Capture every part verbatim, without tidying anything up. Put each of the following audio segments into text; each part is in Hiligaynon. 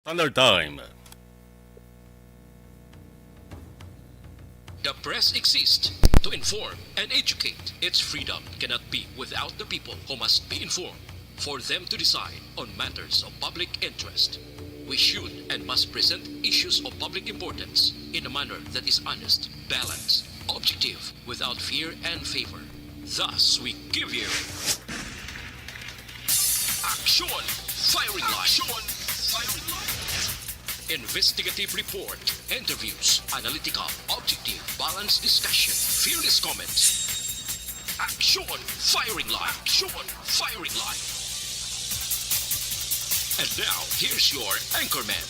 Standard Time. The press exists to inform and educate. Its freedom cannot be without the people who must be informed for them to decide on matters of public interest. We should and must present issues of public importance in a manner that is honest, balanced, objective, without fear and favor. Thus, we give you Action Firing Line. Action Firing Line. Investigative report, interviews, analytical, objective, balanced discussion, fearless comments. Action Firing Line. Action Firing Line. And now, here's your anchorman.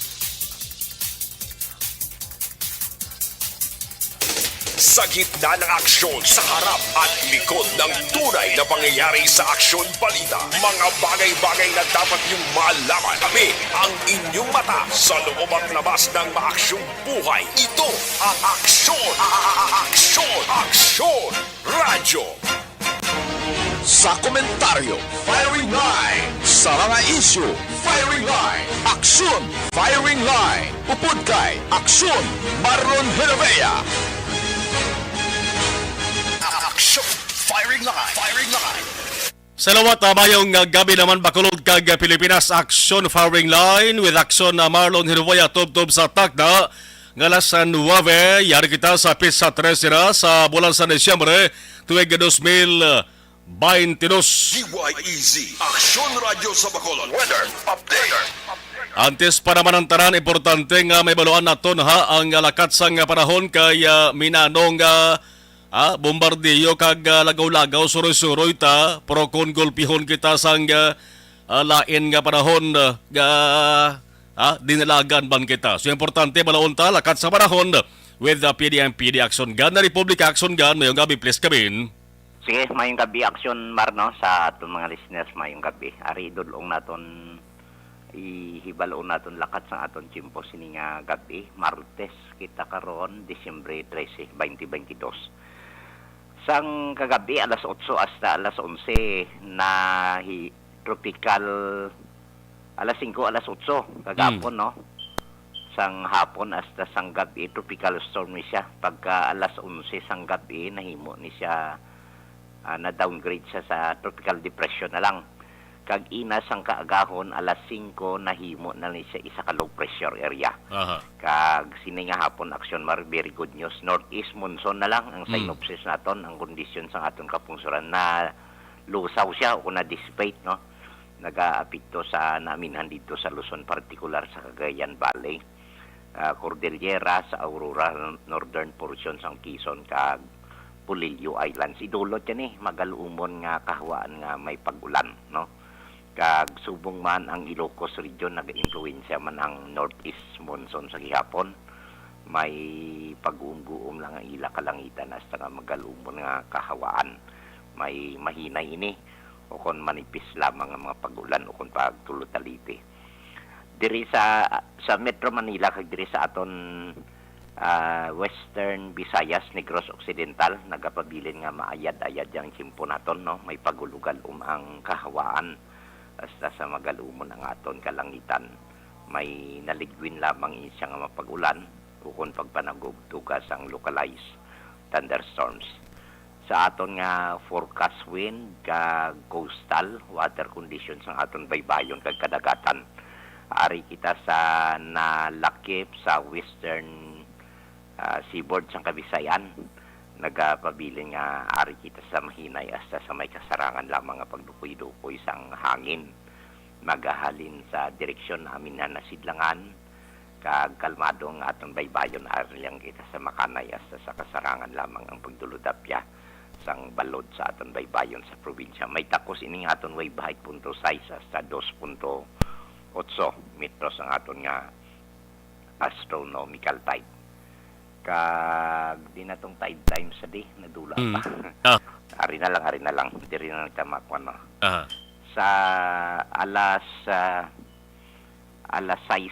Sa gitna ng aksyon, sa harap at likod ng tunay na pangyayari sa Aksyon Balita, mga bagay-bagay na dapat niyong malaman. Kami ang inyong mata sa loob at labas ng maaksyong buhay. Ito ang Aksyon, Aksyon, Aksyon Radyo. Sa komentaryo, Firing Line. Sa mga isyu, Firing Line. Aksyon, Firing Line. Upod kay Aksyon, Marlon Genovea. Aksyon, Firing Line. Firing Line. Salawat, ah, mayong, ah, gabi naman, Bacolod kag, ah, Pilipinas. Aksyon Firing Line with Aksyon, ah, Marlon Genovea, tubtob sa takna nga alas nuwebe. Yari kita sa petsa trese na sa bulan sa Disyembre, tuig dos mil baynte dos. D Y E Z, Aksyon Radyo sa Bacolod. Weather update. Antes pa naman ang tanan, importante nga mahibaluan naton, ha, ang lakat sang panahon kay, ah, minanong, ah, ah, bombardiyo kag, ah, lagaw-lagaw, suroy-suroy ta, pero kon gulpihon kita sang, ah, ah, lain nga panahon, ah, nga, ah, dinalagan man kita. So, importante, balaon ta, lakat sa panahon with the P D M P D Action Gun, the Republic Action Gun. Mayong gabi, please, Kabin. Sige, mayong gabi, Action Mar, no, sa aton mga listeners, mayong gabi. Ari, idulong naton, ihibalo naton lakat sa aton tiyempo sini nga gabi, Martes kita karon, Disyembre trese, baynte baynte dos. Sang kagabi, alas otso hasta alas onse, na hi-, tropical, alas singko, alas otso, kagapon, Mm. no? Sang hapon hasta sang gab-i, tropical storm ni siya. Pagka alas onse sang gab-i, nahimo ni siya, ah, na-downgrade siya sa tropical depression na lang. Kag ina sang kaagahon, alas singko, nahimo na ni siya isa ka low pressure area. Aha. Kag sini nga hapon, Action Mar, very good news. Northeast monsoon na lang ang Hmm. synopsis naton, ang kondisyon sa aton kapungsuran. Nalusaw siya o kung na-dissipate, no? Nagaapekto sa naminhan dito sa Luzon, partikular sa Cagayan Valley, ah, Cordillera, sa Aurora, northern portion sang Quezon, kag Polillo Islands. Idulot yan eh, magalumon nga kahawaan nga may pag-ulan, no? Kag subong man ang Ilocos region, nag-impluwensya man ang northeast monsoon sa gihapon. May pag-uumguom lang ang ila kalangitan hasta nga magalumon nga kahawaan. May mahinay ini o kon manipis lamang ang mga pag-ulan o kon pagtulutalipi. Diri sa, sa Metro Manila kag diri sa aton, ah, Western Visayas, Negros Occidental, nagapabilin nga maayad-ayad ang tiyempo naton, no? May pagulugalom ang kahawaan hasta sa magalumon ang aton kalangitan. May naligwin lamang ini siya nga mapag-ulan ukon pagpanagubtuga sang localized thunderstorms. Sa aton nga forecast wind kag coastal water conditions sang aton baybayon kag kadagatan, ari kita sa nalakip sa western, ah, seaboard sang Kabisayan. Nagapabilin nga ari kita sa mahinay hasta sa may kasarangan lamang nga pagdukoy-dukoy sang hangin. Magahalin sa direksyon namin na nasidlangan, kag kalmado ang aton baybayon, ari lang kita sa makanay hasta sa kasarangan lamang ang pagdulodapya sang balod sa aton baybayon sa probinsya. May takos ining aton wave height, punto sais hasta dos punto otso metros ang aton nga astronomical tide. Kag di na tong tide time sa di, nadula Mm. pa. Ah. Ari na lang, ari na lang. Diri na lang ta makuha, no? Aha. Sa alas, ah, alas sais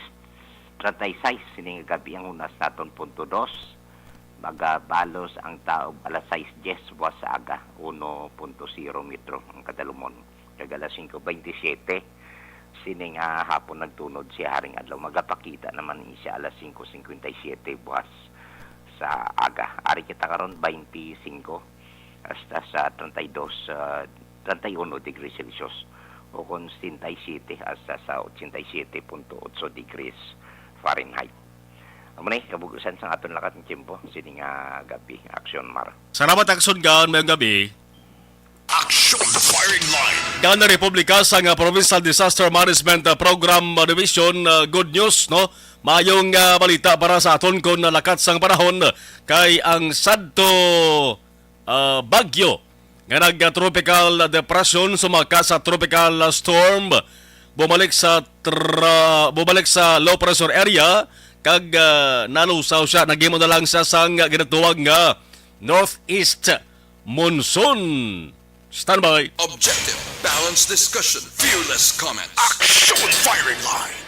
treinta y seis, sining gabi ang hunas naton, punto dos. Magabalos ang taob alas sais dies buwas sa aga, uno punto zero metro ang kadalumon. Kag alas singko baynte siyete, Sini nga hapon nagtunod si Haring Adlaw, magapakita naman ni siya alas singko singkwenta y siyete buwas sa aga. Ari kita karon, twenty-five hasta sa treinta y dos, ah, treinta y uno degrees Celsius, o kon setenta y siete hasta sa ochenta y siete punto otso degrees Fahrenheit. Amo ni kabug-usan sang aton lakat nga tiyempo sini nga gab-i, Action Mar. Salamat, Action Gan. Mayong gab-i. Action Firing Line. Gana Republika sang, ah, Provincial Disaster Management, ah, Program, ah, Division, ah, good news, no? Mayong, ah, balita para sa aton kon nalakat sang panahon kay ang sadto, ah, bagyo nga nag-tropical depression sumaka sa tropical storm bumalik sa tra-, bumalik sa low pressure area kag, ah, nalusaw siya, naghimo na lang siya sang ginatawag nga northeast monsoon. Standby. Objective, balanced discussion, fearless comments. Action Firing Line.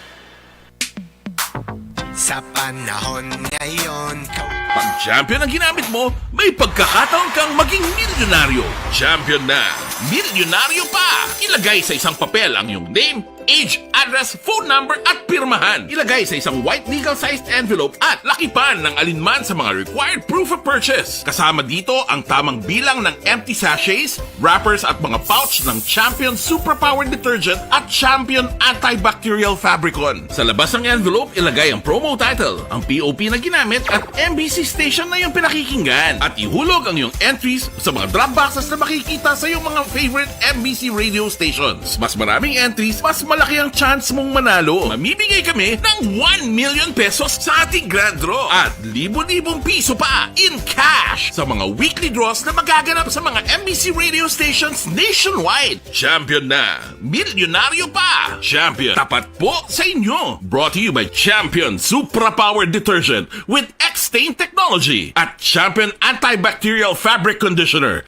Sa panahon ngayon, pag champion ang ginamit mo, may pagkakataon kang maging milyonaryo. Champion na, milyonaryo pa! Ilagay sa isang papel ang iyong name, age, address, phone number, at pirmahan. Ilagay sa isang white legal-sized envelope at lakipan ng alinman sa mga required proof of purchase. Kasama dito ang tamang bilang ng empty sachets, wrappers, at mga pouch ng Champion Superpower Detergent at Champion Antibacterial Fabricon. Sa labas ng envelope, ilagay ang promo title, ang P O P na ginamit, at M B C station na iyong pinakikinggan. At ihulog ang iyong entries sa mga drop boxes na makikita sa iyong mga favorite M B C radio stations. Mas maraming entries, mas malaki ang chance mong manalo. Mamimigay kami ng one million pesos sa ating grand draw at libo-libong piso pa in cash sa mga weekly draws na magaganap sa mga M B C radio stations nationwide. Champion na! Milyonaryo pa! Champion, tapat po sa inyo! Brought to you by Champion Supra Power Detergent with X-Stain Technology at Champion Antibacterial Fabric Conditioner.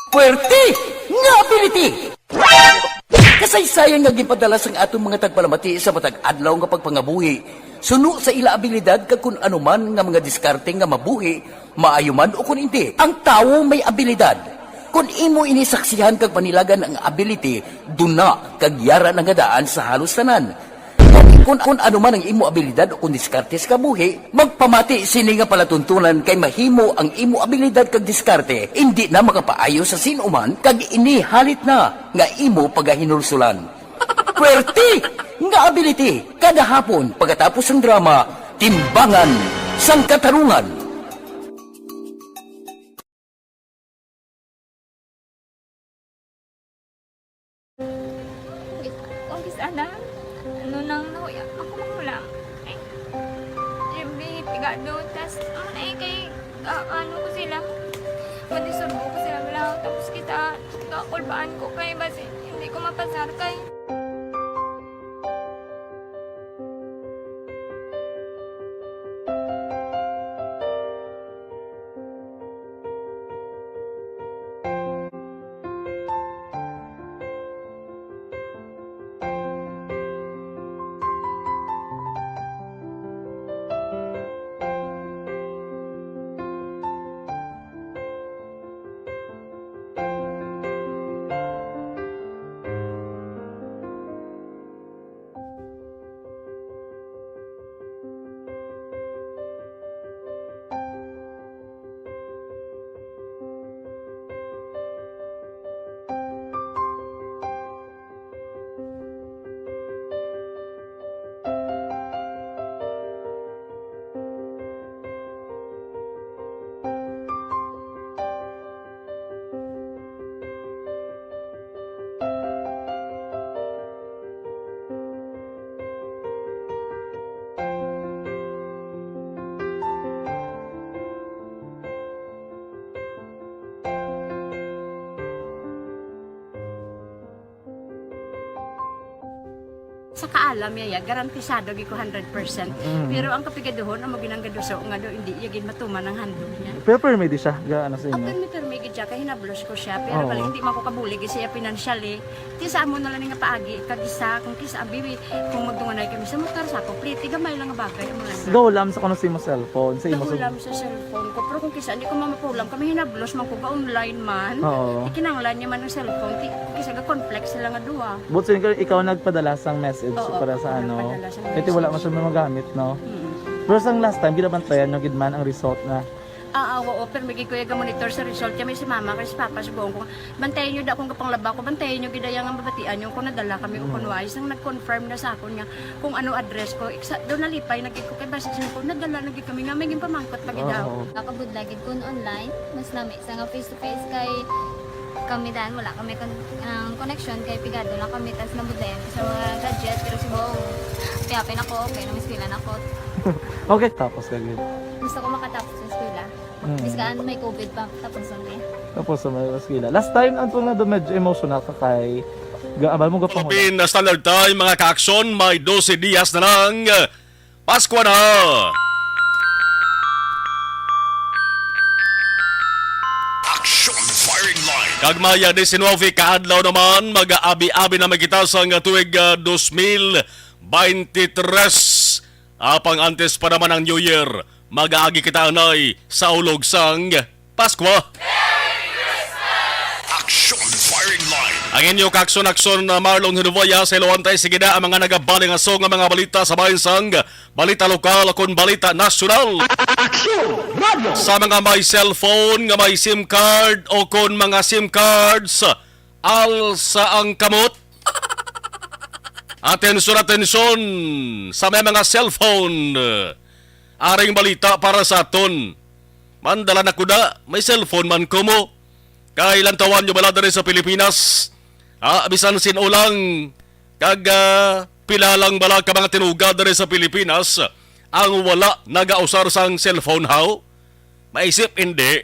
Puwerte nga ability! Kasaysayan nga ginpadala sang aton mga tagpalamati sa matag adlaw nga pagpangabuhi, suno sa ila abilidad kag kun ano man nga mga diskarte nga mabuhi, maayo man o kun indi. Ang tawo may abilidad. Kun imo ini saksihan kag panilagan ang ability, duna kag yara na nga daan sa halos tanan. Kun, kun ano man ang imo abilidad o kun diskarte sa kabuhi, magpamati sini nga palatuntunan kay mahimo ang imo abilidad kag diskarte indi na makapaayo sa sin-o man kag ini halit na nga imo pagahinulsulan. Puwerte nga ability kada hapon pagkatapos sang drama, Timbangan sang Katarungan. Uy, umpisa na. Ano nang nahuya ako magulang? Ay, Jimmy, pigado. Tas, ano na eh, kay, ah, ano ko sila? Madisurbo ko sila, wala. Tapos kita, kakulbaan ko kay basi, hindi ko mapasar kay. Kaalam niya, ya, garantisado gid ko hundred percent. Mm. Pero ang kapigaduhon, amo ginang gaduso nga do, hindi iya gid matuman ang handog niya. Pero permi di siya, ga, ano sa Ah, inyo? Permi, permi gid siya, kay hinablos ko siya, pero Oo. bali, hindi man ko kabulig siya financially. Ti sa amo na lang nga paagi, kag isa, kung kisa, abi, kung magdunganay kami sa motor, sa ako, pliti, gamay lang nga bagay, amo lang. Gahulam sa kuno sa imo cellphone, sa imo sa Gahulam sa cellphone ko, pero kung kisa, hindi ko mamapulam, kami hinablos man ko, ga-online man. Oo. Ikinanglan niya man ang cellphone, ti, kung kisa, ga-conflict sila nga duha. But so, ikaw, ikaw nagpadala sang message Oo, para sa ako ano? nagpadala sang Kaya wala message. man siya magamit, no? Mm. Pero sang last time, ginabantayan nyo gid man ang result na? Ah, ah, oo, pero may gid ko yung monitor sa result. Kaya may si mama, kay si papa, subukan ko. Bantayan nyo da kung kapanglaba ko, bantayan nyo gid ang mabatian nyo kung nadala kami o Mm. kung wala. Isang nag-confirm na sa akon nga kung ano address ko. Iksa, doon nalipay, nagkik ko kay basta siya ko, nadala, nagkik kami nga, may ginpamangkot pa gid daw. Oo. Nakabudlay gid kun online, mas lami sa nga face to face kay kami dan, wala kami kon-, ang connection kay pigado lang kami, tas nabudlayan ko sa mga gadget, pero subong, piyapin ako, okay, namiswilan ako. Okay, tapos ka gid. Gusto ko makatapos sa eskwela. Mm. Biskaan may covid pa, tapos na eh. Tapos sa mga eskwela. Last time, ang tunga doon, medyo emotional ka kay ga-, abal mo gapang Philippine Standard Time, mga ka-aksyon, may dose dias na lang. Pasko na! Action Firing Line. Kag maya diecinuebe ka adlaw naman, mag-aabi-abi na man kita sang tuig, ah, dos mil beintitres. Apang antes pa naman ang New Year, mag-aagi kita anay sa ulog sang Paskwa. Action Firing Line. Ang inyo kakson-akson na Marlon Hinuboya sa Iloantay, sige na ang mga nagabaling aso nga mga balita sa bahin sang balita lokal kon balita nasyonal. Action Radio. Sa mga may cellphone nga may SIM card o kon mga SIM cards, alsa ang kamot. Atensyon, atensyon sa may mga cellphone. Aring balita para sa aton. Mandala na ko na, may cellphone man ko mo. Kay lantawan nyo bala diri sa Pilipinas, ah, bisan sin-o lang, kag, ah, pila lang bala ka mga tinuga diri sa Pilipinas ang wala nagausar sang cellphone, haw? Maisip, hindi.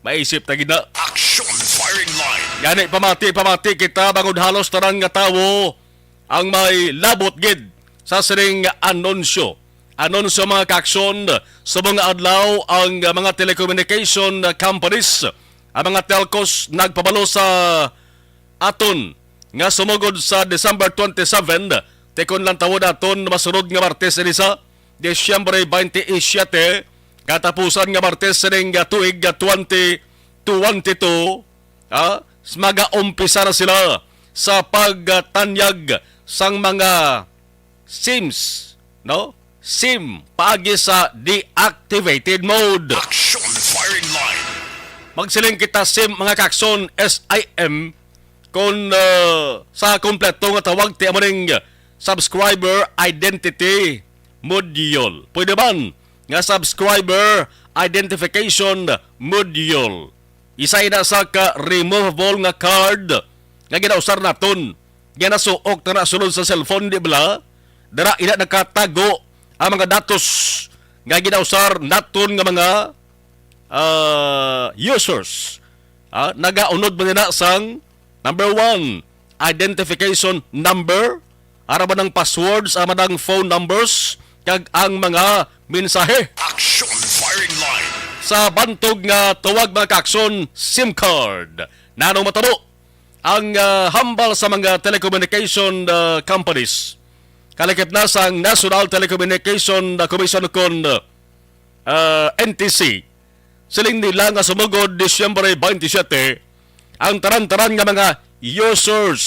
Maisip ta gid na. Action Firing Line. Gani, pamati, pamati kita, bangod halos tanan nga tawo ang may labot gid sa sining anunsyo. Anunsyo, mga kaaksyon, sa mga adlaw ang mga telecommunication companies, ang mga telcos nagpabalo sa aton nga sumugod sa December twenty-seven, tikon lang tawon aton masunod nga Martes ini sa Disyembre twenty-seven, katapusan nga Martes sining tuig twenty twenty-two, ah, s-, magaumpisa na sila sa pagtanyag sang mga SIMs, no? SIM paagi sa deactivated mode. Action Firing Line. Magsiling kita SIM, mga kaaksyon, S I M, kung, uh, sa kompleto nga tawag, ti amo ning Subscriber Identity Module. Pwede man nga Subscriber Identification Module. Isa ina sa ka removable nga card nga ginausar naton. Ginasuok na na sulod sa cellphone, di bala? Dara ina nakatago ang mga datos nga ginausar naton nga mga, ah, users. Ah, nagaunod man na sang number one, identification number, ara man ang passwords, ara man ang phone numbers, kag ang mga mensahe. Action Firing Line. Sa bantog nga tawag, mga kaaksyon, SIM card. Nanong matabo ang, ah, hambal sa mga telecommunication, ah, companies? Kalakip na sang National Telecommunication, ah, Commission kon, ah, N T C. Siling nila nga sumugod Disyembre twenty-seven, ang tanan-tanan nga mga users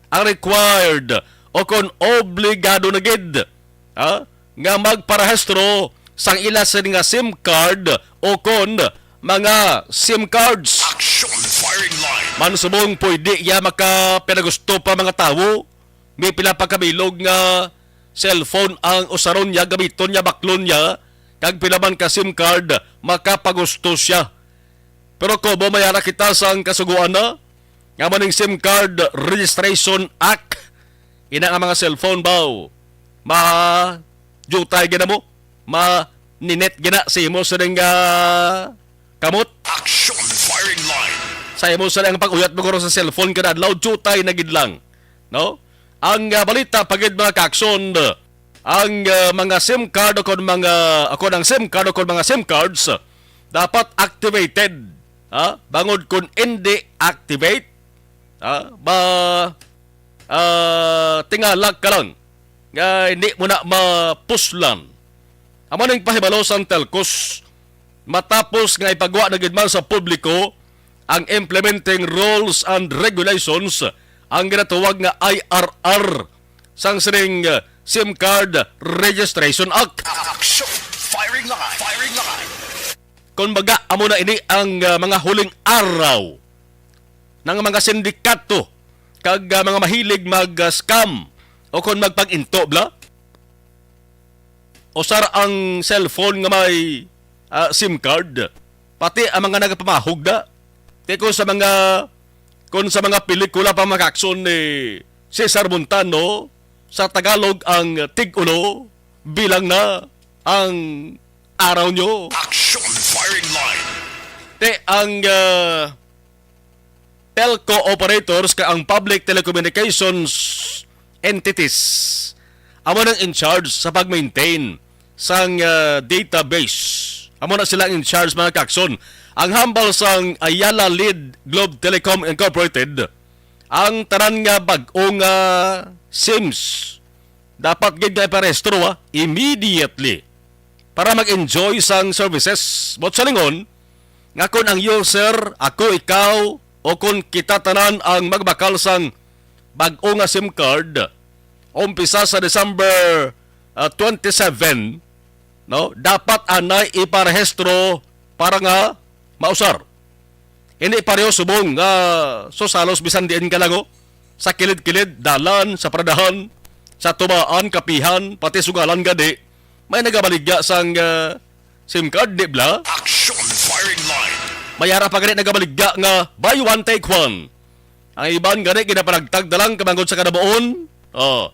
ang required o kon obligado na gid, ha, nga magparehistro sang ila sini nga SIM card o kon mga SIM cards. Action Firing Line. Man subong pwede iya makapinagusto pa mga tawo. May pila pa kabilog nga cellphone ang usaron niya, gamiton niya, baklon niya, kag pila man ka SIM card, makapagusto siya. Pero kumo may ara kita sang kasugoan na, nga maning SIM Card Registration Act, ina nga mga cellphone baw, ma-jutay gina mo, ma-ninet gina sa imo sining, ah, kamot. Action Firing Line. Sa imo sining pag-uyat mo guro sa cellphone kada adlaw, jutay na gid lang, no? Ang, ah, balita pa gid, mga kaakson, ang, ah, mga SIM card o kon mga, o kon ang SIM card o kon mga SIM cards, dapat activated, ha? Bangod kon hindi activate, ha? Ba, ah, tingalak ka lang nga hindi mo na mapuslan. Amo ning pahibalo sang telcos matapos nga ipagwa na gid man sa publiko ang implementing rules and regulations, ang ginatawag nga I R R, sang sining, uh, SIM Card Registration Act. Action! Firing line! Firing line! Kung baga, amo na ini ang, uh, mga huling araw ng mga sindikato kag, uh, mga mahilig mag, uh, scam o kung magpag-into, bla. Usar ang cellphone nga may, ah, SIM card, pati ang mga nagapamahog na. Kay kung sa mga, kung sa mga pelikula pa, mga kaakson, ni Cesar Montano, sa Tagalog ang tig-ulo, bilang na ang araw nyo. Action firing line. Te, ang, ah, telco operators kag ang public telecommunications entities amo nang in charge sa pag-maintain sang, ah, database. Amo na sila ang in charge, mga kaakson. Ang hambal sang Ayala Lead Globe Telecom Incorporated, ang tanan nga bag-o nga SIMs dapat gid nga iparehistro, ah, immediately para mag-enjoy sang services. Buot silingon, nga kon ang user, ako, ikaw, o kon kita tanan ang magbakal sang bag-o nga SIM card, umpisa sa December, ah, twenty-seven, no, dapat anay iparehistro para nga mausar. Hindi pareho subong nga susalos bisan diin ka lang, oh. Sa kilid-kilid, dalan, sa paradahan, sa tumaan, kapihan, pati sugalan gani, may nagabaligya sang, ah, SIM card, di bala? Action firing line. May ara pa gani nagabaligya nga buy one, take one. Ang iban gani ginapanagtag na lang kabangod sa kadabuon. Oh.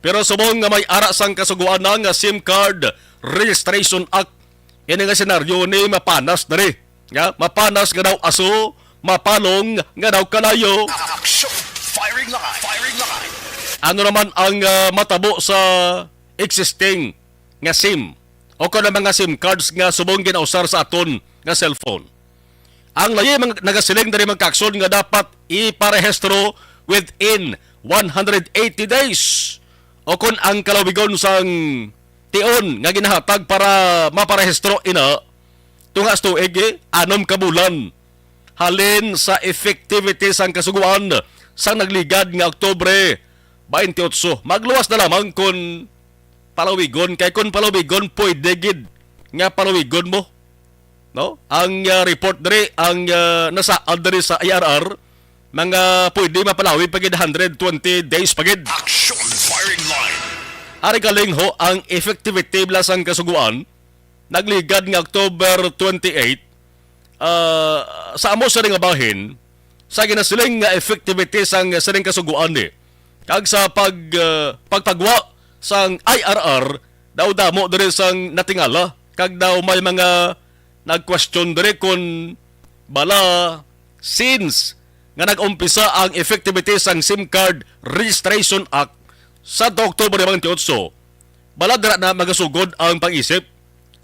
Pero subong nga may ara sang kasugoan na nga SIM Card Registration Act, ini nga senaryo ni mapanas diri. Nga, mapanas nga daw aso, mapalong nga daw kalayo. Action! Firing line! Firing line! Ano naman ang, ah, matabo sa existing nga SIM o kon ang mga SIM cards nga subong ginausar sa aton nga cellphone? Ang layi mga nagasiling diri, mga kaakson, nga dapat iparehistro within one hundred eighty days, o kon ang kalawigon sang tion nga ginahatag para maparehistro ina, tunga sa tuig, eh, anom ka bulan halin sa effectivity sang kasugoan sang nagligad nga Oktubre twenty-eight. Magluwas na lamang kon palawigon, kay kon palawigon, pwede gid nga palawigon mo, no? Ang, ah, report diri, ang, ah, nasaad diri sa I R R, mga pwede mapalawig pa gid, hundred twenty days pa gid. Action firing line. Ari galing ho ang effectivity bala sang kasugoan, nagligad nga October twenty-eight, ah, sa amo sa nga bahin, sa ginasiling nga effectivity sang sining kasugoan ni. Kag sa pag, ah, pagpagwa sang I R R, daw damo diri sang natingala, kag daw may mga nag-question diri kon bala, since nga nag-umpisa ang effectivity sang SIM Card Registration Act sa October twenty-eight, bala dira na magasugod ang pag-isip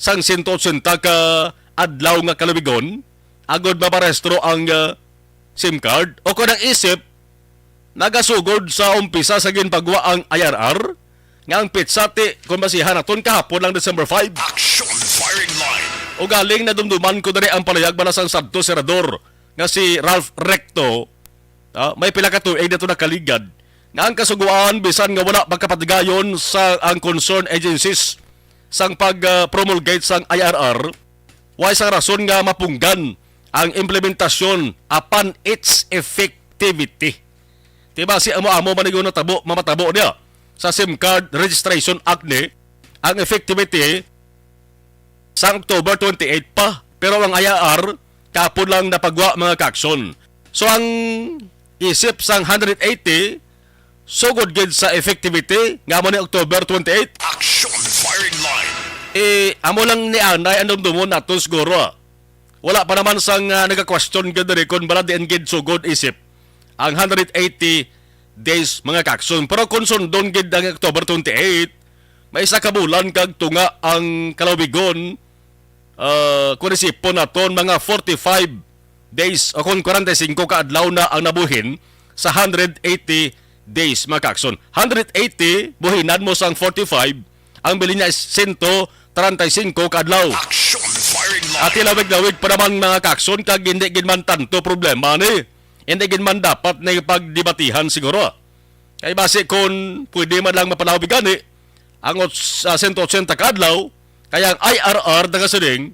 sang sento otsenta ka adlaw nga kalawigon agod maparehistro ang, ah, SIM card, o kon ang isip nagasugod sa umpisa sa ginpagwa ang I R R, nga ang petsa ti, kon basihan naton, kahapon lang, December five. Action firing line. Ugaling nadumduman ko diri ang paluyag bala sang sadto senador nga si Ralph Recto, ah, may pila ka tuig na to nakaligad, nga ang kasugoan, bisan nga wala pagkapatigayon sa ang concerned agencies sang pag, ah, promulgate sang I R R, way sang rason nga mapunggan ang implementasyon apan its effectivity. Diba, si amo-amo man yung natabo, mamatabo niya sa SIM Card Registration Act ni, ang effectivity sa October twenty-eight pa. Pero ang I R R, kapon lang napagwa, mga kaakson. So, ang isip sang hundred eighty, sugod gid sa effectivity, nga mo ni October twenty-eight. Action firing line. Eh, amo lang ni anay ang dumdumon nato siguro, ah. Wala pa naman sang, ah, nagka-question gid diri kung bala diin gid sugod isip ang hundred eighty days, mga kakson. Pero kung sundon gid ang October twenty-eight, may isa ka bulan kag tunga ang kalawigon, ah, kung isipon naton, mga forty-five days o kung kwarenta y singko ka adlaw na ang nabuhin sa hundred eighty days, mga kakson. Hundred eighty, buhinan mo sang forty-five, ang bilin niya is sento treinta y cinco ka adlaw. Action firing line. Ati lawig-lawig pa naman, mga kakson, kag hindi gid man tanto problema ni. Hindi gid man dapat na ipagdebatihan siguro. Kay basi kon pwede man lang mapalawig gani ang ots-, ah, sento otsenta ka adlaw, kay ang I R R nagasiling,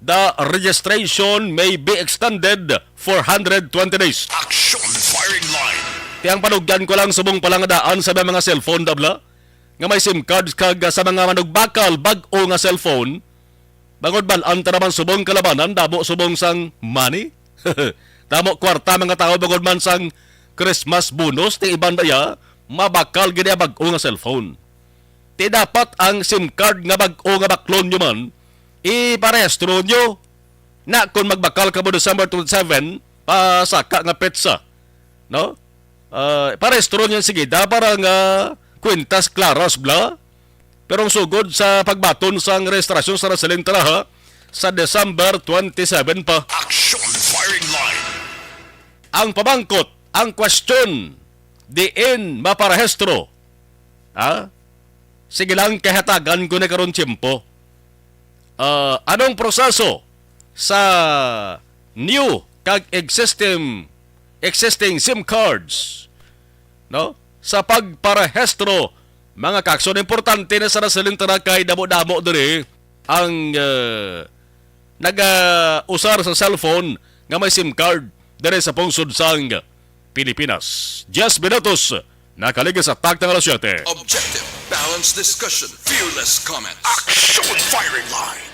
"The registration may be extended for hundred twenty days." Action firing line. Ti ang panugyan ko lang subong pa lang daan sa mga cellphone, dabla, nga may SIM cards kag, ah, sa mga manugbakal bag-o nga cellphone, bangod bal-an ta naman subong kalabanan, damo subong sang money. Damo kwarta mga tawo bangod man sang Christmas bonus, ti iban baya, mabakal gid ang bag-o nga cellphone. Ti dapat ang SIM card nga bag-o nga baklon nyo man, iparehistro nyo. Na kung magbakal ka mo December twenty-seven, pasaka nga petsa, no? Ah, parehistro nyo sige, da para nga kwintas klaras bla. Pero ang sugod sa pagbaton sang rehistrasyon sa nasiling tiraha sa December twenty-seven pa. Action firing line. Ang pamangkot, ang question, diin maparehistro? Ha? Sige lang, kahatagan ko na karon tiyempo. Ah, anong proseso sa new kag existing, existing SIM cards, no? Sa pagparehistro, mga kakson, importante na sa nasiling tiraha kay damo-damo diri ang, ah, nag-usar sa cellphone nga may SIM card diri sa pungsod sang Pilipinas. Diez minutos nakaligis sa takna nga alas siyete. Objective, balanced discussion, fearless comment. Action firing line.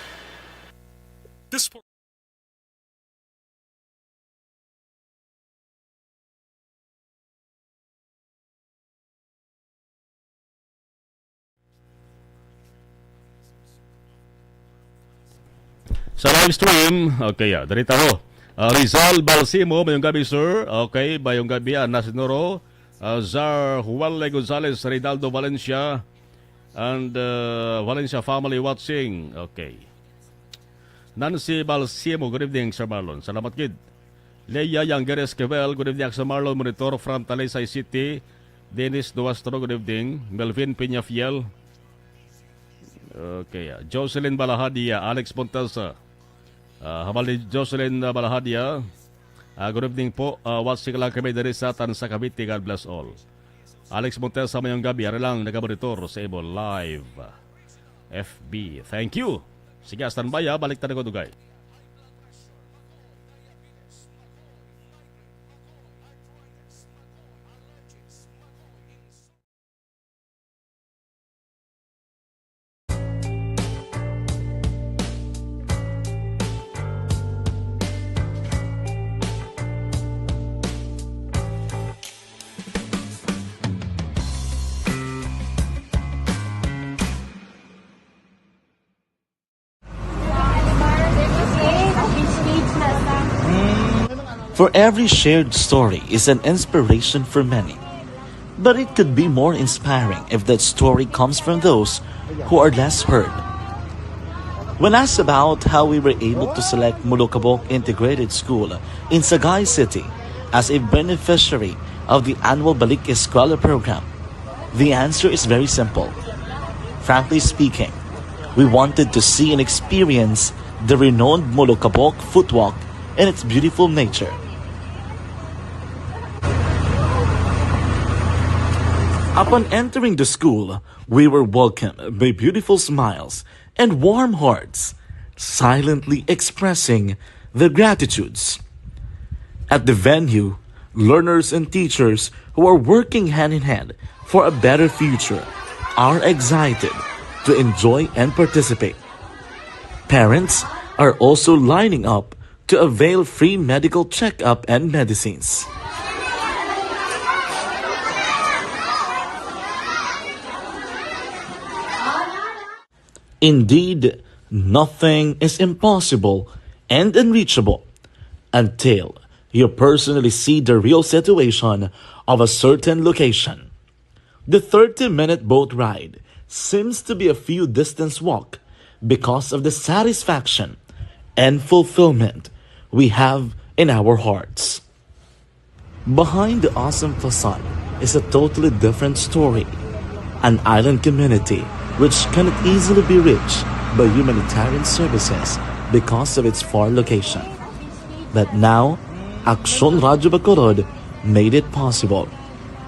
This Sa live stream, okay, ah, diri ta ho. Ah, Rizal Balsimo, mayong gabi, sir. Okay, mayong gabi, Ana Sinoro. Ah, Zar Juan Gonzalez, Rinaldo Valencia, and, uh, Valencia family watching. Okay. Nancy Balsimo, good evening, Sir Marlon. Salamat gid. Leia Yangger Esquivel, good evening, Sir Marlon. Monitor from Talisay City. Dennis Duastro, good evening. Melvin Peñafiel. Okay, ah, Jocelyn Balahadia, Alex Montesa. Ah, habal ni Jocelyn, ah, Balahadia. Ah, good evening po. Ah, watching lang kami diri sa Tansa, Cavite. God bless all. Alex Montesa, mayong gabi. Ari lang, nagamonitor sa imo live F B. Thank you. Sige, standby, ha. Balik ta na ko, dugay. For every shared story is an inspiration for many. But it could be more inspiring if that story comes from those who are less heard. When asked about how we were able to select Molokabok Integrated School in Sagay City as a beneficiary of the annual Balik Eskwela program, the answer is very simple. Frankly speaking, we wanted to see and experience the renowned Molokabok footwalk and its beautiful nature. Upon entering the school, we were welcomed by beautiful smiles and warm hearts, silently expressing their gratitudes. At the venue, learners and teachers who are working hand in hand for a better future are excited to enjoy and participate. Parents are also lining up to avail free medical checkup and medicines. Indeed, nothing is impossible and unreachable until you personally see the real situation of a certain location. The thirty-minute boat ride seems to be a few distance walk because of the satisfaction and fulfillment we have in our hearts. Behind the awesome facade is a totally different story. An island community which cannot easily be reached by humanitarian services because of its far location. But now, Aksyon Radyo Bacolod made it possible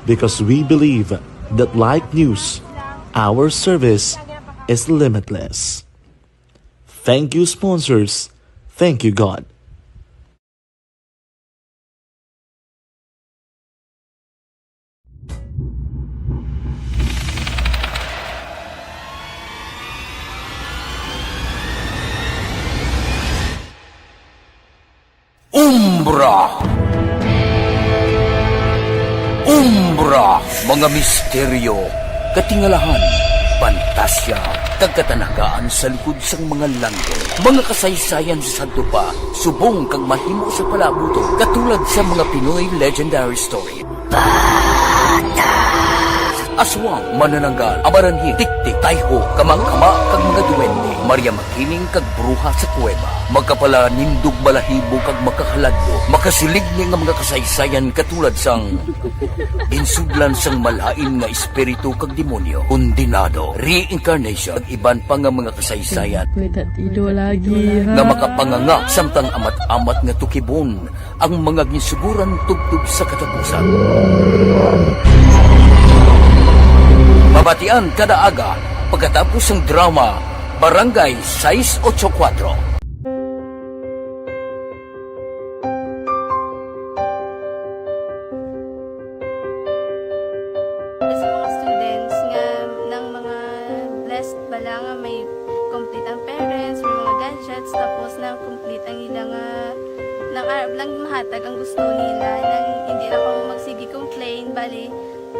because we believe that, like news, our service is limitless. Thank you, sponsors. Thank you, God. Umbra. Umbra, mga misteryo, katingalahan, pantasya, kag katanagaan sa likod sang mga langit. Mga kasaysayan sa sadto pa, subong kag mahimo sa palaabuton, katulad sa mga Pinoy legendary story. Aswang, manananggal, amaranhit, tiktik, tayho, kamakama, kag mga duwende, Maria Makiling kag bruha sa kuweba, makapalanindog balahibo kag makahaladlok, makasiligni nga mga kasaysayan katulad sang ginsudlan sang malain nga espiritu kag demonyo, kondenado, reincarnation, kag iban pa nga mga kasaysayan May tatido lagi, ha? nga makapanganga samtang amat-amat nga tukibon ang mga ginsuguran tubtob sa katapusan. Mabatian kada aga pagkatapos sang drama Barangay sais ocho kuwatro. Sa mga students nga nang mga blessed bala nga may complete ang parents, may mga gadgets, tapos nang complete ang ila nga nang arab lang mahatag ang gusto nila, nang hindi lang kamo magsige complain, bali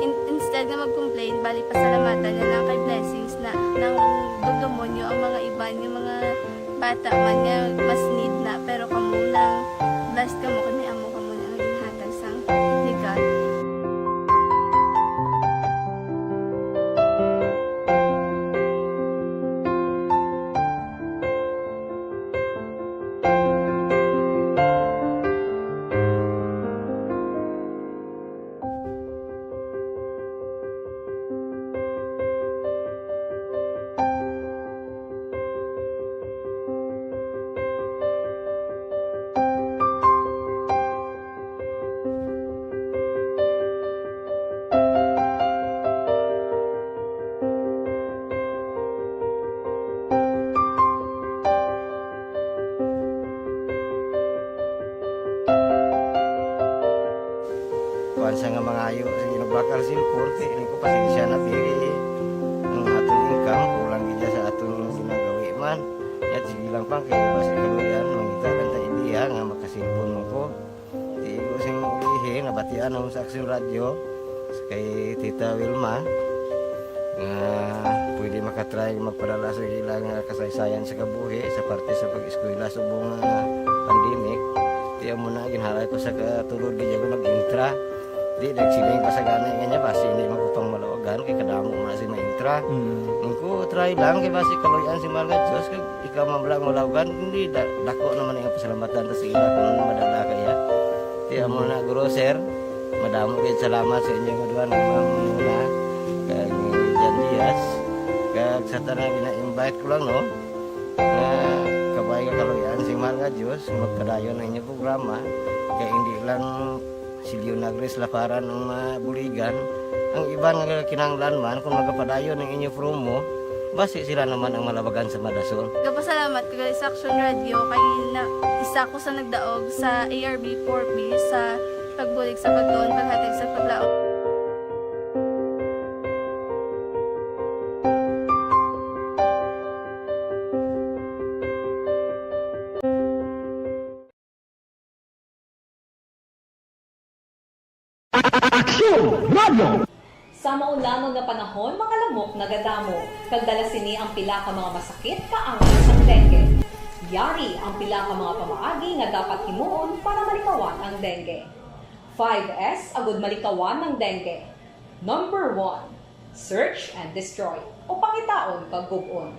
in, instead nga mag-complain, bali pasalamatan na lang kay blessings na nang dugdumon nyo ang mga iban nga mga bata man nga mas need na, pero kamo nang blessed kamo kay may amo kamo na nga ginhatag sang ni God. Kuan sa nga mangayo sa ginubakal sa import, eh, ini ko pasensya na, diri ang aton income, kulang gid sa aton ginagawi man. Yat, sige lang pang, kay basi kaluyan, mangita lang ta idea nga makasilpon mo ko. Di ko sing ulihi, nabatian ako sa Aksyon Radyo, kay Tita Wilma, nga pwede makatry magpadala sa ila nga kasaysayan sa kabuhi sa parte sa pag-eskwela subong nga pandemic. Di amo na, ginhalay ko sa katulod, di ako nag-intra. Di, nagsiling pa sa gani nga niya, basi hindi man ko pang malawagan, kay kadamo mo na si ma-intra. Mm. Ang ko, try lang, kay basi kaluyan si Mahal nga Diyos, kag ikaw man lang malawagan, hindi, da, dako naman ang pasalamatan ta sa ila kung ano madala kaya. Di, amo na, guro, sir, madamo kayo salamat sa inyong duha nga mga muna, kag ni Jan Diaz, kag sa tanan gina-invite ko lang, no, nga kabay nga kaluyan si Mahal nga Diyos, magpadayon ang inyong programa, kay hindi lang si Leonagres Laparan ang mabuligan. Ang iban nga kinahanglan man, kung magapadayon ang inyo promo, basi sila naman ang malabagan sa madasol. Gapasalamat ko gali sa Aksyon Radyo kay na, isa ko sa nagdaog sa A R B four B sa pagbulig sa pagtuon, paghatag sa paglaom. Aksyon Radio! Sa maulamon nga panahon, mga lamok nagadamo, kag dala sini ang pila ka mga masakit kaangay sang dengue. Yari ang pila ka mga pamaagi nga dapat himuon para malikawan ang dengue. Five S agud malikawan ang dengue. Number one, search and destroy o pangitaon kag gub-on.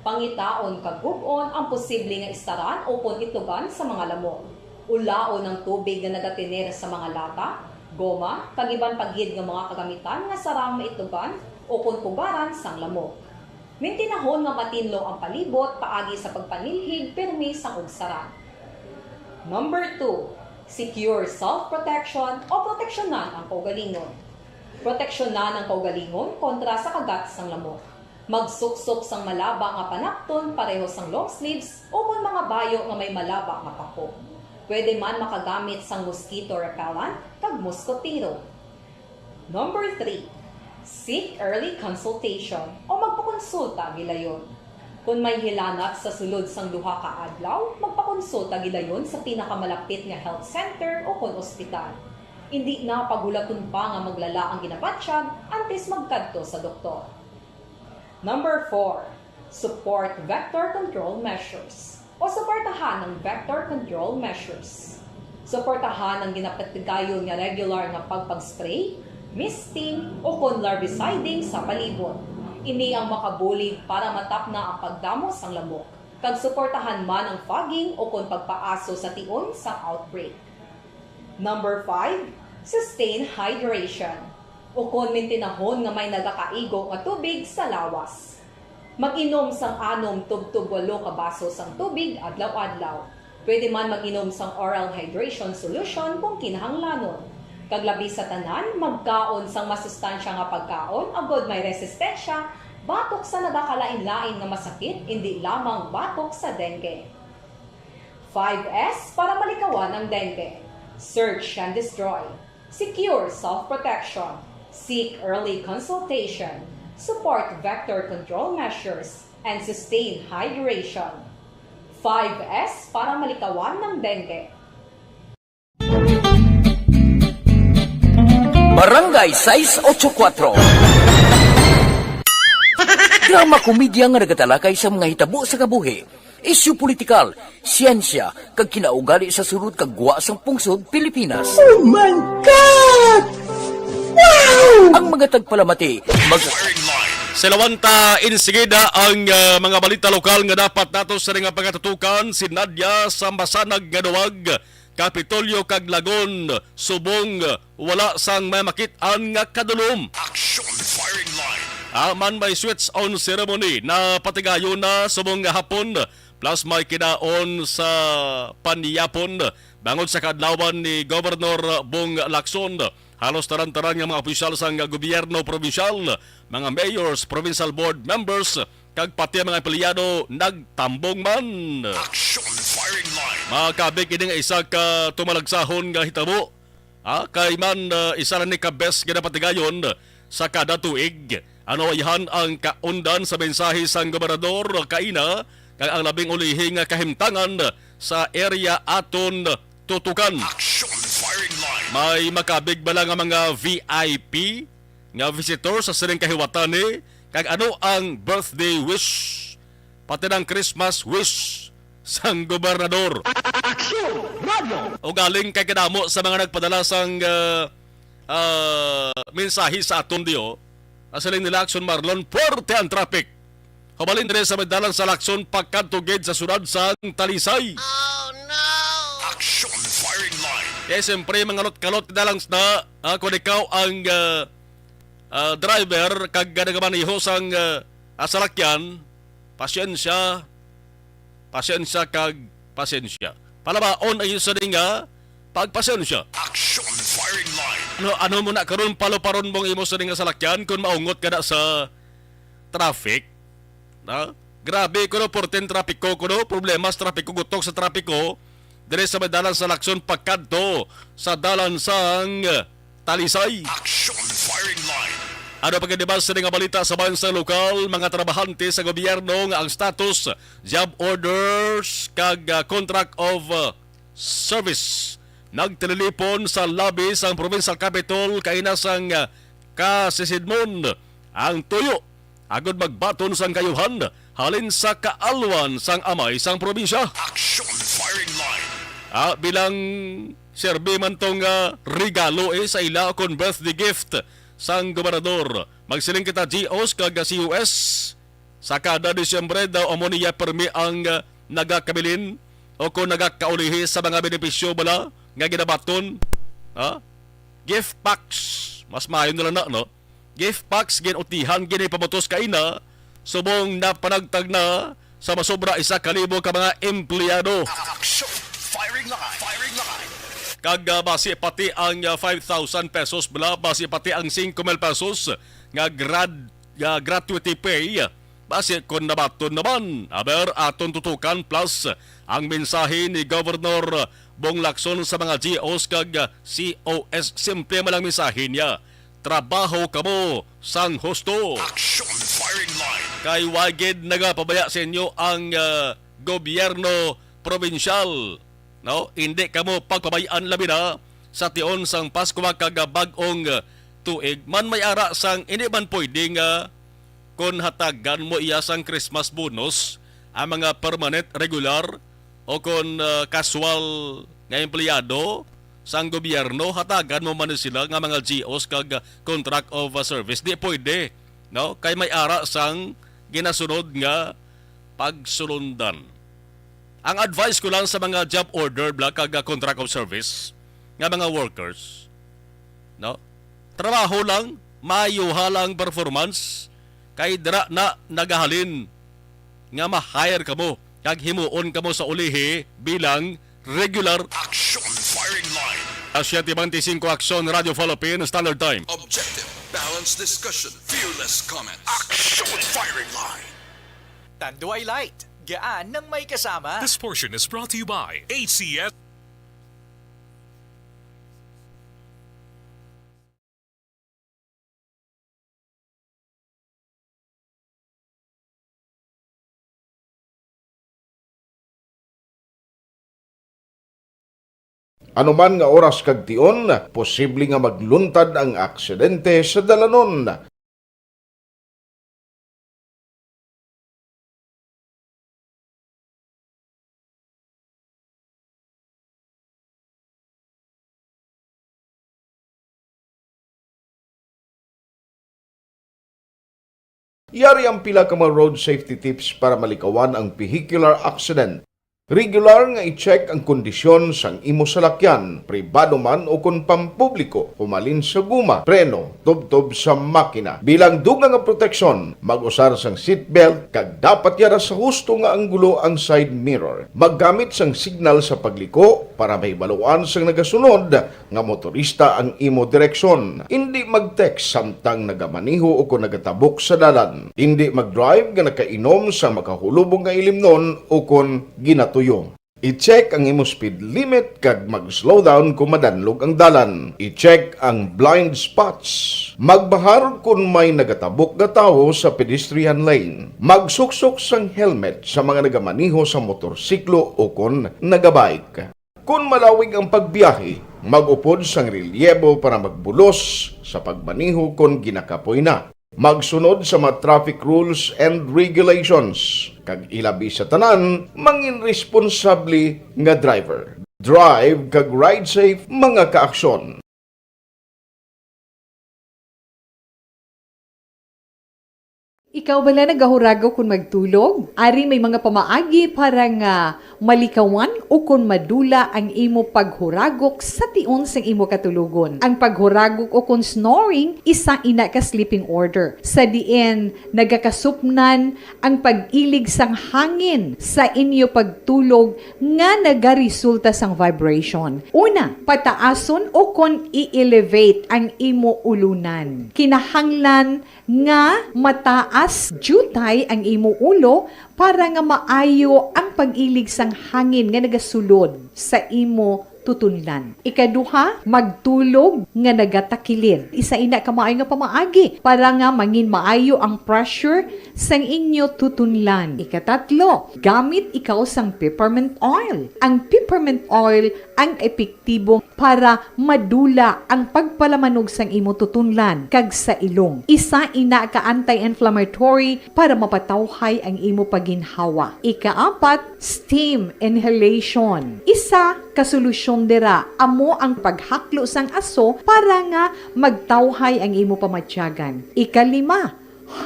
Pangitaon kag gub-on ang posible nga istaran ukon itlogan sa mga lamok. Ulaon ang tubig nga nagatener sa mga lata, goma, kag iban pa gid nga mga kagamitan nga sarang maitlogan ukon pugaran sang lamok. Mintinahon nga matinlo ang palibot paagi sa pagpanilhig pirmi sang ugsaran. Number two, secure self-protection o proteksyonan ang kaugalingon. Proteksyonan ang kaugalingon kontra sa kagat sang lamok. Magsuksok sang malaba nga panapton pareho sang long sleeves ukon mga bayo nga may malaba nga pako. Pwede man makagamit sang mosquito repellent kag moskotero. Number three, seek early consultation o magpakonsulta gilayon. Kon may hilanat sa sulod sang duha ka adlaw, magpakonsulta gilayon sa pinakamalapit nga health center o kon ospital. Indi na paghulaton pa nga maglala ang ginabatyag antes magkadto sa doktor. Number four, support vector control measures o suportahan ang vector control measures. Suportahan ang ginapatigayon nga regular nga pagpag-spray, misting, o kon larviciding sa palibot. Ini ang makabulig para matapna ang pagdamo sang lamok, kag suportahan man ang fogging o kon pagpaaso sa tion sang outbreak. Number five, sustain hydration, ukon mintinahon nga may nagakaigo nga tubig sa lawas. Mag-inom sang anom tubtob walo ka baso sang tubig adlaw-adlaw. Pwede man mag-inom sang oral hydration solution kung kinahanglanon. Kag labi sa tanan, magkaon sang masustansya nga pagkaon agod may resistensya batok sa nagakalain-lain nga masakit, indi lamang batok sa dengue. Five S para malikawan ang dengue. Search and destroy. Secure self-protection. Seek early consultation. Support vector control measures and sustain hydration. Five S para malikawan ng dengue. Barangay sais ocho kuatro. Drama komedya nga nagatalakay sa mga hitabo sa kabuhi, isyu politikal, siyensya, kag kinaugali sa sulod kag gwa sang pungsod Pilipinas. Oh my God! Wow! Ang mga tagpalamati, mag- Sa Lawanta, insigida ang ah, mga balita lokal nga dapat nato sa nga pagatutukan. Si Nadia sa masanag nga duwag, Kapitolyo kag Lagon, subong wala sang may makit-an nga kadulom. Action firing line. Aman may switch on ceremony na patigayon na subong nga hapon, plus may kinaon sa paniyapon bangod sa kaadlawan ni Governor Bong Lacson. Halos tanan-tanan nga mga opisyal sang gobyerno probinsyal, mga mayors, provincial board members, kag pati ang mga empleyado nagtambong man. Action firing line. Makabig ini nga isa ka tumalagsahon nga hitabo. Ah, kay man ah, isa na ni ka best nga napatigayon sa kada tuig. Ano ayhan ang kaundan sa mensahe sang gobernador kaina kag ang labing ulihi nga kahimtangan sa area aton tutukan. Action firing line. May makabig bala nga mga V I P nga visitor sa sining kahiwatani, kag ano ang birthday wish, pati ng Christmas wish sang gobernador? Action Radio! O galing kay kadamo sa mga nagpadala sang ah, ah, mensahe sa aton diyo, ah, siling nila Action Marlon, puwerte ang traffic. Hubalin diri sa may dalan sa Lacson pagkadto gid sa syudad sang Talisay. Oh no! Action firing line. Kaya siyempre, mangalot-kalot na lang na ah, kung ikaw ang ah, ah, driver kag nagamaneho sang ah, ah, salakyan, pasyensya, pasyensya kag pasyensya. Palabaon ang isa nga pagpasyensya. Action firing line. No, ano mo na karon, paluparon mong imo sa nga salakyan kung maungot ka na sa traffic? Na? Grabe kuno, porten trapiko kuno, problema sa trapiko, gutok sa trapiko, dire sa may dalan sa Lacson pagkadto sa dalan sang Talisay. Action firing line. Ano pa gid ba sa nga balita sa bansang lokal, mga trabahante sa gobyerno nga ang status, job orders, kag ah, contract of ah, service nagtililipon sa lobby sang provincial capitol kaina sang ah, kasisidmon ang tuyo agud magbaton sang kayuhan halin sa kaalwan sang amay sang probinsya. Action firing line. Ah, bilang serbi man tong, ah, regalo, eh, sa ila kon birthday gift sang gobernador. Magsiling kita, G Os kag, ah, C O S, sa kada Disyembre daw amo niya permi ang, ah, nagakabilin o kon nagakaulihi sa mga benepisyo bala nga ginabaton. Ha? Gift packs. Mas maayo na lang na, no? Gift packs gin-utihan gini pabutos kaina, subong napanagtag na sa masobra isa ka libo ka mga empleyado. Action firing line. Firing line. Kag, ah, basi pati ang, ah, five thousand pesos bala, basi pati ang singko mil pesos nga grad-, nga gratuity pay, basi kon nabaton naman. Aber, aton tutukan plus ang mensahe ni Governor Bong Lacson sa mga G Os kag, ah, C O S. Simple man ang mensahe niya. Trabaho kamo sang husto. Action firing line. Kay wa gid nagapabaya sa inyo ang, ah, gobyerno probinsyal, no? Hindi kamo pagpabay-an, labi na sa tion sang Pasko kag bag-ong, ah, tuig. Man may ara sang hindi man pwede nga kon hatagan mo iya sang Christmas bonus ang mga permanent, regular, o kon, ah, casual nga empleyado sang gobyerno, hatagan mo man sila nga mga G Os kag contract of, ah, service. Di pwede, no? Kay may ara sang ginasunod nga pagsulundan. Ang advice ko lang sa mga job order, bala, kag, ah, contract of service nga mga workers, no? Trabaho lang, maayuha lang performance, kay dira na nagahalin nga ma-hire kamo kag himuon kamo sa ulihi bilang regular. Action firing line. Asia Tibanti Cinco Action Radio Philippine Standard Time. Objective, balanced discussion, fearless comment. Action firing line. Tanduay Light, gaan ng may kasama. This portion is brought to you by A C S. Ano man nga oras kag tion, posible nga magluntad ang aksidente sa dalanon. Yari ang pila ka mga road safety tips para malikawan ang vehicular accident. Regular nga i-check ang kondisyon sang imo salakyan, pribado man o kon pampubliko, humalin sa guma, preno, tubtob sa makina. Bilang dugang nga proteksyon, mag-usar sang seatbelt kag dapat yara sa husto nga anggulo ang side mirror. Maggamit sang signal sa pagliko para mahibaluan sang nagasunod nga motorista ang imo direksyon. Indi mag-text samtang nagamaneho o kon nagatabok sa dalan. Indi mag-drive nga nakainom sa makahulubong nga ilimnon o kon ginatuyo. I-check ang imo speed limit kag mag-slow down kon madanlog ang dalan. I-check ang blind spots. Magbahar kon may nagatabok nga tawo sa pedestrian lane. Magsuksok sang helmet sa mga nagamaneho sa motorsiklo o kon nagabike. Kon malawig ang pagbiyahe, mag-upod sang relyebo para magbulos sa pagmaneho kon ginakapoy na. Magsunod sa mga traffic rules and regulations, kag ilabi sa tanan, mangin responsable nga driver. Drive kag ride safe, mga kaaksyon. Ikaw bala nagahuragok kon magtulog? Ari may mga pamaagi para nga malikawan o kon madula ang imo paghuragok sa tion sang imo katulogon. Ang paghuragok o kon snoring, isa ina ka sleeping order, sa diin nagakasupnan ang pag-ilig sang hangin sa inyo pagtulog nga nagaresulta sang vibration. Una, pataason o kon i-elevate ang imo ulunan. Kinahanglan nga mataas diutay ang imo ulo para nga maayo ang pag-ilig sang hangin nga nagasulod sa imo tutunlan. Ikaduha, magtulog nga nagatakilid. Isa ina ka maayo nga pamaagi para nga mangin maayo ang pressure sang inyo tutunlan. Ikatatlo, gamit ikaw sang peppermint oil. Ang peppermint oil ang epektibo para madula ang pagpalamanog sang imo tutunlan kag sa ilong. Isa ina ka anti-inflammatory para mapatawhay ang imo paginhawa. Ikaapat, steam inhalation. Isa ka solusyon dira amo ang paghaklo sang aso para nga magtawhay ang imo pamatyagan. Ikalima,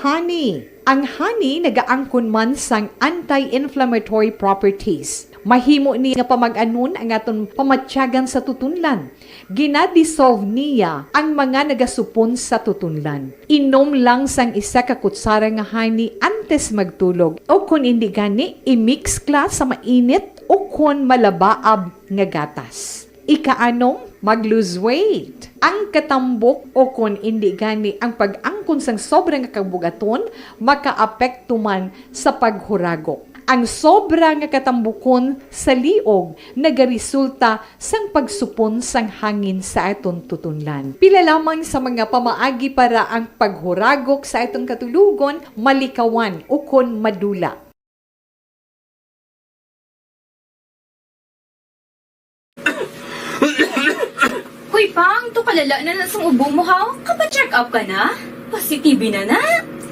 honey. Ang honey nagaangkon man sang anti-inflammatory properties. Mahimo ni nga pamag-anon ang aton pamatyagan sa tutunlan. Ginadissolve niya ang mga nagasupon sa tutunlan. Inom lang sang isa ka kutsara nga honey antes magtulog, o kon indi gani, i-mix ka sa mainit o kon malabaab nga gatas. Ikaanom, mag-lose weight. Ang katambok o kon indi gani ang pag-angkon sang sobra nga kabugaton makaapekto man sa paghuragok. Ang sobra nga katambukon sa liog nagaresulta sang pagsupon sang hangin sa aton tutunlan. Pila lamang sa mga pamaagi para ang paghuragok sa aton katulogon malikawan ukon madula. Hoy, Pang, to kalala na na sang ubo mo, ha? Kapa-check up ka na? Pasi-T B na na?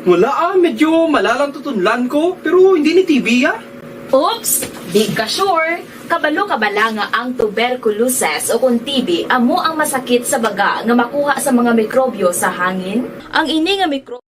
Wala, ah, medyo malalang tutunlan ko, pero hindi ni T B, ah. Oops! Di ka sure? Kabalo ka bala nga ang tuberculosis o kon T B amo ang masakit sa baga nga makuha sa mga mikrobyo sa hangin? Ang ini nga mikro-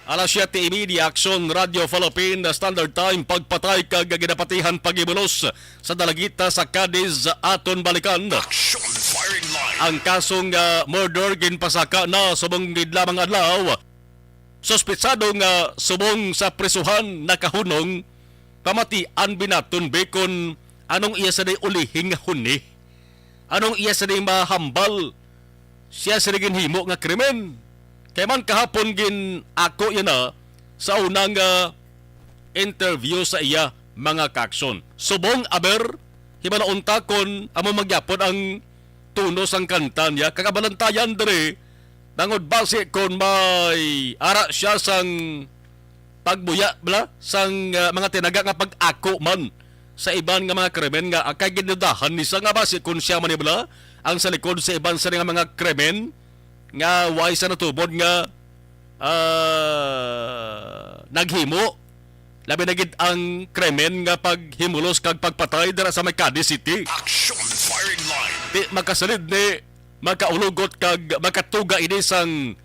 Alas siyete y media, Aksyon Radio Philippine Standard Time, pagpatay kag ginapatihan paghimulos sa dalagita sa Cadiz. Aton balikan. Action Firing Line. Ang kasong, ah, murder ginpasaka na subong gid lamang adlaw. Suspitsado nga subong sa prisuhan nakahunong, pamatian binaton be kon anong iya sa day ulihing nga huni. Anong iya sa day mahambal siya sa ginhimo nga krimen. Kay man kahapon gin-ako iya na sa unang, ah, interview sa iya mga kaaksyon. Subong aber, hibalaon ta kon amo man gyapon ang tono sang kanta niya, kag abalantayan diri, bangod basi kon may ara siya sang pagbuya, bala, sang, ah, mga tinaga nga pag-ako man sa iban nga mga krimen nga, ah, kay gidudahan ni sa nga basi kon siya man ni, bala, ang sa likod sa iban sa nga mga krimen nga way sa natubod nga, ah, naghimo. Labi na gid ang krimen nga paghimulos kag pagpatay dira sa may Cadiz City. Action Firing Line. Di makasalid ni makaulugot kag makatuga ini sang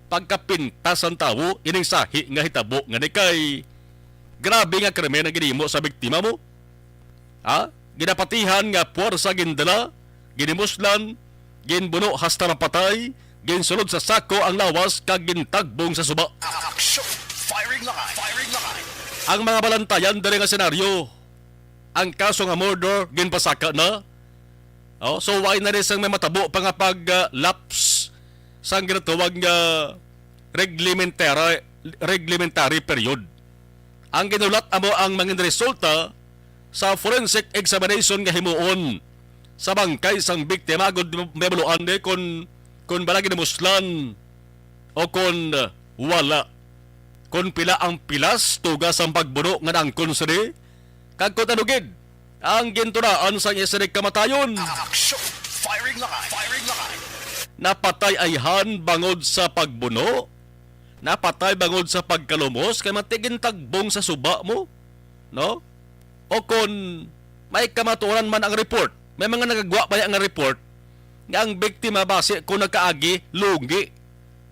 pagkapintas sang tawo ining sahi nga hitabo nga ni kay grabe nga krimen ang ginhimo sa biktima mo. Ha? Ginapatihan nga puwersa gindala, ginimuslan, ginbuno hasta mapatay, ginsulod sa sako ang lawas kag gintagbong sa suba. Action! Firing line! Firing line! Ang mga balantayan diri nga senaryo, ang kaso nga murder ginpasaka na. Oh, so why na rin sang may matabo pa nga pag, ah, lapse sang ginatawag nga reglementary, reglementary period. Ang ginulat amo ang mangin resulta sa forensic examination nga himuon sa bangkay sang biktima agud mabaluan ni kon, kon bala ginamuslan o kon wala. Kon pila ang pilas tuga sang pagbuno nga naangkon sini, kag kon ano gid ang gintunaan sang iya sini kamatayon. Action! Firing line! Firing line! Napatay ayhan bangod sa pagbuno? Napatay bangod sa pagkalumos kay man ti gintagbong sa suba mo, no? O kon may kamatuoran man ang report, may mga nagagwa pa nga report nga ang biktima basi kon nakaagi, lungi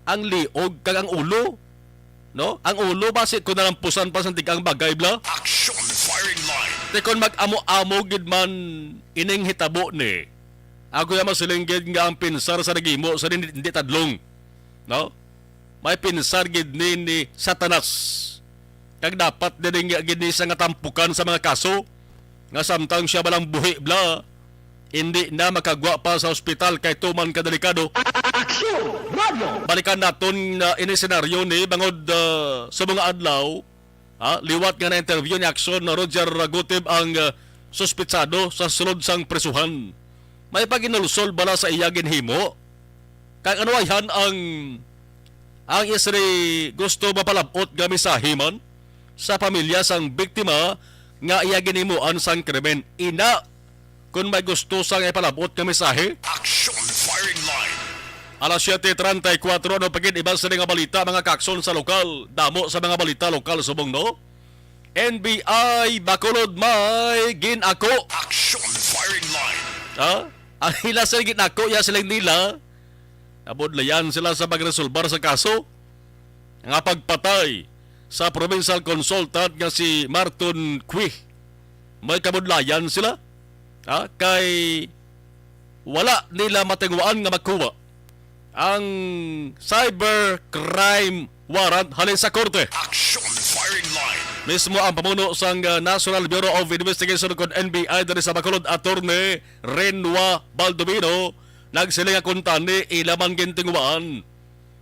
ang liog kag ang ulo. No? Ang ulo, basi ko nalampusan pa sa tigang bagay, bla? Action firing line. Te, kung mag-amo-amo gid man ining hitabo ni, ako ya masiling gid nga ang pinsar sa naghimo sa hindi, hindi tadlong. No? May pinsar gid ni, ni Satanas. Kag dapat din nga gid ni siya nga tampukan sa mga kaso nga samtang siya balang buhi, bla, hindi na makagwa pa sa ospital kay tuman ka delikado. Aksyon! Radyo! Balikan naton na ini senaryo ni bangod, ah, sa mga adlaw, ha, liwat nga na-interview ni Aksyon na Roger Gutib ang, ah, suspitsado sa sulod sang prisuhan. May paginulsol bala sa iya ginhimo? Kag ano ayhan ang, ang isri gusto mapalabot nga mensahe man sa pamilya sang biktima nga iya ginhimuan sang krimen? Ina, kun may gusto sang ipalabot nga mensahe? Action firing line. Alas siete treinta y cuatro, ano pa gid iban sini nga balita, mga kakson sa lokal? Damo sa mga balita lokal subong, no? N B I Bacolod may ginako. Action firing line. Ha? Ang ila sila ginako, ya sila nila. Nabudlayan sila sa pagresolbar sa kaso nga pagpatay sa provincial consultant nga si Marton Qui. May kabudlayan sila, ha? Kay wala nila matingwaan nga makuha ang cyber crime warrant halin sa korte. Action firing line. Mismo ang pamuno sang, uh, National Bureau of Investigation kon N B I diri sa Bacolod, Attorney Renwa Baldovino, nagsiling nga kuntani ila man gintingwaan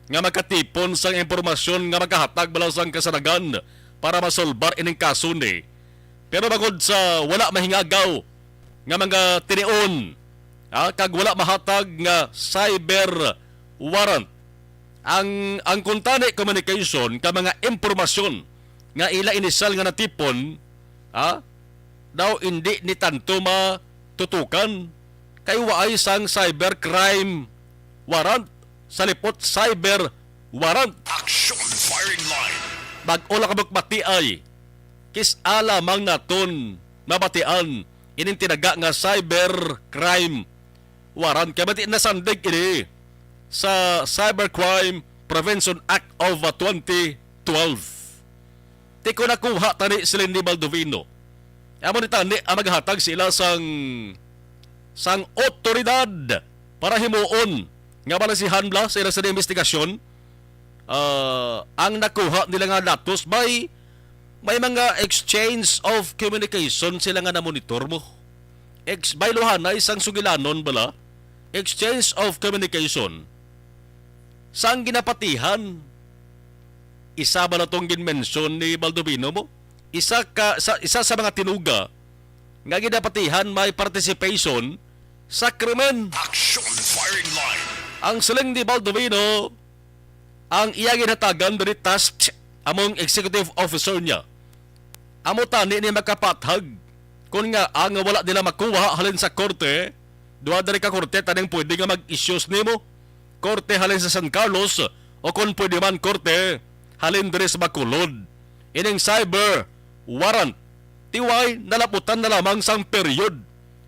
nga makatipon sang impormasyon nga makahatag bala sang kasanagan para masolbar ining kaso ni. Pero bangod sa wala mahingagaw nga mga tinion, ha, kag wala mahatag nga cyber warrant, ang, ang kuntani communication ka mga impormasyon nga ila inisyal nga natipon, ha, daw indi ni tanto matutukan kay waay sang cyber crime warrant, sa lipot cyber warrant. Action firing line. Bag-o lang kabukbati ay kis-a lamang naton mabatian ining tinaga nga cyber crime warrant kay bati nasandig ini sa Cybercrime Prevention Act of, uh, twenty twelve. Ti ko nakuha tani sila ni Baldovino. Amo ni tani ang maghatag sila sang, sang otoridad para himuon nga balasihan bala sa ila sa investigasyon, ah, ang nakuha nila nga datos. May, may mga exchange of communication sila nga namonitor mo. Ex-, bayluhanay sang sugilanon bala, exchange of communication sang ginapatihan. Isa bala tong ginmensyon ni Baldovino mo? Isa ka, sa, isa sa mga tinuga nga ginapatihan may participation sa krimen. Action firing line. Ang siling ni Baldovino, ang iya ginhatagan diri task among executive officer niya. Amo tani ni makapathag kon nga ang wala nila makuha halin sa korte, duha diri ka korte taning pwede nga mag-issues nimo. Korte halin sa San Carlos o kon pwede man korte halin diri sa Bacolod. Ining cyber warrant, tiway nalaputan na lamang sang period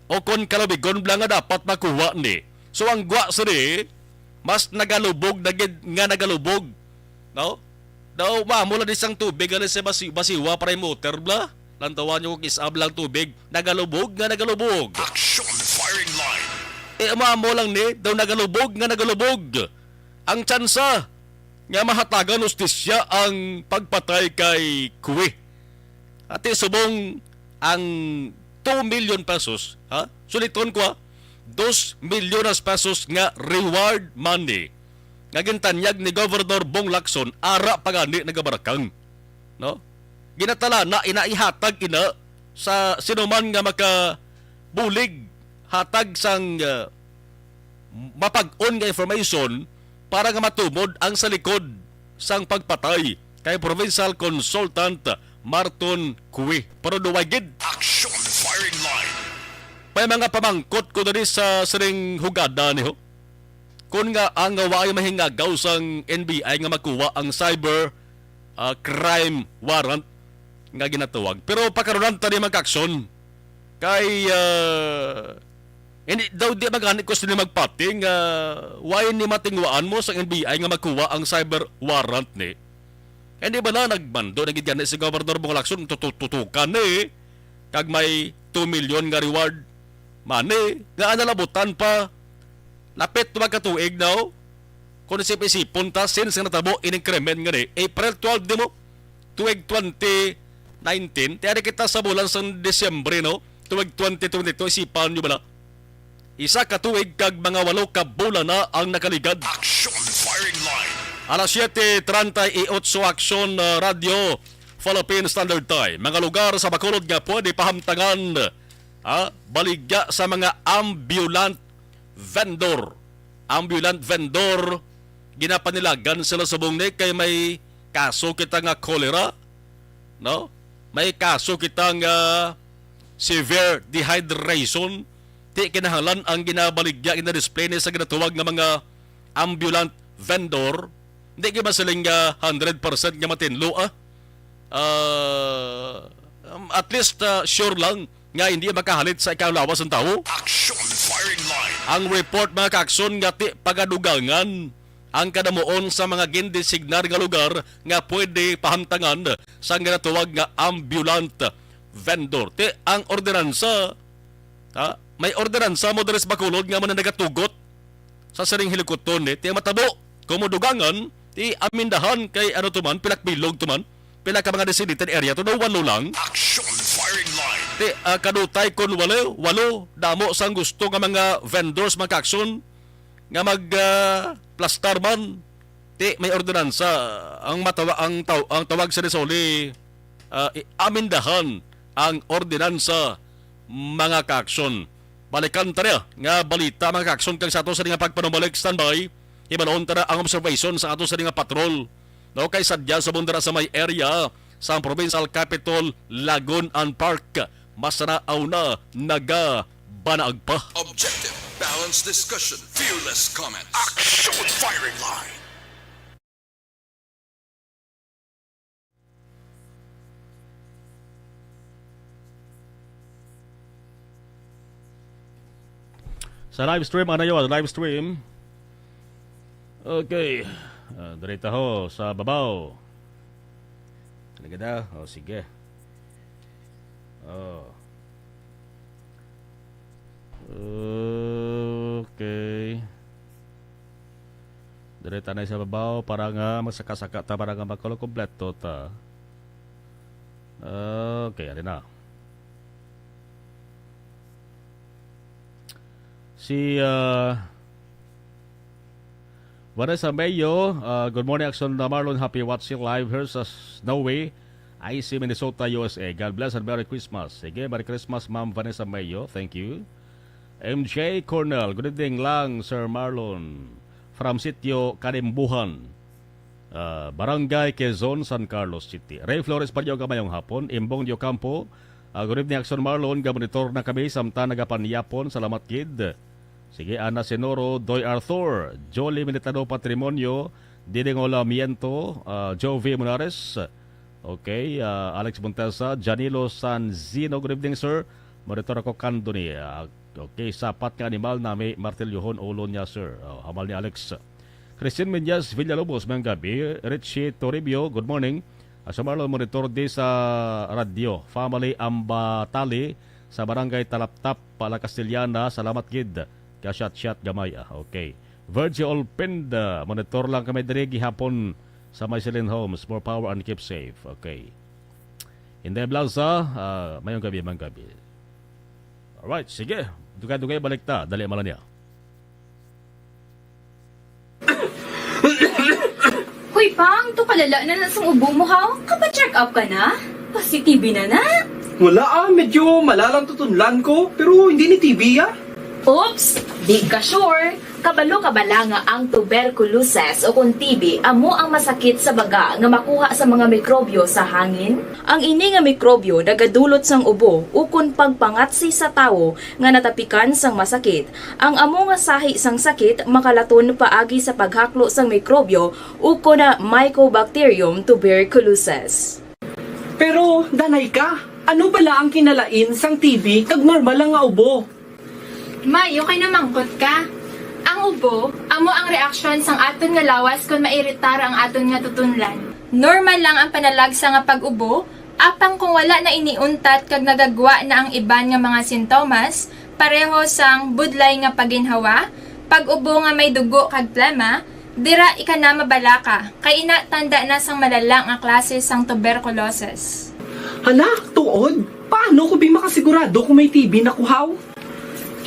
o kon kalubigon bala nga dapat makuha ni. So ang gwa sini, mas nagalubog na gid nga nagalubog, no? Daw maamo lang di sang tubig, ano, sa basi-, basiwa para yung motor, bla? Lantawan nyo kung isab lang tubig, nagalubog nga nagalubog. Action firing line. Eh, maamo lang ni, daw nagalubog nga nagalubog. Ang tsansa nga mahatagan hustisya ang pagpatay kay Kuwi. Ati subong ang two million pesos, ha? Suliton ko, ha? Dos milyones pesos nga reward money nga gintanyag ni Governor Bong Lacson, ara pa gani nagabarakang, no? Ginatala na ina ihatag ina sa sinuman nga makabulig hatag sang, uh, mapag-on nga information para nga matumod ang sa likod sang pagpatay kay Provincial Consultant Marton Cui. Pero duway gid. Action firing line. May mga pamangkot ko diri sa sining hugada niho. Kun nga ang waay mahingagaw sang N B I nga makuha ang cyber, ah, crime warrant nga ginatawag. Pero pakarunan ta ni mga kakson. Kay, ah, hindi daw di magani ko sila magpati nga why ni matingwaan mo sa N B I nga makuha ang cyber warrant ni. Hindi ba na nagmando na gid gani si Governor Bong Lacson, tutu-, tutukan ni, kag may two million nga reward money nga nalabutan pa, lapit na magkatuig na, oh. Kung isip-isipon ta, since nga natabo ining krimen nga ni April twelve, di mo, tuig twenty nineteen, tiyari kita sa bulan sang Disyembre, no? Tuig twenty twenty-two, isipan nyo bala. Isa ka tuig kag mga walo ka bulan na ang nakaligad. Action Firing Line. Alas siete treinta y ocho, Action, uh, Radio Philippine Standard Time. Mga lugar sa Bacolod nga pwede pahamtangan, ah, baligya sa mga ambulant vendor. Ambulant vendor, ginapanilagan sila subong ni kay may kaso kita nga cholera, no? May kaso kita nga severe dehydration. Di kinahanglan ang ginabaligya, ginadisplay ni sa ginatawag nga mga ambulant vendor. Di gyud masiling nga hundred percent nga matinlo, ah. Ah, um, at least, ah, sure lang nga hindi makahalit sa ikalawas ng tawo. Action Firing Line. Ang report, mga kaakson, nga ti pagadugangan ang kadamuon sa mga gindesignar nga lugar nga pwede pahamtangan sa ginatawag nga ambulant vendor. Ti ang ordinansa, ha? May ordinansa mo diri sa Bacolod nga man nagatugot sa siring hilikuton, eh. Ti ang matabo, kung modugangan, ti amindahan kay ano to man, pila ka bilog to man, pila ka mga designated area to, no, walo lang. Action Firing Line. Ti, ah, kadutay kon walo, walo, damo sang gusto nga mga vendors, mga kaakson, nga mag, ah, plastar man. Ti, may ordinansa ang matawa-, ang taw-, ang tawag sa Rizoli, ah, i-, amindahan ang ordinansa, mga kaakson. Balikan ta niya nga balita, mga kaakson, kag sa ato sa nga pagpanumbalik, standby. Hibaluon ta na ang observation sa ato sa nga patrol. No, kay sadya subong dira sa may area sa provincial capital, Lagun-an Park, mas naaw na nagabanaag pa. Objective, balanced discussion, fearless comments. Action Firing Line. Sa live stream, ano yun? Live stream. Okay. Ah, diri taho sa babaw. Talaga daw? O, sige. Oh. Okay. Diri ta na sa babaw para nga magsaka-saka ta, para nga makulo kompleto ta. Okay, ari na. Si, ah, Vanessa Mayo, ah, good morning, Action, uh, Marlon. Happy watching live here sa Snowy, I C, Minnesota, U S A. God bless and Merry Christmas. Sige, Merry Christmas, Ma'am Vanessa Mayo. Thank you. M J Cornell, good evening lang, Sir Marlon. From Sitio Kalimbuhan, ah, Barangay Quezon, San Carlos City. Ray Flores Baryoga, mayong hapon. Imbong Diocampo, ah, good evening, Action Marlon. Gamonitor na kami, samtang nagapanyapon. Salamat gid. Sige, Ana Senoro, Doy Arthur, Jolly Militado Patrimonio, Diding Olamiento, ah, Jovi Monares. Okay, ah, Alex Montesa, Janilo Sanzino, good evening, sir. Monitor ako kandoni. Ah, okay, sapat nga animal na may martilyohon ulo niya, sir. Oh, hamal ni Alex. Christine Menyas Villalobos, mayong gabi. Richie Toribio, good morning. Ah, sa Marlon, monitor di sa radyo. Family Ambatali sa Barangay Talaptap, Pala Castellana. Salamat gid. Ka-shot-shot gamay, ah. Okay. Virgie Olpinda, monitor lang kami diri gihapon sa May Silin Homes. More power and keep safe. Okay. Inday Blanza, ah, mayong gabi, mayong gabi. Alright, sige. Dugay-dugay balik ta. Dali, mala niya. Hoy, Pang, to kalala na na sang ubo mo, ha? Kapa-check up ka na? Positive na na? Wala, ah, medyo malalang tutunlan ko, pero hindi ni T B, ah. Oops, di ka sure. Kabalo ka bala nga ang tuberculosis o kung T B amo ang masakit sa baga nga makuha sa mga mikrobyo sa hangin? Ang ini nga mikrobyo nagadulot sang ubo ukon pagpangatsi sa tawo nga natapikan sang masakit. Ang amo nga sahi sang sakit makalaton paagi sa paghaklo sang mikrobyo ukon na Mycobacterium tuberculosis. Pero, danay ka, ano bala ang kinalain sang T B kag normal lang nga ubo? May, okay na mangkot ka. Ang ubo, amo ang reaksyon sang aton nga lawas kon mairitar ang aton nga tutunlan. Normal lang ang panalagsa nga pag-ubo, apang kung wala na ini untat kag nagagwa na ang iban nga mga sintomas, pareho sang budlay nga paginhawa, pag-ubo nga may dugo kag plema, dira ika na mabalaka, kay ina tanda na sang malala nga klase sang tuberculosis. Hala, tuod? Paano ko bi makasigurado kung may T B na kuhaw?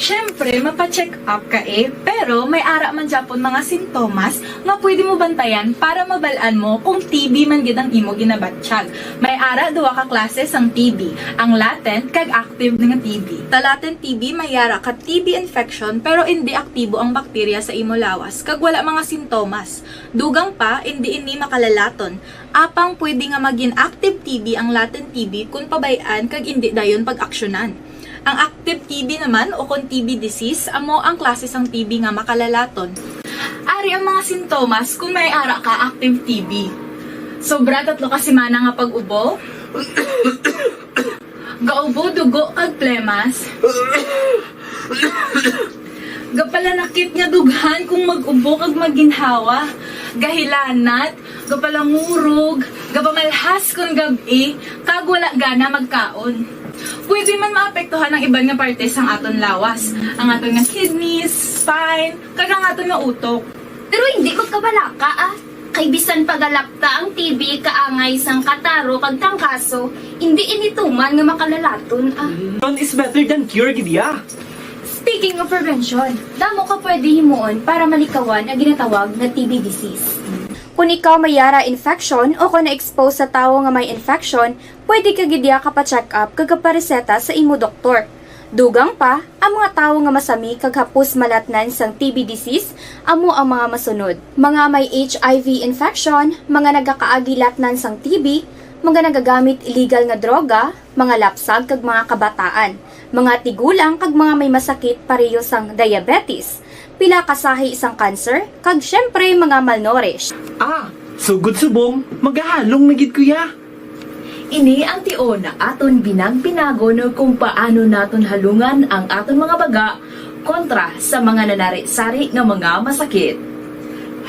Siyempre, mapa-check up ka eh, pero may ara man gyapon mga sintomas nga pwede mo bantayan para mabal-an mo kung T B man gid ang imo ginabatyag. May ara duha ka klase sang T B, ang latent kag active nga T B. Sa latent T B may ara ka T B infection pero indi aktibo ang bakterya sa imo lawas kag wala mga sintomas. Dugang pa, indi ini makalalaton. Apang pwede nga magin active T B ang latent T B kon pabay-an kag indi dayon pag-aksyonan. Ang active T B naman o kon T B disease amo ang klase sang T B nga makalalaton. Ari ang mga sintomas kon may ara ka active T B. Sobra tatlo ka semana nga pag-ubo. Gaubo dugo kag plemas. Gapalanakit nga dughan kung mag-ubo kag maginhawa. Gahilanat, gapalangurog, gapamalhas kon gab-i, kag wala gana magkaon. Pwede man maapektuhan ang iban nga parte sang aton lawas, ang aton nga kidneys, spine, kag ang aton nga utok. Pero hindi magkabalaka ah. Kay bisan pa galapta ang T B kaangay sang kataro kag trangkaso, hindi ini tuman nga makalalaton ah. Prevention is better than cure, gid ya. Speaking of prevention, damo ka pwede himuon para malikawan ang ginatawag nga T B disease. Kung ikaw may yara infection o kung na-expose sa tawo nga may infection, pwede ka gid ya kapa-check up kag kapareseta sa imo doktor. Dugang pa, ang mga tawo nga masami kag hapos malatnan sang T B disease amo ang mga masunod: mga may H I V infection, mga nagakaagi latnan sang T B, mga nagagamit illegal nga droga, mga lapsag kag mga kabataan, mga tigulang kag mga may masakit pareho sang diabetes. Pila ka sahi sang cancer, kag siyempre mga malnourished. Ah, sugod subong, magahalong na gid ko ya. Ini ang tion nga aton binag-binagon kung paano naton halungan ang aton mga baga kontra sa mga nanari-sari nga mga masakit.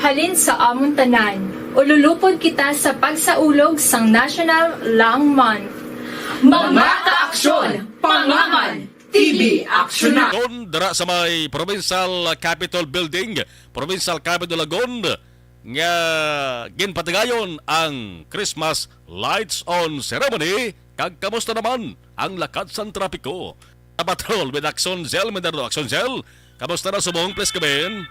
Halin sa amon tanan, ululupod kita sa pagsaulog sang National Lung Month. Mga kaaksyon, pangaman, T V aksyon na! Kon dira sa may Provincial Capitol Building, Provincial Capitol Lagon, nga ginpatigayon ang Christmas Lights On Ceremony. Kag kamusta naman ang lakad sang trapiko? Sa Patrol with Action Cell, Mindanao Action Cell. Kamusta na subong, please come in?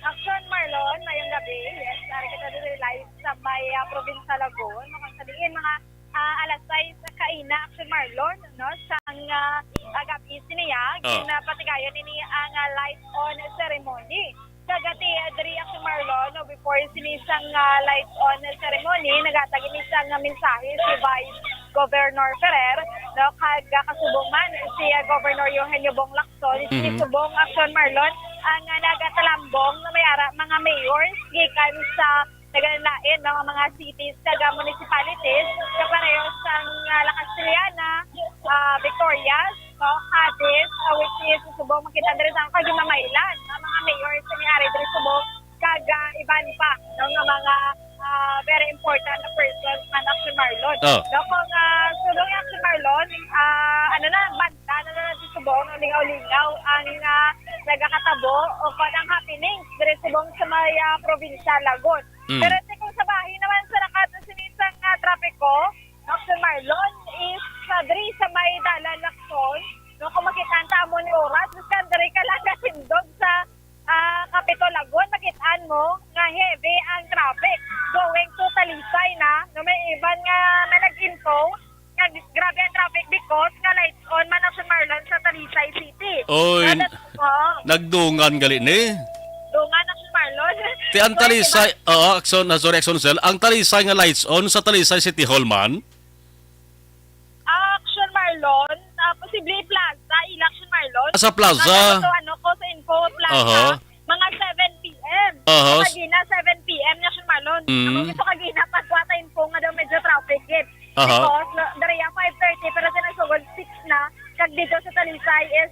Action Marlon, mayong gabi. Yes, ari kita diri live sa may ah, probinsya Lagon. Kung sa diin, mga ah, alas sais kaina, Action Marlon, no? Sang ah, ah, gabi siniya, Ah. ginapatigayon ini ang ah, light on ceremony. Kag ati, ah, diri, Action Marlon, no, before sini sang ah, light on ceremony, naghatag ini sang ah, mensahe si Vice Governor Ferrer, no, kag ah, kasubong man si ah, Governor Eugenio Bong Lacson, sini Mhm. subong, Action Marlon, ang ah, nagatalambong nga may ara mga mayors gikan sa nagalain-lain nga mga cities kag ah, municipalities, kapareho sang ah, La Castellana, ah, Victorias, no, Cadiz, ah, which is subong makita diri sa kag Mamaylan, ang mga mayor sa may ari diri subong kag ah, iban pa, no, nga mga ah, very important na persons man, Action Marlon. Ah. No, kung ah, subong, Action Marlon, ah, ano na, banda na na subong, lingaw-lingaw ang ah, nagakatabo o kung ang happenings diri subong sa may ah, probinsya Lagon. Mm. Pero sa kung sa bahin naman sa rakat sa sinisang nga trapiko, Action Marlon, is sa diri sa may dalan Lacson, no, kung makita ta amo ni oras, biskan diri ka lang natindog sa ah, Capitol Lagon, makit-an mo nga heavy ang traffic going to Talisay na, no, may iban nga may nag-info nga grabe ang traffic because nga lights on man, Action Marlon, sa Talisay City. Oy, Kada, oo, nagdungan gali ni. Dungan, Action Marlon. Ti ang Talisay, oo, Action, ah, sorry, Action Cell. Ang Talisay nga lights on sa Talisay City Hall man. Action Marlon, ah, posible plaza, ila, Action Marlon. Ah, sa plaza. Ano to, ano ko sa info, plaza. Aha. Mga seven p.m. Aha. Kagina, seven p.m. na, Action Marlon. Mm. Ako gusto kagina, pagkuha ta info nga daw medyo traffic gid. Aha. Because, no, diri ang five thirty, pero sinasugod six na, kag dito sa Talisay is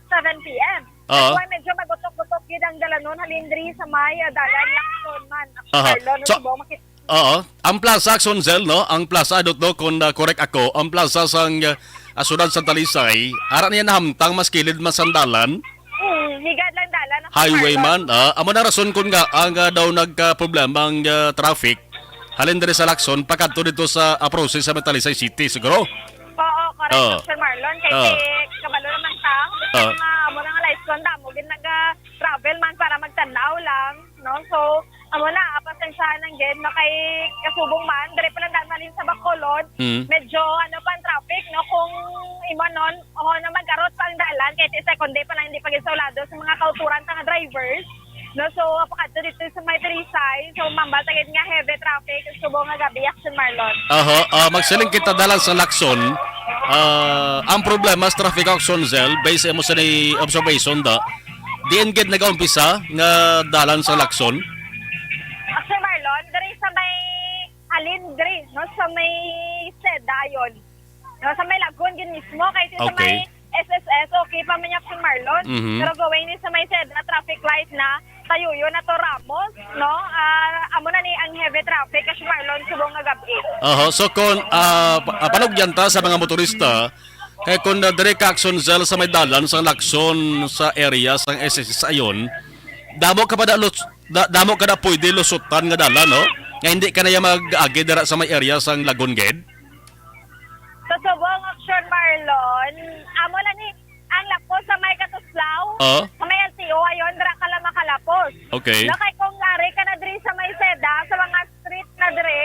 seven p.m. Aha. Kaya medyo magutok-gutok gid ang dalanon, halin diri sa may, ah, dalan, Lacson man. Action Aha. Marlon, So, subong makit- Oo. Ang plaza, Action Zell, no? Ang plaza, I don't know kung, ah, correct ako, ang plaza sang, ah, siyudad sa Talisay, ara niya nahamtang mas kilid man sang dalan. Hmm, higad lang dalan ang Highway Marlon. Man, ah, amo na rason kun nga ang, ah, daw nagkaproblema ang, ah, traffic halin diri sa Lacson pakadto dito sa, ah, Proces sa Talisay City, siguro. Oo, correct, Oo. Sir Marlon. Kay Oo. Kabalo naman ta, Oo. Ang, ah, amo na nga lights kon damo gid naga-travel man para magtanaw lang, no? So, amo na, ah, pasensyahan lang gid, no? Kay kasubong man, diri pa lang daan malin sa Bacolod, Mm. medyo ano pa ang traffic, no? Kung imo nun, o na mag-arot pa ang dalan, kay ti second day pa lang, hindi pa gid sa ulado sa mga kauturan ta nga drivers. No, so, pakadto dito sa may Talisay, so, mambal ta gid nga heavy traffic, subong nga gabi, Action Marlon. Oho, ah, magsiling kita dalan sa Lacson. Ah, ang problema sa traffic, Action Zell, based mo sa ni observation da, diin gid nagaumpisa nga dalan sa Lacson? Action Marlon, diri sa may halin diri, no, sa may Seda, yon. No, sa may Lagon gid mismo, kay sa Okay. may S S S, okay pa man yung Action Marlon. Mhm. Pero going ni sa may Seda, traffic light na, tayo yun na to Ramos, no? Ah, amo na ni ang heavy traffic, Action Marlon, subong nga gabi. Oho, so kung, ah, pa-, ah, panugyan ta sa mga motorista, kay kung, ah, diri ka Action Zell sa may dalan, sa Lacson, sa area, sa S S S ayon, damo ka pa da lus-, da-, damo ka na pwede lusutan nga dalan, no? Nga hindi ka na ya mag-agi dira sa may area sang Lagon gid? Sa subong, Action Marlon, amo lang ni ang lapos sa may Katuslaw, Oh. sa may L T O, ayon, dira ka lang makalapos. Okay. No, kay kung ari ka na diri sa may Seda, sa mga street na diri,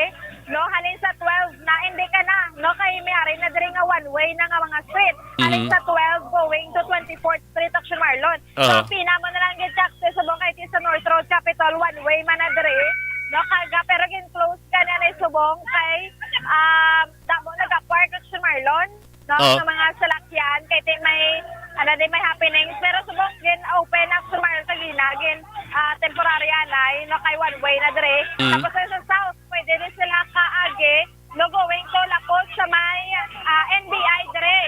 no, halin sa twelve na, hindi ka na, no, kay may ari na diri nga one way na nga mga street. Halin Mhm. sa twelve going to twenty-fourth Street, Action Marlon. So, Aha. pina mo na lang gid ka accessible kay sa North Road, Capitol, one way man na diri. No, kaga, pero gin-close ka na ni subong kay, um, damo nagapark, Action Marlon, no, Oo. sa mga salakyan, kay ti may, ano, di may happenings. Pero subong gin-open, Action Marlon, kagina, gin, ah, temporary anay, no, kay one way na diri. Mm. Tapos sa South, pwede din sila kaagi, no, going to Lapod sa may, ah, N B I diri,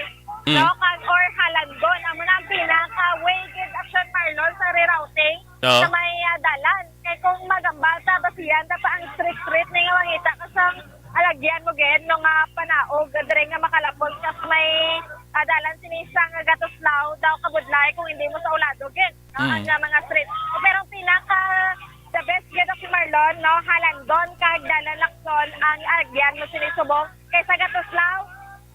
Mm. no, kag or Halandon. Amo na ang pinaka-way gid, Action Marlon, sa rerouting Oo. sa may, ah, dalan. Kay kung magambal ta, basihan ta pa ang street-street ni nga mangita ka sa alagyan mo gid, no, nga panaog diri nga makalapod ka sa may, ah, dalan sini sa nga Gatuslaw daw kabudlay kung hindi mo sa ulado gid, no, Mm. ang, ah, mga street. Pero ang pinaka the best gid, Action Marlon, no? Halandon kag Dalan Lacson ang agyan mo sini subong. Kay sa Gatuslaw,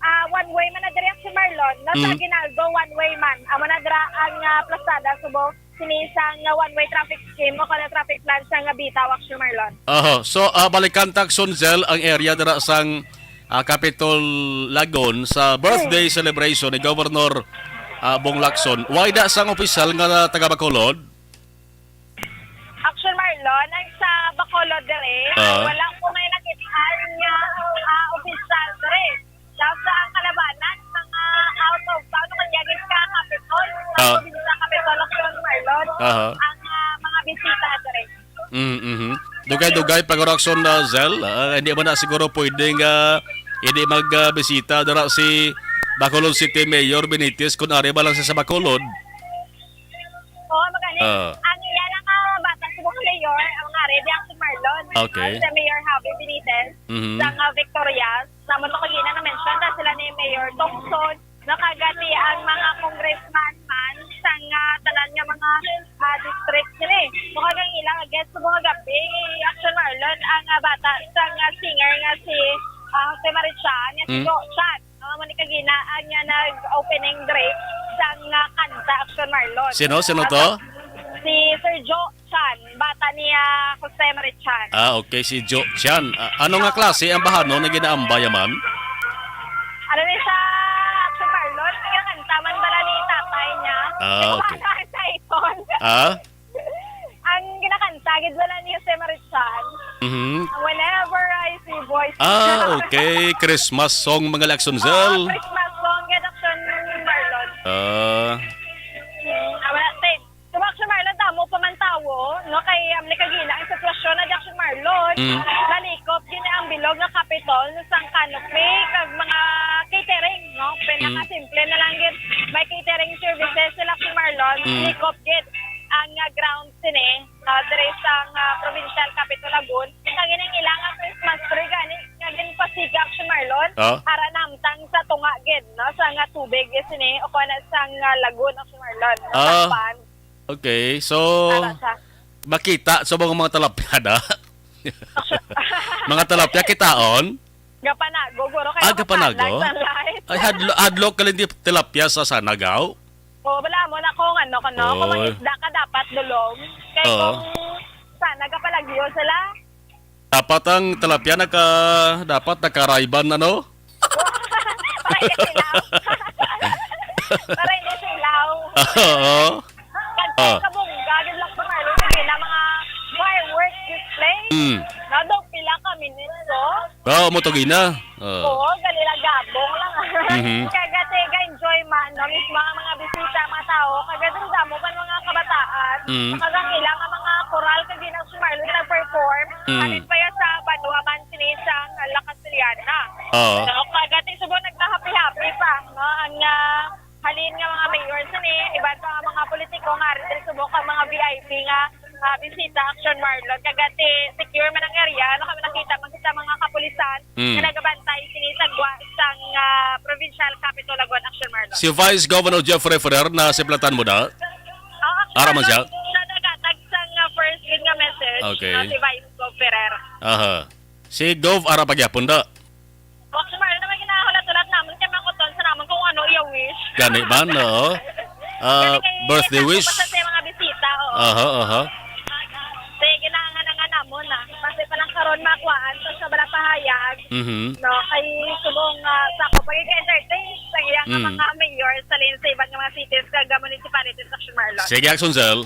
ah, one way man na diri, Action Marlon, no? Sa Mm. Aguinaldo, one way man. Amo na dira ang, ah, plasada subong sini sa nga one-way traffic scheme o kada traffic plan sa nga bitaw, Action Marlon. Oho. So, ah, balikan ta, Action Zell, ang area dira sang, ah, Capitol Lagon sa birthday Mm. celebration ni Governor, ah, Bong Lacson. Wala sang opisyal nga taga Bacolod? Action Marlon, ang sa Bacolod diri, Ah. wala ko may nakit-an nga, ah, opisyal diri. Daw sa ang kalabanan, mga out of town, kung yagis ka, Capitol, sa Ah. probinsya Capitol, Action Marlon, Aha. ang, ah, mga bisita diri. Mm, mhm. Dugay-dugay pag-oraksyon na, Zell. Ah, hindi man na siguro pwedeng, ah, hindi mag, ah, bisita dira si Bacolod City Mayor Benitez kung ari ba lang siya sa Bacolod. Oo, magani. Ah. Ang iya lang nga bata, si mga mayor, ang nga ready ang si Marlon. Okay. Ang si Mayor Javi Benitez, Mhm. sa nga Victorias, sa mo to kagina na mention na sila ni Mayor Thompson, nakagati ang mga congressman man sa nga tanan nga mga, ah, district nila. Mukha kang ilang against sa mga gabi, Action Marlon, ang, ah, bata sa nga singer nga si, ah, Jose Marichan, nga si Mm. Jo Chan. Ang amo ni kagina ang nga nag-opening dre sang, ah, kanta, Action Marlon. Sino? Sino to? Si Sir Jo Chan, bata ni, ah, Jose Marichan. Ah, okay, si Jo Chan. Ah, ano nga klase ang bahano na ginaambay, man? Ano ni sa Action Marlon? Kinakanta man bala ni tatay niya? Ah, okay. Sa iton. Ah? Ang ginakanta gid wala ni Jose Marichan. Mhm. Whenever I see boys. Ah, okay. Christmas song, mga Lacson Zell. Oo, Christmas song, gid, Action Marlon. Ah. Mm, ah, wala, te. Sa Action Marlon, damo pa man tawo, no? Kay, um, ni kagina, ang sitwasyon na di Action Marlon, Mm. nalikop gid ang bilog nga Capitol, no, sang canopy, kag mga catering, no? Mm. Pinakasimple na lang gid. May catering services sila, Action Marlon, Mm. likop gid ang nga ground sini, ah, diri sa, ah, Provincial Capitol Lagoon. Kag ining ila nga Christmas tree gani nga ginpasiga, Action Marlon, Ah? ara namtang sa tunga gid, no, sa nga tubig sini o kuan sa nga lagoon, Action Marlon, no, sa Ah. pond. Okay, so Ara sa makita sa mga, mga talapyada. Mga talapya kitaon? Gapanago, guro, kay Ah, gapanago? makapalag sa light. Ay, hadlo-, hadlok ka lang di tilapia sa sanagaw? Oo, wala mo na kung ano, kung ano, kung Oy. mangisda ka, dapat dulong. Kay Oo. kung sana gapalagyo sila. Dapat ang tilapia naka-, dapat naka-Ray-Ban, ano? Para hindi silaw. Para hindi silaw. Oo. Kag Ah. kabungga, gid lang pa, Marlon, sige na, mga fireworks display. Mm. Na daw pila ka minutes, oh. Ah, mo to gina. Ah. Oo, gali lang, gabong lang. Mhm. Kaya gati, ga-enjoy man, no? Mismo ang mga bisita, mga tao, kaya damo pa mga kabataan. Mm. Kag ang ila nga mga koral, kag ginang Marlon nag-perform. Mm. Anin pa ya sa banwa man sini sa La Castellana. Oo. No? Kaya gati, subong nagka-happy-happy pa, no? Ang, ah, halin nga mga mayor sini, iban pa nga mga politiko nga ari diri subong kag mga V I P nga, ah, bisita, Action Marlon. Kag gati, secure man ang area, ano kami nakita man kita mga kapulisan Mm. nga nagabantay sini sa gwa sang, ah, Provincial Capitol Laguan, Action Marlon. Si Vice Governor Jeffrey Ferrer, nasiplatan mo na? Oo, Action Ara man siya? Marlon, siya nagatag sang, ah, first gid nga message, Okay. no, si Vice Gov Ferrer. Aha. Si Gov, ara pa gyapon da? Action Marlon, naman ginahulat-hulat namon kay makuton sa namon kung ano iya wish. Gani man, oo. Ah, Gani kay birthday sakto wish. pa sa mga bisita, oo. Aha, aha. Sige, kinahanglan na nga namon, ah. Basi pa lang karon makuhaan sa, sa bala pahayag. Mhm. No, kay subong, ah, sa ako pag-entertain sa iya nga Mm. mga mayor sa lin sa iban nga mga cities kag municipalities, Action Marlon. Sige, Action Cell.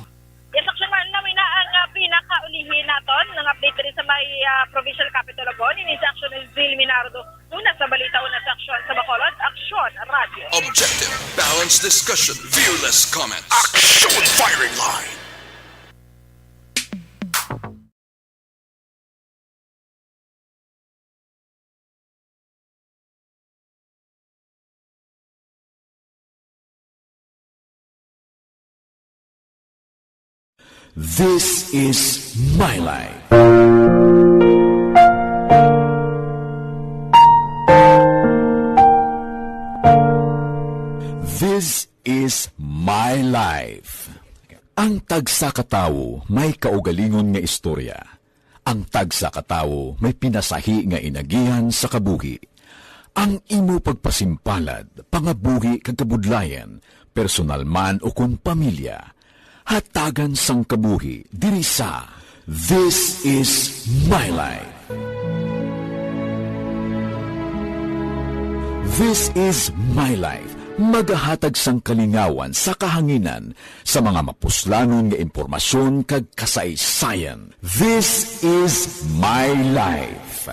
Yes, Action Marlon, na may na ang, ah, pinakaulihi naton nga update diri sa may, ah, Provincial Capitol Laguan. Ini sa Action is Zil Minardo. Una sa balita, una sa aksyon sa Bacolod, Aksyon Radio. Objective, balanced discussion, fearless comment. Action Firing Line. This is my life. This is my life. Ang tagsa ka tawo may kaugalingon nga istorya. Ang tagsa ka tawo may pinasahi nga inagihan sa kabuhi. Ang imo pagpasimpalad, pangabuhi kag kabudlayan, personal man ukon pamilya, hatagan sang kabuhi diri sa This Is My Life. This Is My Life, magahatag sang kalingawan sa kahanginan sa mga mapuslanon nga impormasyon kag kasaysayan. This is my life.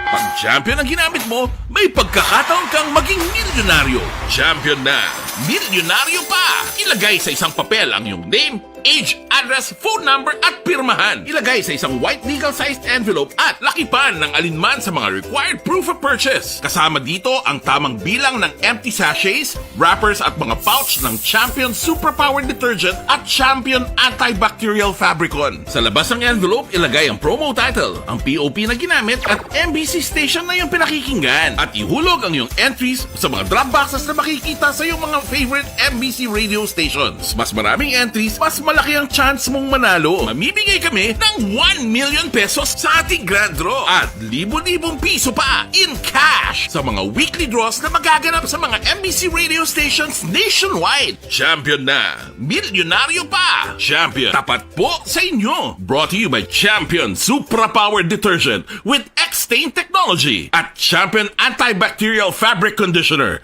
Pag champion ang ginamit mo, may pagkakataon kang maging milyonaryo. Champion na, milyonaryo pa! Ilagay sa isang papel ang iyong name, age, address, phone number, at pirmahan. Ilagay sa isang white legal-sized envelope at lakipan ng alinman sa mga required proof of purchase. Kasama dito ang tamang bilang ng empty sachets, wrappers, at mga pouch ng Champion Superpower Detergent at Champion Antibacterial Fabricon. Sa labas ng envelope, ilagay ang promo title, ang P O P na ginamit, at M B C station na iyong pinakikinggan. At ihulog ang iyong entries sa mga drop boxes na makikita sa iyong mga favorite M B C radio stations. Mas maraming entries, mas malaki ang chance mong manalo. Mamimigay kami ng one million pesos sa ating grand draw at libo-libong piso pa in cash sa mga weekly draws na magaganap sa mga M B C radio stations nationwide. Champion na! Milyonaryo pa! Champion, tapat po sa inyo! Brought to you by Champion Supra Power Detergent with X-Stain Technology at Champion Antibacterial Fabric Conditioner.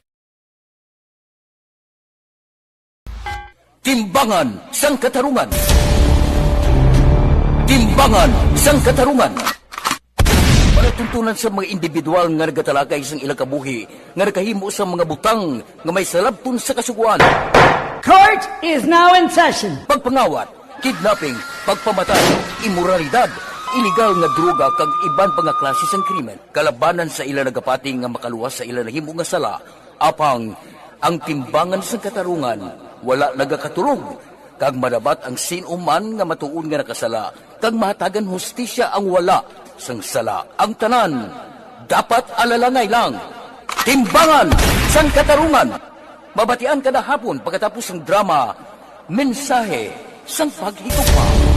Timbangan sang Katarungan. Timbangan sang Katarungan. Palatuntunan sa mga individual nga nagatalakay sang ilang kabuhi nga nakahimo sa mga butang nga may salabton sa kasugoan. Court is now in session. Pagpangawat, kidnapping, pagpamatay, imoralidad, iligal nga droga kag iban pa nga klase sang krimen kalabanan sa ila nagapati nga makaluwas sa ila nahimo nga sala, apang Ang timbangan sang katarungan wala nagakatulog, kag madapat ang sin-o man nga matuod nga nakasala, kag mahatagan hustisya ang wala sang sala. Ang tanan dapat alalangay lang. Timbangan sang Katarungan. Mabatian kada hapon pagkatapos sang drama, Mensahe sang Paghigugma.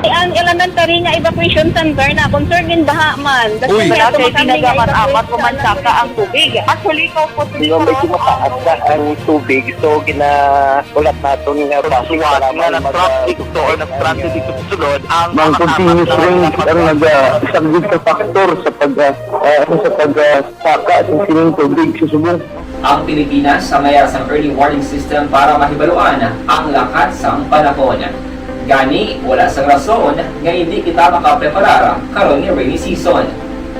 Ang elementary nga evacuation center na concerned in baha man. Uy. Wala kay pinagaman amat ko man saka ang tubig. Actually, ko po. Di ba, medyo mataas na ang tubig, so ginahulat naton nga basic nga para na-trap dito or na-stranded dito sa sulod ang mga continuous rain ang nag-, ah, isa gid sa factor sa pag, ah, ah, ano, sa pag, ah, saka sa sining tubig sa subong. Ang Pilipinas sa mayar sang early warning system para mahibaluan ang lakat sang panahon. Gani, wala sang rason nga hindi kita makapreparar karon nga rainy season.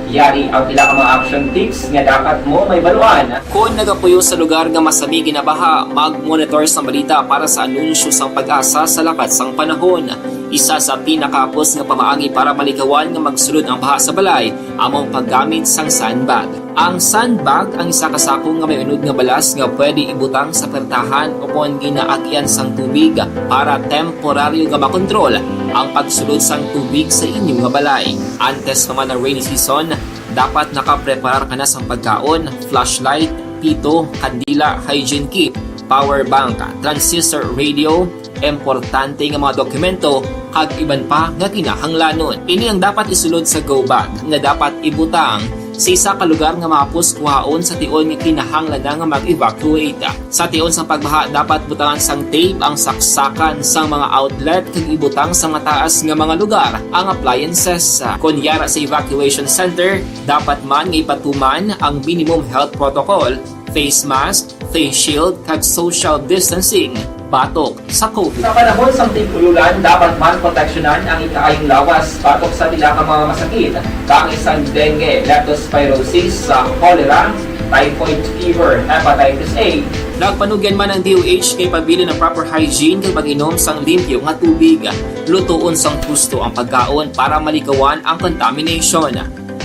Yari ang pila ka mga action tips nga dapat mo mahibaluan. Kon nagapuyo sa lugar nga masami ginabaha, mag-monitor sang balita para sa anunsyo sang PAGASA sa lakat sang panahon. Isa sa pinakahapos nga pamaagi para malikawan nga magsulod ang baha sa balay amo ang paggamit sang sandbag. Ang sandbag ang isa ka sako nga may unod nga balas nga pwede ibutang sa pertahan ukon ginaagyan sang tubig para temporaryo nga makontrol ang pagsulod sang tubig sa inyo nga balay. Antes pa man ang rainy season, dapat nakapreparar ka na sang pagkaon, flashlight, pito, kandila, hygiene kit, power bank, transistor radio, importante nga mga dokumento, kag iban pa nga kinahanglanon. Ini ang dapat isulod sa go bag nga dapat ibutang sa isa ka lugar nga mahapos kuhaon sa tion nga kinahanglan na nga mag-evacuate. Sa tion sang pagbaha, dapat butangan sang tape ang saksakan sang mga outlet kag ibutang sa mataas nga mga lugar ang appliances. Kon yara sa evacuation center, dapat man nga ipatuman ang minimum health protocol, face mask, face shield, kag social distancing batok sa COVID. Sa panahon sang tig-ululan, dapat man proteksyonan ang ikaayong lawas batok sa pila ka mga masakit, kaangay sang dengue, leptospirosis, sa cholera, typhoid fever, hepatitis A. Nagpanugyan man ang D O H nga ipabilin ang proper hygiene kag pag-inom sang limpyo nga tubig. Lutoon sang husto ang pagkaon para malikawan ang contamination.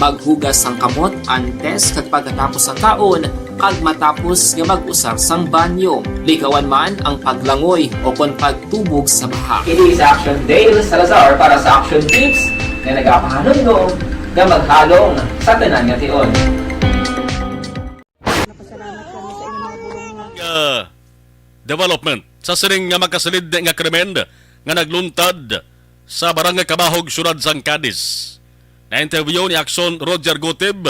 Maghugas sang kamot antes kag pagkatapos sang kaon, kag matapos nga mag-usar sang banyo. Likawan man ang paglangoy o kon pagtubog sa baha. Ini si Action Dale Salazar para sa Action Tips nga nagapahanumdom nga maghalong sa tanan nga tion. Ah, development sa sining nga makasilid nga krimen nga nagluntad sa Barangay Cabahog, Siyudad sang Cadiz. Na-interview ni Action Roger Gutib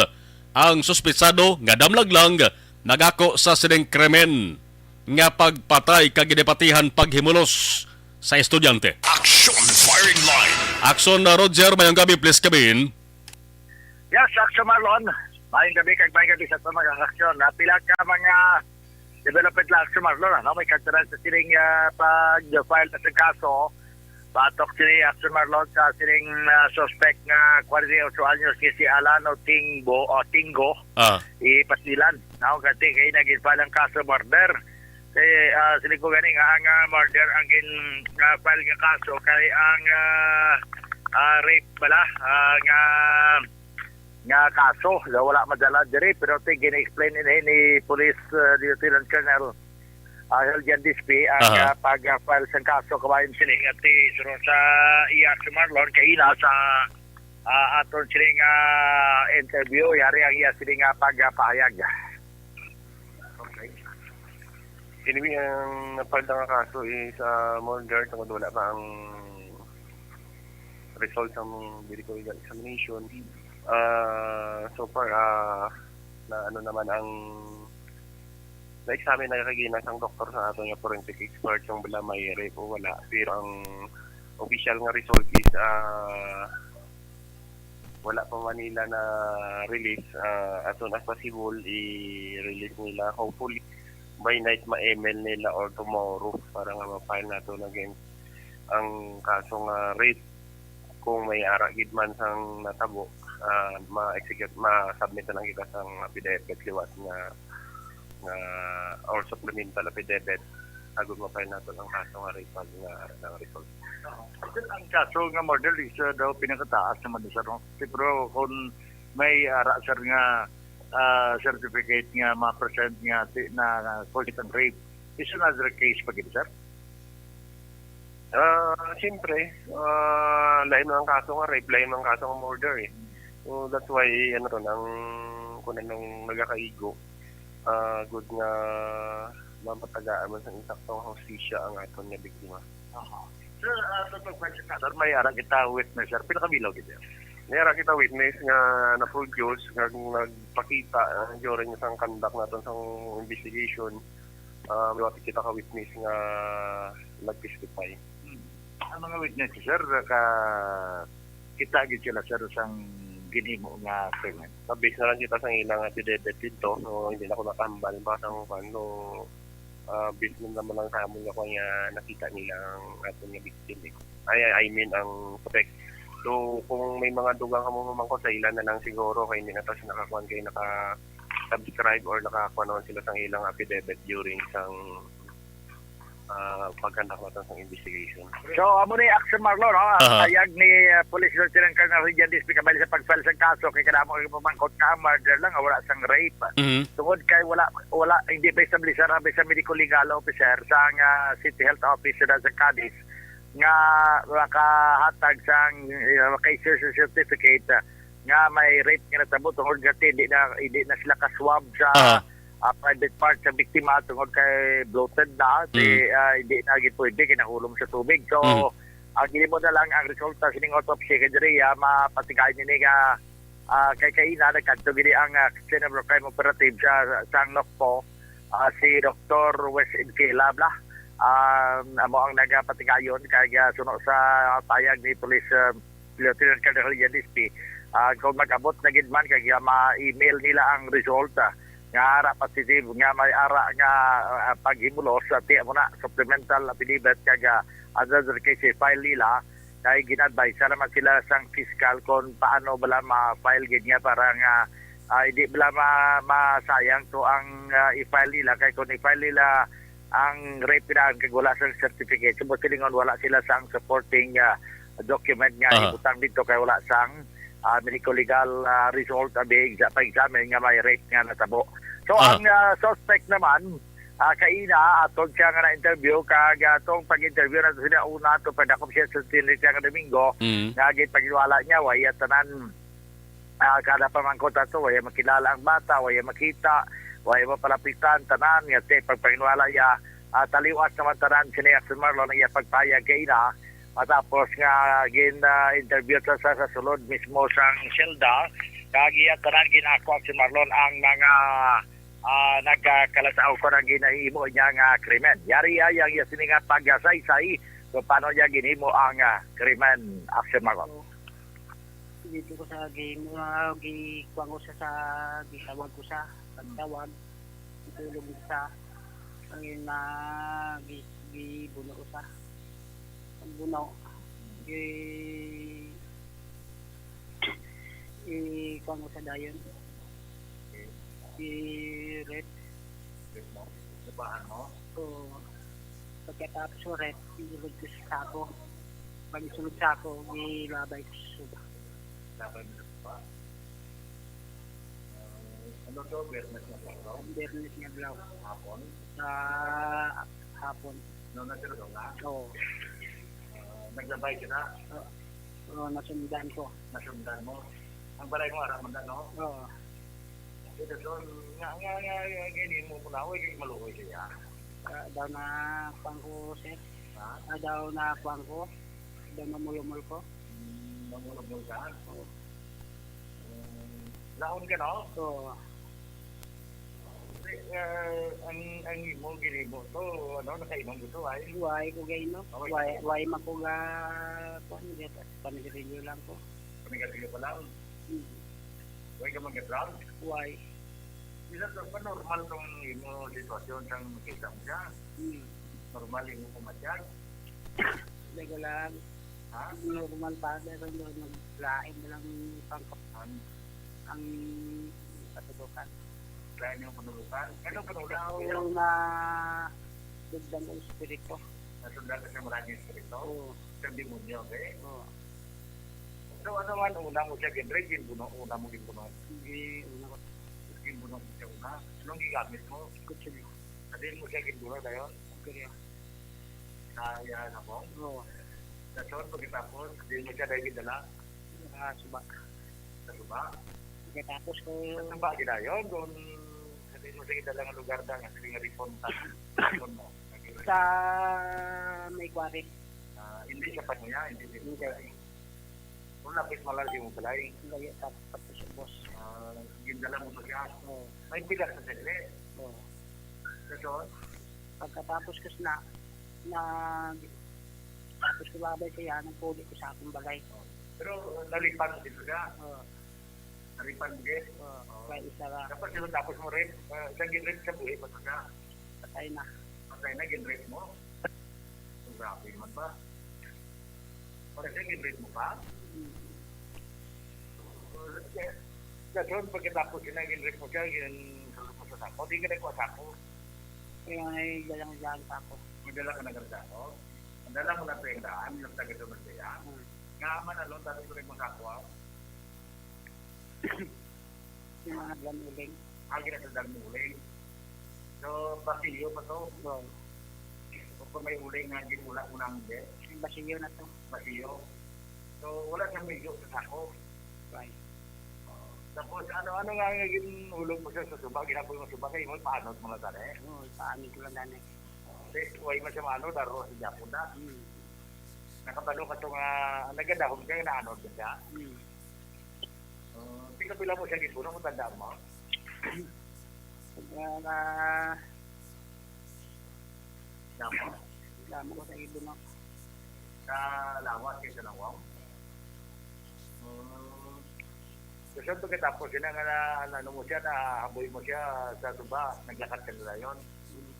ang suspitsado nga damlag lang nagako sa sining krimen nga pagpatay kag ginapatihan paghimulos sa estudyante. Action Firing Line. Action, uh, Roger, mayong gabi, please come in. Yes, Action Marlon. Mayong gabi kag mayong gabi sa mga aksyon. Na pila ka mga development lang, Action Marlon, ano? May kagtanan sa sining, ah, pag-file na sa kaso. Batok sini, Action Marlon, sa sining, ah, suspect nga forty-eight anyos nga si Alano Tingbo, o Tinggo, Ah. Ipasilan. Now, kasi kay naging file ang kaso murder. Kay, ah, siling ko gani nga ang, ah, murder ang gin, ah, file nga kaso kay ang, ah, ah, rape bala, ah, nga, nga kaso nga wala madala diri, pero ti gin-explain ini ni Police, ah, Lieutenant Colonel, ah, Helgian Dispi ang, Aha. ah, pag, ah, file sang kaso kabahin sini nga ti suno sa iya si Marlon kaina sa, ah, aton sini nga interview, yari ang iya sini nga pagpahayag. Okay. Anyway, ang na-file na nga kaso is, ah, murder tungod wala pa ang result sa medical examination. Ah, so far, ah, na ano naman ang na-examine na kagina sang doktor sa ato nga forensic expert kung bala may rape o wala. Pero ang official nga result is, ah, wala pa man nila na-release. Ah, as soon as possible, i-release nila. Hopefully, by night, ma-email nila or tomorrow para nga ma-file nato na again ang kaso nga rape. Kung may ara gid man sang natabo, ah, ma-execute, ma-submit na lang kita sang affidavit liwat nga nga, or supplemental affidavit, agud ma-file nato ang kaso nga rape nga, nga result. Oo. Ang kaso nga murder is, uh, daw pinakataas naman sa, no? Pero kung may ara, sir, nga, ah, certificate nga ma-present nga ti-, na, na cause it ang rape. Is another case pa gid, sir? Ah, siyempre, ah, lain ang kaso nga rape, lain ang kaso nga murder, eh. So, that's why, ano ron, ang, kung anong nagakaigo, ah, good nga mapatagaan man sa insaktong hustisya ang aton nga biktima. Aha. Sir, ah, sa pag-question na, sir, may ara kita witness, sir. Pinakabilaw gid, sir. May ara kita witness nga na-produce, nga nagpakita, ah, during sa conduct naton sa investigation, ah, may kita ka witness nga nag-testify. Hmm. Ang mga witness, sir, ka kita gid sila, sir, sang ginhimo nga krimen. Pabase na lang kita sa ilang affidavit dito, so hindi na ako nakahambal ba sa kung ano, ah, based man naman lang sa amon nga kung nga nakita nila ang aton nga victim, eh. Ay, ay, I mean, ang suspect. So, kung may mga dugang kamo mamangkot sa ila na lang siguro, kay hindi na to sila nakakuan, kay naka-subscribe or nakakuha naman sila sang ilang affidavit during sang, ah, pagkandak natin sang investigation. So, amo ni Action Marlo, no? Ang Aha. payag ni, ah, Police Lieutenant Colonel Rian Dispi kabahin sa pag-file sa kaso kay kadamo ang mamangkot nga ang murder lang, wala sang rape. Mhm. Tungod kay wala, wala, hindi pa establisar ang sa medical legal officer sang, ah, City Health Office sa Cadiz nga makahatag sang, ah, maka-issue sa certificate, ah, nga may rape nga natabo tungod nga hindi na, hindi na sila ka-swab sa, Aha. ah, private part sa biktima tungod kay bloated na, di, Mm. ah, hindi na gid pwede kinahulom sa tubig. So, Mm. ang imo na lang ang resulta sining autopsy kay diri, ah, mapatigayon nini nga, ah, kay kaina nagkadto gid ang, ah, Scene of Crime Operative sa, sa Nocpo, ah, si Doktor Wes Encela, bla. Ah, amo ang nagapatigayon kay, ah, suno sa payag ni Police, ah, Lieutenant Colonel Rian Dispi, ah, kung mag-abot na gid man kay, ah, ma-email nila ang result, ah, nga ara positive, nga may ara nga, ah, paghimulos, ah, tiya mo na, supplemental affidavit kag, ah, another case i-file nila. Kay gin-advise naman sila sang fiscal kung paano bala ma-file gid nga para nga, ah, hindi bala ma-, masayang to ang, ah, i-file nila. Kay kung i-file nila ang rape na kag wala sang certificate, so silingon wala sila sang supporting, ah, document nga Aha. ibutang dito kay wala sang, ah, medical legal, ah, result abi exa-, pag-examine nga may rape nga natabo. So Aha. ang, ah, suspect naman, ah, kaina, atod siya nga na-interview, kag, ah, atong pag-interview na sila una, to pagdakop siya sa Senate nga Domingo, Mm. nga gipaghiwala niya, way tanan, ah, kada pamangkot ato, way makilala ang bata, way makita, way mapalapitan, tanan, nga si pagpanghiwala niya, ah, taliwas naman tanan, sini Action Marlon, ang iya pagpayag kaina, matapos nga gin, ah, interview sa, sa, sa sulod mismo sang Shelda, kag iya tanan gin-ako Action Marlon ang mga ah, nagkakalasaw ko ng ginahimo niya nga krimen. Yari ay ang iya sini nga pagsaysay kung paano niya ginhimo ang, ah, krimen, Action Marlon. Dito ko sa gihimo, ah, gikuha ko sa, sa gitawag ko sa pagtawag, itulog sa, ang na gi-, gibuno ko sa pagbuno, gi-, i-kuha mo sa dayon. Okay. I-rep. Rep mo? Repahan mo? Oo. Pagkatapos ko rep, isulod ko sa sako. Pag isulod sa ako, ilabay ko sa suba. Labay mo sa suba? Ah, ano to? Biyernes na to? Biyernes nga adlaw. Hapon? Sa hapon. No, nagkaroon na? Oo. Ah, naglabay ka na? Oo. Oo, nasundan ko. Nasundan mo? Ang balay mo, ara man na, no? Oo. Ito, so, nga, nga, nga, nga, gini mo ko na, uy, kay maluoy siya. Ah, daw na kuwan ko, sir. Ha? Ah, daw na kuwan ko. Daw mamulumol ko. Hmm, mamulumol ka? Oo. Hmm, laon ka, no? Oo. Eh, ang, ang imo ginimo to, ano, nakainom dito, ay? Why ko gainom? Oh, why, why man ko ga, kuwan, panigarilyo lang ko. Panigarilyo pa lang? Hmm. Why ka mag-drug? Why? Isa to, pa normal tong imo sitwasyon sang makita mo siya? Hmm. Normal imo kumatyag? Lego lang. Ha? Normal pa, pero naglain mo lang pang ang, ang patutukan. Lain yung panulukan? Anong panulukan? Yung na dagdag ang espiritu. Nasundan ka sa maraming espiritu? Oo. Sa demonyo, okay? Oo. So, ano man, una mo siya ginrape, ginbuno, una mo ginbuno? Hindi, una ko. Ginbuno mo siya una? Anong gigamit mo? Kutsilyo. Sa diin mo siya ginbuno dayon? Kutsilyo. Sa iya na mo? Oo. Sa son, pagkatapos, sa diin mo siya dayon gidala? Sa suba. Sa suba? Pagkatapos ko Sa suba, gidayon, kung sa diin mo siya gidala nga lugar da, nga sige nga ripon ta. Ripon mo. Sa may quarry. Ah, hindi siya pa niya, hindi siya Hindi. Kung lapit man lang sa imong balay. Layo pa, tapos ubos. Ah, gindala mo to siya. Oo. May pila sa sili. Oo. Sa son? Pagkatapos ko na, na, tapos ko babay kaya, nagpuli ko sa akong balay. Pero nalipan mo dito siya? Oo. Nalipan mo din? Oo. Oo. Kaya isa lang. Tapos yung tapos mo rin, uh, isang ginrip sa buhay pa siya? Patay na. Patay na, ginrip mo? Ang grabe naman ba? Pag siya ginrip mo pa? Hmm. Sa son, pagkatapos yun, ginrip mo siya, ginsulod mo sa sako. Di ka nagkuha sako. Kaya nga, eh, dalang-dalang pa ako. Madala ka na ganda, no? Ang dala mo na sa yung daan, yung taga sa Masaya. Hmm. Nga man, ano, sabi ko rin mo sa ako, ah. Yung mga naglanuling. Ah, ginasudlan mo uling. So, basiyo pa to. Oo. O kung may uling nga ginula mo nang hindi? Basiyo na to. Basiyo. So, wala siyang migo sa sako. Right. Oh. Tapos, ano, ano nga nga ginulog mo siya sa suba? Ginapoy mo suba kay mo, paanod mo lang tani? Oo, paanod ko lang tani. Kasi, way man siya maanod, daro sa Japon na. Hmm. Nakabalo ka to nga, nagadahom ka, naanod ka siya? Hmm. Uh, pila mo siya gipuno, kung tandaan mo? Mga Damo. Damo ko sa ibon, no? Sa lawas kay sa lawang? Hmm. Kasi pagkatapos, yun nga na, ano mo siya, nahaboy mo siya sa suba, naglakad ka nila yun.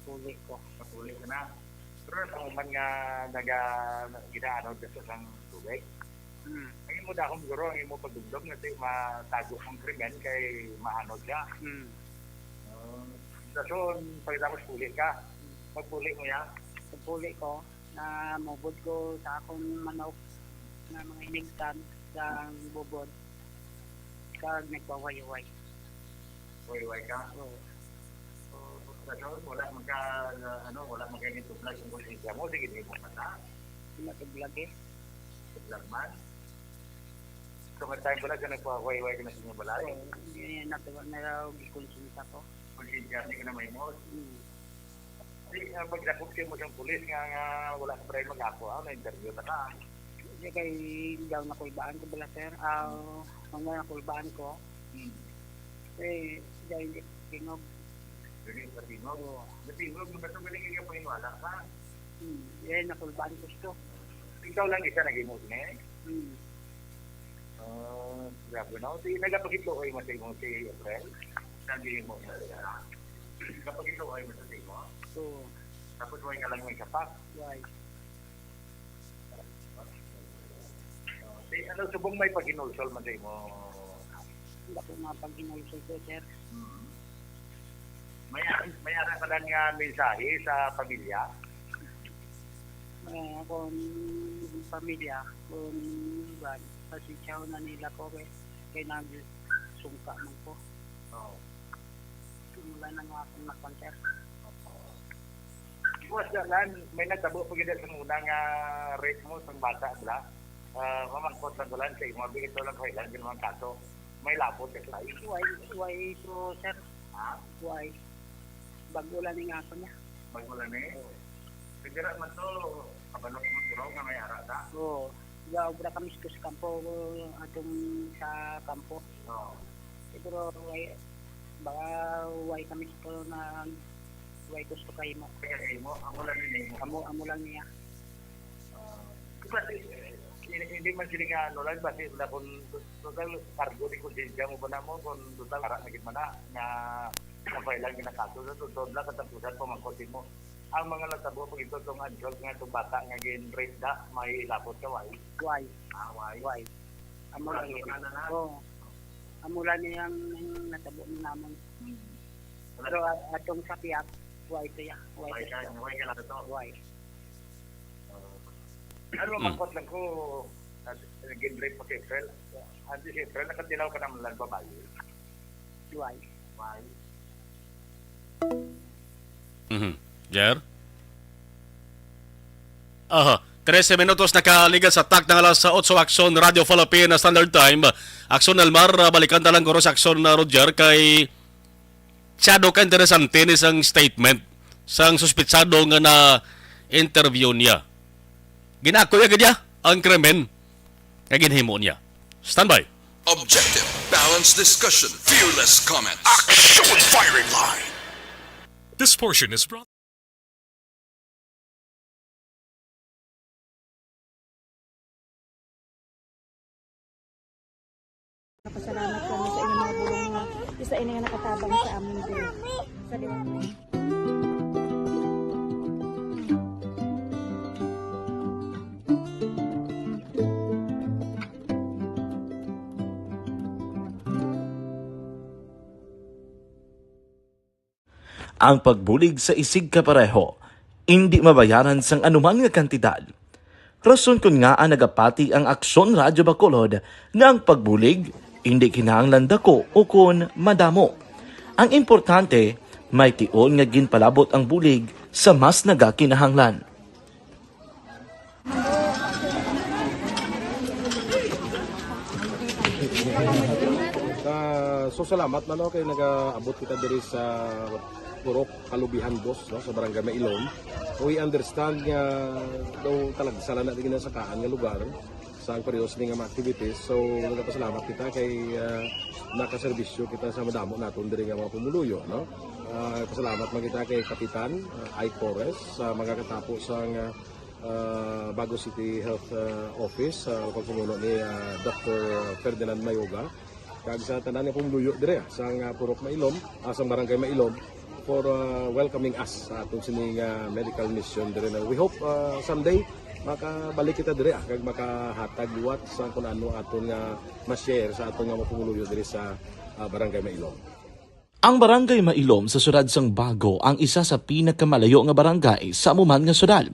Puli ko. Napuli ka na. Pero sa man nga naga, ginaano dyan sa isang tubig. Hmm. Ang imo dahom, guro, ang imo pagdumdom nga ti matago ang krimen kay maanod siya. Hmm. Uh, dason, pagkatapos puli ka, magpuli mo ya? Pagpuli ko, na mubod ko sa akong manok na mga inigtan sa bubod, kag nagpahuway-huway. Huway-huway ka? Oo. So, dason, wala man ka, ano, wala man ka nitublag yung konsensya mo, sige, di mo mata. Natublag eh. Tublag man? So, nga time pala ka nagpahuway-huway ka na sa inyong balay? Oo, eh, natuwa na raw, gikonsensya ko. Konsensya, di ka na may mos? Hmm. Di, ah, pagdakop kayo mo sa pulis nga, nga wala ka pala mag-ako, ah, na-interview na ka. Di kay daw nakulbaan ko bala, sir. Ah, ang mga nakulbaan ko, Hmm. eh, dahil hindi tingog. Dili sa tingog? Oo. Natingog mo ba ito? Galing ka panginiwala ka? Hmm. Eh, nakulbaan ko ito. Ikaw lang isa naghimo sini? Hmm. Ah, grabe na. Di, nagapakituoy mo sa imo si April? Naghimo mo siya. Nagapakituoy mo sa imo? Oo. Tapos, way ka lang may kapak? Way. Ah, di, ano, subong may paghinulsol man sa imo? Wala ko mga paghinulsol ko, sir. Hmm. May, may ara ka lang nga mensahe sa pamilya? Eh, akong pamilya, kung, kuwan, pasensyahan na nila ko, eh, kay nagsungka man ko. Oo. Wala na nga akong nakontak. Buwas na lang, may nagtabo pa gid sa una nga rape mo, sang bata, bla. Ah, mamangkot lang ko lang sa imo, abi ito lang ko ilang ginawa kaso. May labot ka sa Why, why to, sir? Ha? Why? Bago lang ni nga ako niya. Bago lang ni? Oo. Siguro man to, kabalo mo siguro nga may ara ta? Oo. Gaobra kami sa kampo, atong sa kampo. Oo. Siguro, why, baka why kami sa na why gusto kayo mo. Kaya kayo mo, amo lang ni mo. Amo, amo lang niya. Ah, di ba, eh, hindi, hindi man sila nga, ano lang, basi wala kung total cargo di konsensya mo ba na mo, kung total ara na gid man na, nga, nga file lang ginakaso, sa sunod lang, katapusan, pamangkot mo. Ang mga natabo, pag ito, itong adult nga, itong bata nga gin-rape da, may labot ka, why? Why? Ah, why? Why? Amo lang Ano yun. ka na na? Oo. Amo lang niya ang, ang natabo ni namon. Hmm. Wala. Pero, ah, atong sa piyak, why to ya? Why Why to ka, ya? why ka na to? Why? Ah, ano, Mm. mangkot lang ko, Nag-, nag-break pa si April. Hindi si April, nakatilaw ka naman lang babae. Why? Why? Mhm. Jer? Aha. Trese minutos nakaligal sa tak ng alas otso, Aksyon Radyo Philippine Standard Time. Aksyon Elmar, ah, balikan ta lang guro sa Aksyon, ah, Roger, kay masyado ka interesante ni sang statement sang suspitsado nga na-interview niya. Ginakuya gid niya ang krimen nga ginhimo niya. Standby. Objective, balanced discussion, fearless comment. Action firing line. This portion is brought Pasalamat kami sa inyong mga bulong nga isa ini nga nakatabang sa amin diri. Sa liwanag. Ang pagbulig sa isigkapareho indi mabayaran sang anuman nga kantidad. Rason kon ngaa nagapati ang Aksyon Radyo Bacolod nga ang pagbulig indi kinahanglan dako ukon madamo. Ang importante, may tion nga ginpalabot ang bulig sa mas nagakinahanglan. Ah, so salamat man, no, kay nagaabot kita diri sa Purok Kalubihan Dos, no, sa Barangay Mailom. We understand nga daw talagsa lang na di ginasakaan nga lugar sa ang parehas ni nga mga activities. So, nagapasalamat kita kay, ah, nakaserbisyo kita sa madamo naton diri nga mga pumuluyo, no? Ah, pasalamat man kita kay Kapitan, ah, Ike Torres sa mga katapo sang, ah, ah, Bago City Health, ah, Office, sa lokal pumuno ni, ah, Doktor Ferdinand Mayoga, kag sa tanan nga pumuluyo dire, ah, sang, ah, Purok Mailom, ah, sang Barangay Mailom, for, ah, welcoming us sa aton sini nga medical mission dire na. We hope, ah, someday makabalik kita dire, ah, kag makahatag liwat sa kun ano aton nga ma-share sa aton nga mga pumuluyo dire sa, ah, Barangay Mailom. Ang Barangay Mailom sa siyudad sang Bago ang isa sa pinakamalayo nga barangay sa amo man nga siyudad.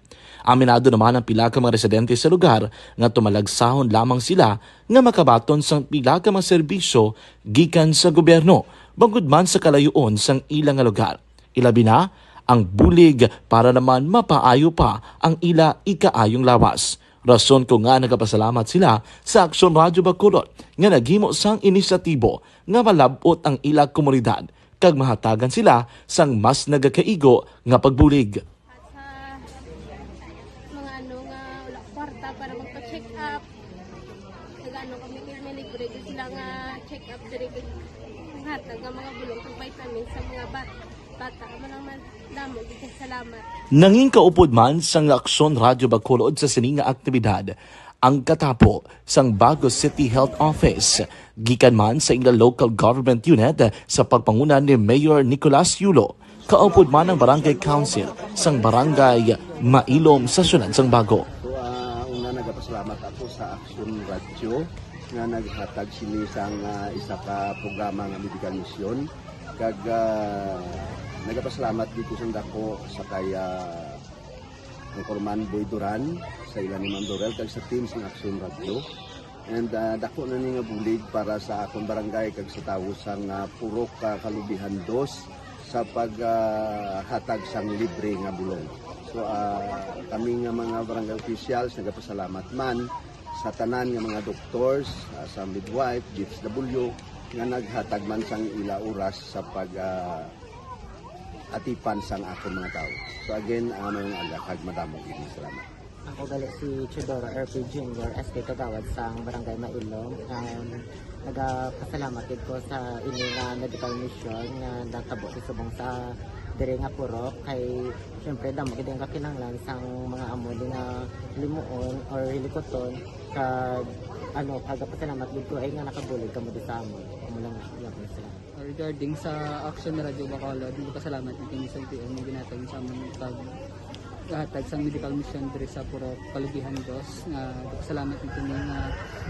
Aminado naman ang pila ka mga residente sa lugar nga tumalagsahon lamang sila nga makabaton sang pila ka mga serbisyo gikan sa gobyerno, bangod man sa kalayuon sang ila nga lugar. Ilabi na ang bulig para naman mapaayo pa ang ila ikaayong lawas. Rason ko nga nagapasalamat sila sa Aksyon Radyo Bacolod nga naghimo sang inisyatibo nga malab-ot ang ila komunidad kag mahatagan sila sang mas nagakaigo nga pagbulig. At sa mga ano nga wala kwarta para magpa-check up, nag-ano kami, may libre gyud sila nga check up diri, kag hatag nga mga bulong kag vitamins sa mga bat-, bata. Amo lang man, damo gyud kay salamat. Nangin kaupod man sang Aksyon Radyo Bacolod sa sini nga aktibidad ang katapo sang Bago City Health Office, gikan man sa ila local government unit sa pagpanguna ni Mayor Nicolas Yulo. Kaupod man ang Barangay Council sang Barangay Mailom sa siyudad sang Bago. So, ah, una, nagapasalamat ako sa Aksyon Radyo nga naghatag sini sang, ah, isa ka programa nga medical mission. Kag, ah, nagapasalamat dito sa dako sa kay, ah, Anchorman Boy Duran, sa ila ni Ma'am Dorel, kag sa team sang Aksyon Radyo. And, ah, dako na ni nga bulig para sa akon barangay kag sa tawo sang, ah, Purok, ah, Kalubihan Dos sa pag, ah, hatag sang libre nga bulong. So, ah, kami nga mga barangay officials nagapasalamat man sa tanan nga mga doctors, ah, sa midwife, D S W, nga naghatag man sang ila oras sa pag, ah, atipan sang akon mga tawo. So again, ah, maayong aga kag madamo gid nga salamat. Ako gali si Teodoro R P Junior, S K Kagawad sang Barangay Mailom. Um, nagapasalamat gid ko sa ini nga medical mission nga natabo sa subong sa diri nga purok, kay syempre damo gid ang kakinahanglan sang mga amo ni nga limuon or hilikuton, kag ano, nagapasalamat gid ko ay nga nakabulig kamo di sa amon. Amo lang, iya ko na sila. Regarding sa Action Radio Bacolod, nagpasalamat gid kami sa L T O nga ginhatag sa amon paghatag sang medical mission diri sa Purok Kalubihan Dos, nga nagpasalamat gid kami nga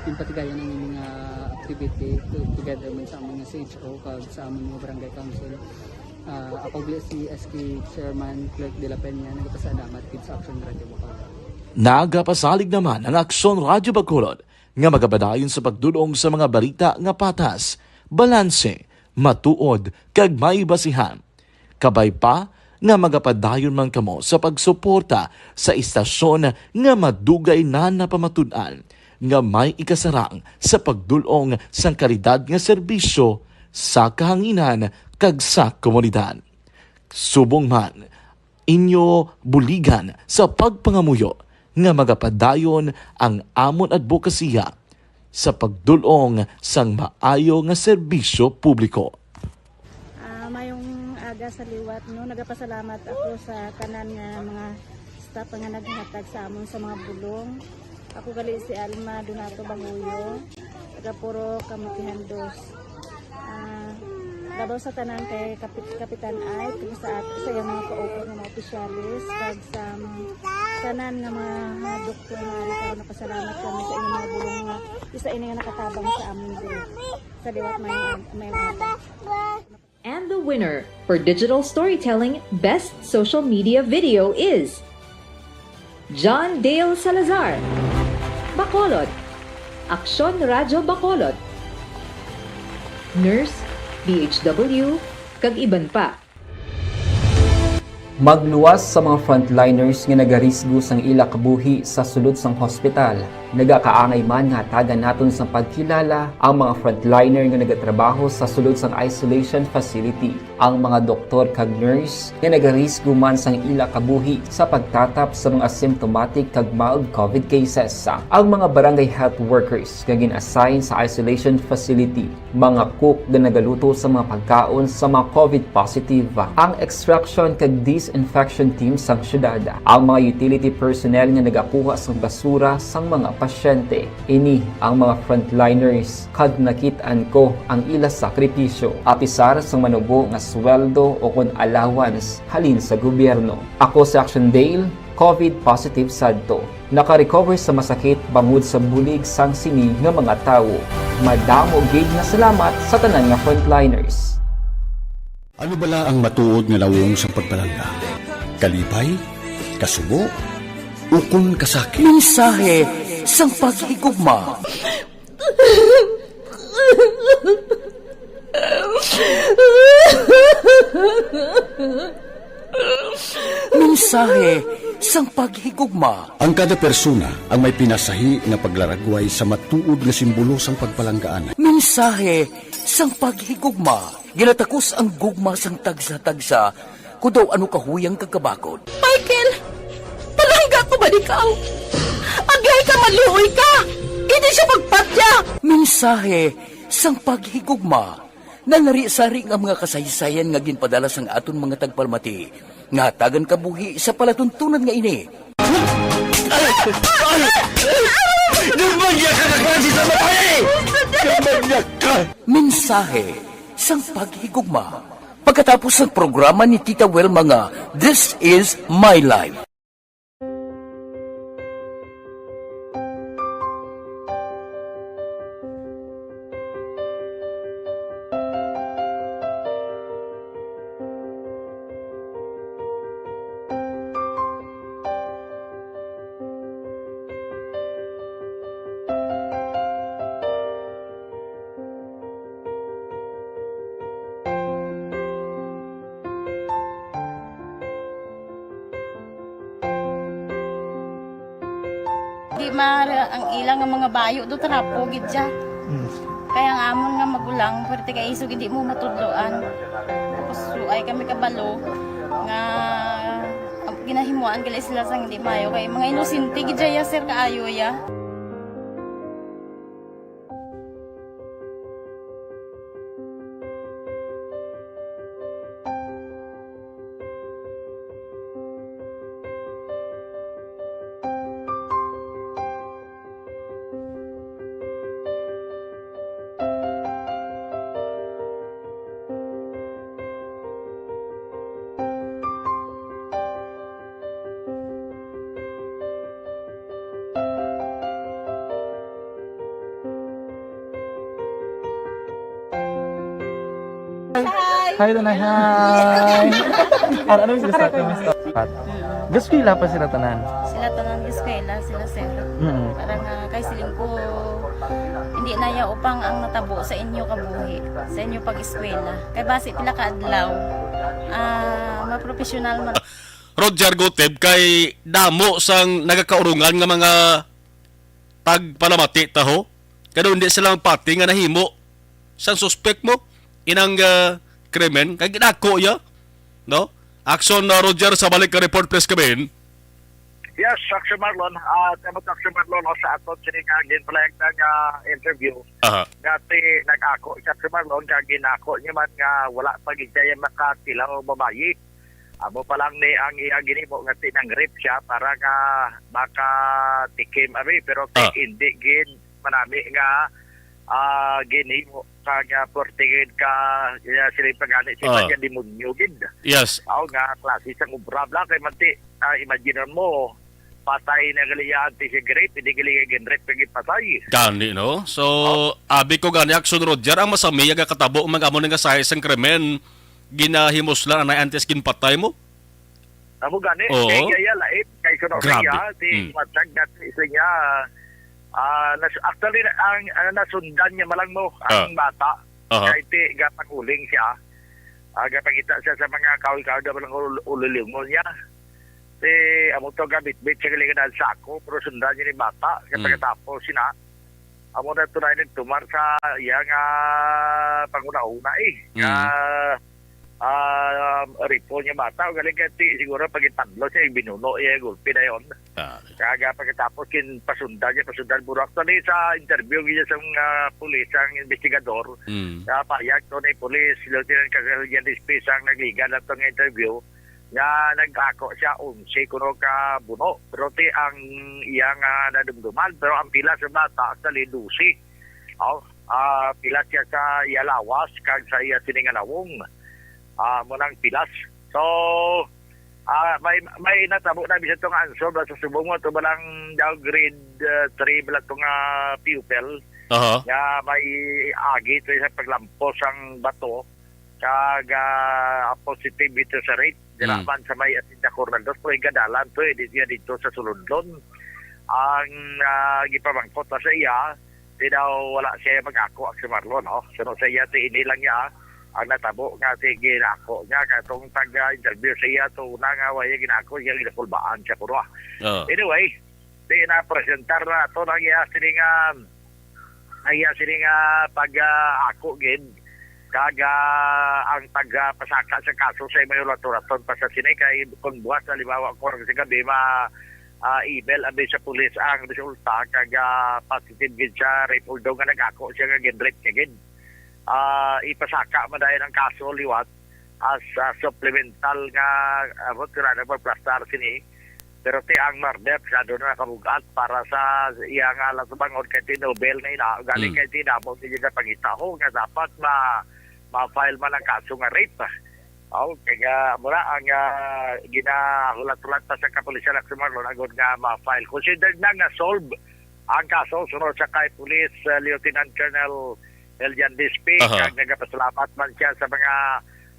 ginpatigayon ang ini nga activity to-, together man sa amon nga C H O kag sa amon nga barangay council. Ah, ako gali si S K Chairman Clerk de la Peña, nagpasalamat gid sa Action Radio Bacolod. Nagapasalig naman ang Aksyon Radyo Bacolod nga magapadayon sa pagdul-ong sa mga balita nga patas, balanse, matuod, kag may basihan. Kabay pa nga magapadayon man kamo sa pagsuporta sa istasyon nga madugay na napamatud-an nga may ikasarang sa pagdul-ong sang kalidad nga serbisyo sa kahanginan kag sa komunidad. Subong man, inyo buligan sa pagpangamuyo nga magapadayon ang amon adbokasiya sa pagdul-ong sang maayo nga serbisyo publiko. Ah, mayong aga sa liwat, no? Nagapasalamat ako sa tanan nga mga staff nga naghatag sa amon sa mga bulong. Ako gali si Alma Donato Banguyo, taga Purok Kamutihan Dos. Ah, labaw sa tanan kay Kapit-, Kapitan Ike, kag sa at-, sa iyang mga kaupat nga mga opisyalis, kag sa mga tanan nga mga, mga doktor nga ari karon, napasalamat kami sa inyong mga bulong nga isa ini nga nakatabang sa amon diri. Sa liwat may, may, may And the winner for digital storytelling best social media video is John Dale Salazar, Bacolod, Aksyon Radyo Bacolod, Nurse, D H W, kag iban pa. Magluwas sa mga frontliners nga nagarisgo sang ila kabuhi sa sulod sang hospital. Nagakaangay man nga hatagan naton sang pagkilala ang mga frontliner nga nagatrabaho sa sulod sang isolation facility, ang mga doktor kag nurse nga nagarisgo man sang ila kabuhi sa pagtatap sa mga symptomatic kag mild covid cases, ang mga barangay health workers nga gin-assign sa isolation facility, mga cook nga nagaluto sa mga pagkaon sa mga covid positive, ang extraction kag disinfection team sang syudad, ang mga utility personnel nga nagakuha sang basura sang mga pasyente. Ini ang mga frontliners, kag nakit-an ko ang ila sakripisyo, apisar sang manubo nga sweldo o kon allowance halin sa gobyerno. Ako si Action Dale, covid positive sadto. Naka-recover sa masakit bangod sa bulig sang sini nga mga tawo. Madamo gid nga salamat sa tanan nga frontliners. Ano bala ang matuod nga nawong sang pagpalangga? Kalipay? Kasubo? Ukon kasakit? Mensahe sang paghigugma. Mensahe sang paghigugma. Ang kada persona ang may pinasahi nga paglaragway sa matuod nga simbolo sang pagpalanggaan. Mensahe sang paghigugma. Ginatakos ang gugma sang tagsa-tagsa, kon daw ano kahuyang kag kabakod. Michael, palangga ko ba ikaw? Aglay ka, maluoy ka! Hindi siya pagpatya! Mensahe sang paghigugma. Nalarisari nga mga kasaysayan nga ginpadala sang aton mga tagpalamati nga hatagan kabuhi sa palatuntunan nga ini. Ay! Ay! Ay! Gambanya ka na klase sa babae! Gambanya ka! Mensahe sang paghigugma. Pagkatapos sang programa ni Tita Wilma nga This Is My Life. Di mara ang ila nga mga bayo do trapo gid siya. Mm. Kaya ang amon nga magulang, pwerte kay isog hindi mo matudloan. Tapos suay kami kabalo nga ang ginahimuan gali sila sang hindi maayo kay mga inosente gid siya, sir, kaayo ya. Hi! Hi, Tanay. Hi! Ano, ano yung gusto? Ano yung gusto? Gaskwela pa sila tanan. Sila tanan gaskwela, sila, sir. Mm. Para nga kay siling ko, hindi na ya upang ang natabo sa inyo kabuhi, sa inyo pag-eskwela. Kay basi pila ka adlaw, ah, mapropesyonal man. Roger Guteb, kay damo sang nagakaurungan nga mga tagpalamati taho. Kay daw hindi sila magpati nga nahimo sang suspek mo inang, ah, krimen kay ginako ya, no? Action, ah, Roger, sa balik ka report, please, kami. Yes, Action Marlon. Ah, tama to, Action Marlon, no, sa aton sini nga ginpalayag na nga interview. Aha. Nga ti nag-ako si Action Marlon, nga ginako niya man nga wala pa gid siya makatilaw babayi. Amo pa lang ni ang iya ginimo nga tinangrip siya para nga makatikim, abi, pero ti Ah. hindi gid manami nga, ah, ginimo ka nga porte gid ka, ya, sila yung pagani, si Ah. Maria Demonyo gid. Yes. Aw, nga klase sang obra bla, kay manti, ah, imagine mo, patay na gali ya antes si Grape, hindi gali ya ginrip, kay patay. Gani, no? So, Oh. abi ko gani, Action Roger, ang masami, ang katabo, mga amo nga sahi sang krimen, ginahimuslan anay antes ginpatay mo? Amo gani, Oo. Kay iya, iya, lain, kay kuno Grabe. Iya, si Mm. Matag na si niya, ah, nas-, actually, ang, ang nasundan niya malang mo, ang Ah. bata, Aha. kay ti, gapanguling siya, ah, gapangita siya sa mga kahoy-kahoy na malang ul-, ulilingon niya. Si, amo to, gabitbit siya galing na sako, pero sundan niya ni bata, kay Mm. pagkatapos sina, amo na tunay nagtumar sa iya nga panguna-una eh. Mm. Nga, ah, ripo niya bata, o galing kay ti, siguro pag itadlo siya, binuno iya, gulpi na yon. Ah. Kaya pagkatapos, kin pasundan niya, pasundan, pero actually, sa interview niya sa mga pulis, ang investigador, Mm. sa payag to ni Police Lieutenant Colonel Jan Dispis ang nagligan na to nga interview, nga nag-ako siya onse kuno ka buno, pero ti ang iya nga nadumduman, pero ang pila sa bata, actually, dose. Oh, ah, pila siya sa iya lawas, kag sa iya sini nga lawong. Ah, mo nang pilas. So, ah, may, may natabo na bisan to nga answer ba sa subong mo, to ba lang daw grade, ah, three ba lang to nga pupil? Aha. Nga may agi to sa paglampos ang bato, kag, ah, positive ito sa rape. Dira Mm. man sa may Hacienda Corral dos, pero higadalan to eh, di siya dito sa Sulundon. Ang, ah, gipamangkot na sa iya, di daw wala siya mag-ako, Action Marlon, no? Suno sa iya, ti ini lang niya ang natabo nga ti ginako niya. Katong taga-interview sa iya, to una nga wala ginako, siya ginakulbaan siya, kuno, ah. Oo. Anyway, di na presentar na to nang iya sini nga, ang iya sini nga pag, ah, ako gid. Kag, ah, ang pagpasaka sa kaso sa may hulaton-hulaton pa sa sini kay kung buwas, halimbawa, kung sa gabi, ma, ah, email abi sa pulis ang resulta, kag, ah, positive gid siya rape, although nga nag-ako siya nga gin-rape niya gid. Ah, ipasaka man dayon ang kaso liwat as, ah, supplemental nga, ah, ano, tira na pagplastar sini. Pero ti ang murder, masyado na nakabug-at para sa iya nga lasubangod kay ti Nobel na ina. Galing Mm. kay ti damo ti ginapangita ho nga dapat ma, ma-file man ang kaso nga rape. Oh, kaya mura ang, ah, ginahulat-hulat pa sa kapulisan, Action Marlon, agod nga ma-file. Considered na nga solve ang kaso sunod sa kay Police, ah, Lieutenant Colonel Elian Dispe, Aha. Kag nagapasalamat man siya sa mga,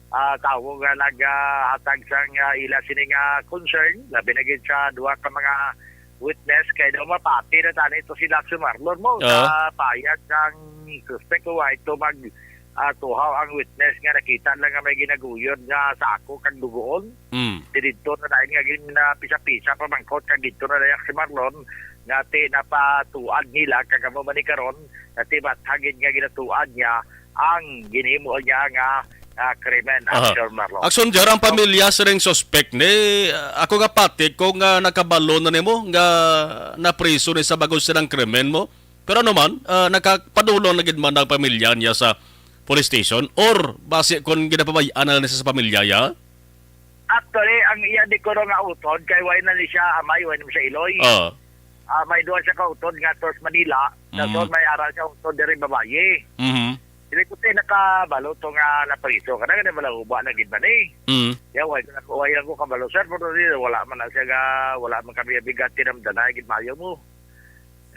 ah, tawo nga naghatag sang, ah, ila sini nga concern, labi na gid sa duha ka mga witness, kay daw mapati na tani ito si Lacson Marlon mo, Ah. Sa payag sang suspect, wa ito mag, ah, tuhaw ang witness nga nakita lang nga may ginaguyod nga sako kag dugoon. Mm. Didto na dahil nga gin, ah, pisa-pisa pamangkot kag didto na dayak si Marlon nga ti napatuad nila kag amo man ni karon nga ti mathagid nga ginatuad niya ang ginhimo niya nga, ah, krimen, Aha. Action Marlon. Action, Jar, ang pamilya sining suspect ni, ah, ako nga pati ko nga nakabalo na nimo nga napriso ni sa bago silang krimen mo. Pero ano man, ah, nakapadulong na gid man ang pamilya niya sa police station or basi kon ginapabay-an na lang siya sa pamilya niya? Actually, ang iya di ko nga utod, kay way na ni siya amay, way na siya iloy. Oo. Ah, may duha siya ka utod nga to sa Manila, na Mm. so may ara siya utod diri babayi. Mhm. Dili ko tayo nakabalo to nga napriso. Kana nga nabalahuba na gid man eh. Mm. Ya, way ko na, way lang ko kabalo, sir, pero di, wala man na siya ga, wala man kami abigat tinamdanay gid mayo mo.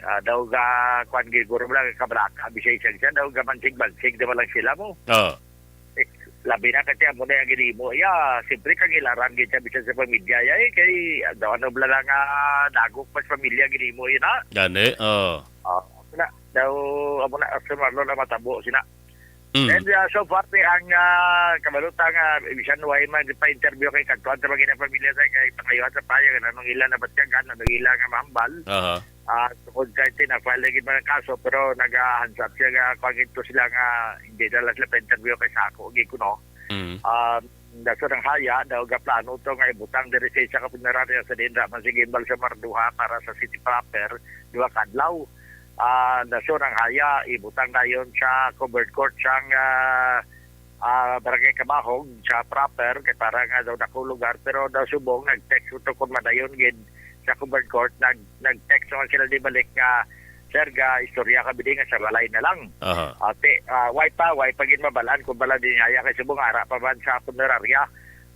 Ah, daw ga, kwan gid, guro mo lang, kabalaka, bisay siya siya, daw ga mansig-mansig, daw lang sila mo. Oo. Eh, Labi na kasi amo na ang ginimo. Ya, siyempre, kang ilaran gid siya bisan sa pamilya. Ya, eh, kay, ano, ano bala nga dagok pa sa pamilya ginimo, yun, ha? Gani, oh. Ah, amo na, daw, amo na, Sir Marlon, na matabo, sina. Mm. And, ah, so far, ti, ang, ah, kabalota nga, bisan way man pa-interview kay Kadtuan sa mga pamilya sa kay Pangayuan sa Paya, nga nung ila na batyagan, nung ila nga mahambal. Aha. Ah, tungod kay ti, na-file na gid man ang kaso, pero nagahansap siya nga, kuwan gid to sila nga, hindi na lang sila pa-interview kay sa ako, gid kuno. Mm. Ah, daso ng haya, daw gaplano to nga ibutang diri sa isa ka punerarya sa dinra, man sige, imbal sa Marduha para sa city proper, duha ka adlaw. Ah, daso ng haya, ibutang dayon sa covered court sang, ah, ah, Barangay Kabahog sa proper, kay para nga daw dako lugar, pero daw subong nag-text to kung madayon gid sa covered court, nag, nag-text naman sila di balik nga, "Sir, ga istorya ka bidi nga sa balay na lang." Aha. Ate, ah, way pa, way pa gid mabalaan kung bala din haya kay subong ara pa man sa punerarya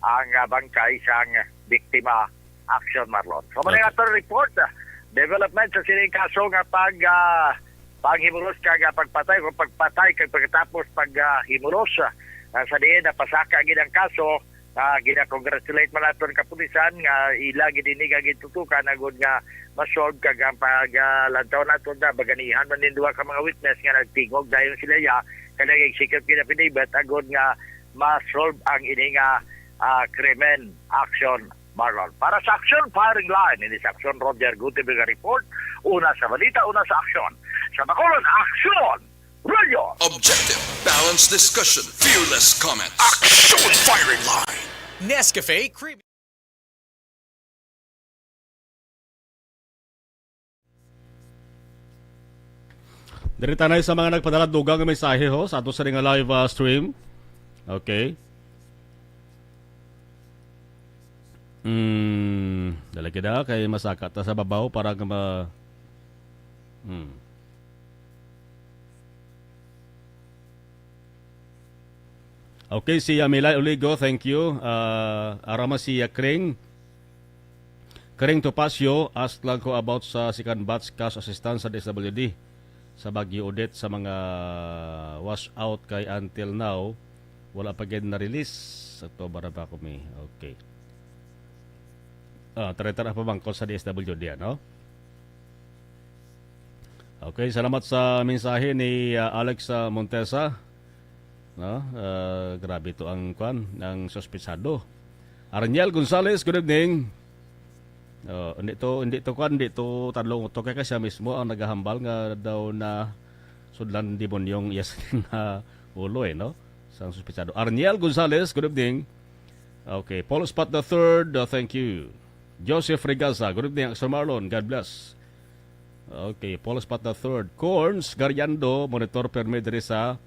ang, ah, bangkay sang biktima, Action Marlon. So, mali Okay. nga to report, ah, development sa sining kaso nga pag, ah, panghimulos kag, ah, pagpatay o pagpatay kag pagkatapos pag, ah, himulos, ah, sa diin napasaka gid ang kaso, ah, gina-congratulate man naton kapulisan nga ila gid ini nga gintutukan agud nga ma-solve kag ang pag, ah, lantaw naton na baganihan man ning duha ka mga witness nga nagtingog dayon sila ya kanang execute gid affidavit agud nga ma-solve ang ini nga, ah, krimen. Action Marlon. Para sa Aksyon Firing Line, ini sa Aksyon Roger Gutierrez nga report. Una sa balita, una sa aksyon. Sa Bacolod, Aksyon! Radyo! Objective, balanced discussion, fearless comment. Aksyon Firing Line! Nescafe Creamy. Diri tanay sa mga nagpadala dugang nga mensahe ho sa ato sa nga live, ah, stream. Okay. Mm, dali kita kay masaka ta sa babaw para nga ma-, mm. Okay, si, ah, Milay Oligo, thank you. Ah, ara man si, ah, Kring. Kring Topacio, ask lang ko about sa second batch cash assistance sa D S W D sa Baguio Odette sa mga wash out kay until now, wala pa gid na-release. October na pa kami. Okay. Ah, tara-tara pa bangko sa D S W D, ano? Okay, salamat sa mensahe ni, ah, Alex, ah, Montesa. No? Ah, grabe to ang, kwan, ang suspetsado. Arniel Gonzalez, good evening. Oh, hindi to, hindi to, kwan, hindi to tadlong utok kay siya mismo ang nagahambal nga daw na sudlan demonyong iya sa nga ulo, eh, no? Sang suspetsado. Arniel Gonzalez, good evening. Okay, Paul Spot the third, uh, thank you. Joseph Regaza, good evening, Sir Marlon. God bless. Okay, Paul Spot the third. Corns Gariando, monitor permi diri sa,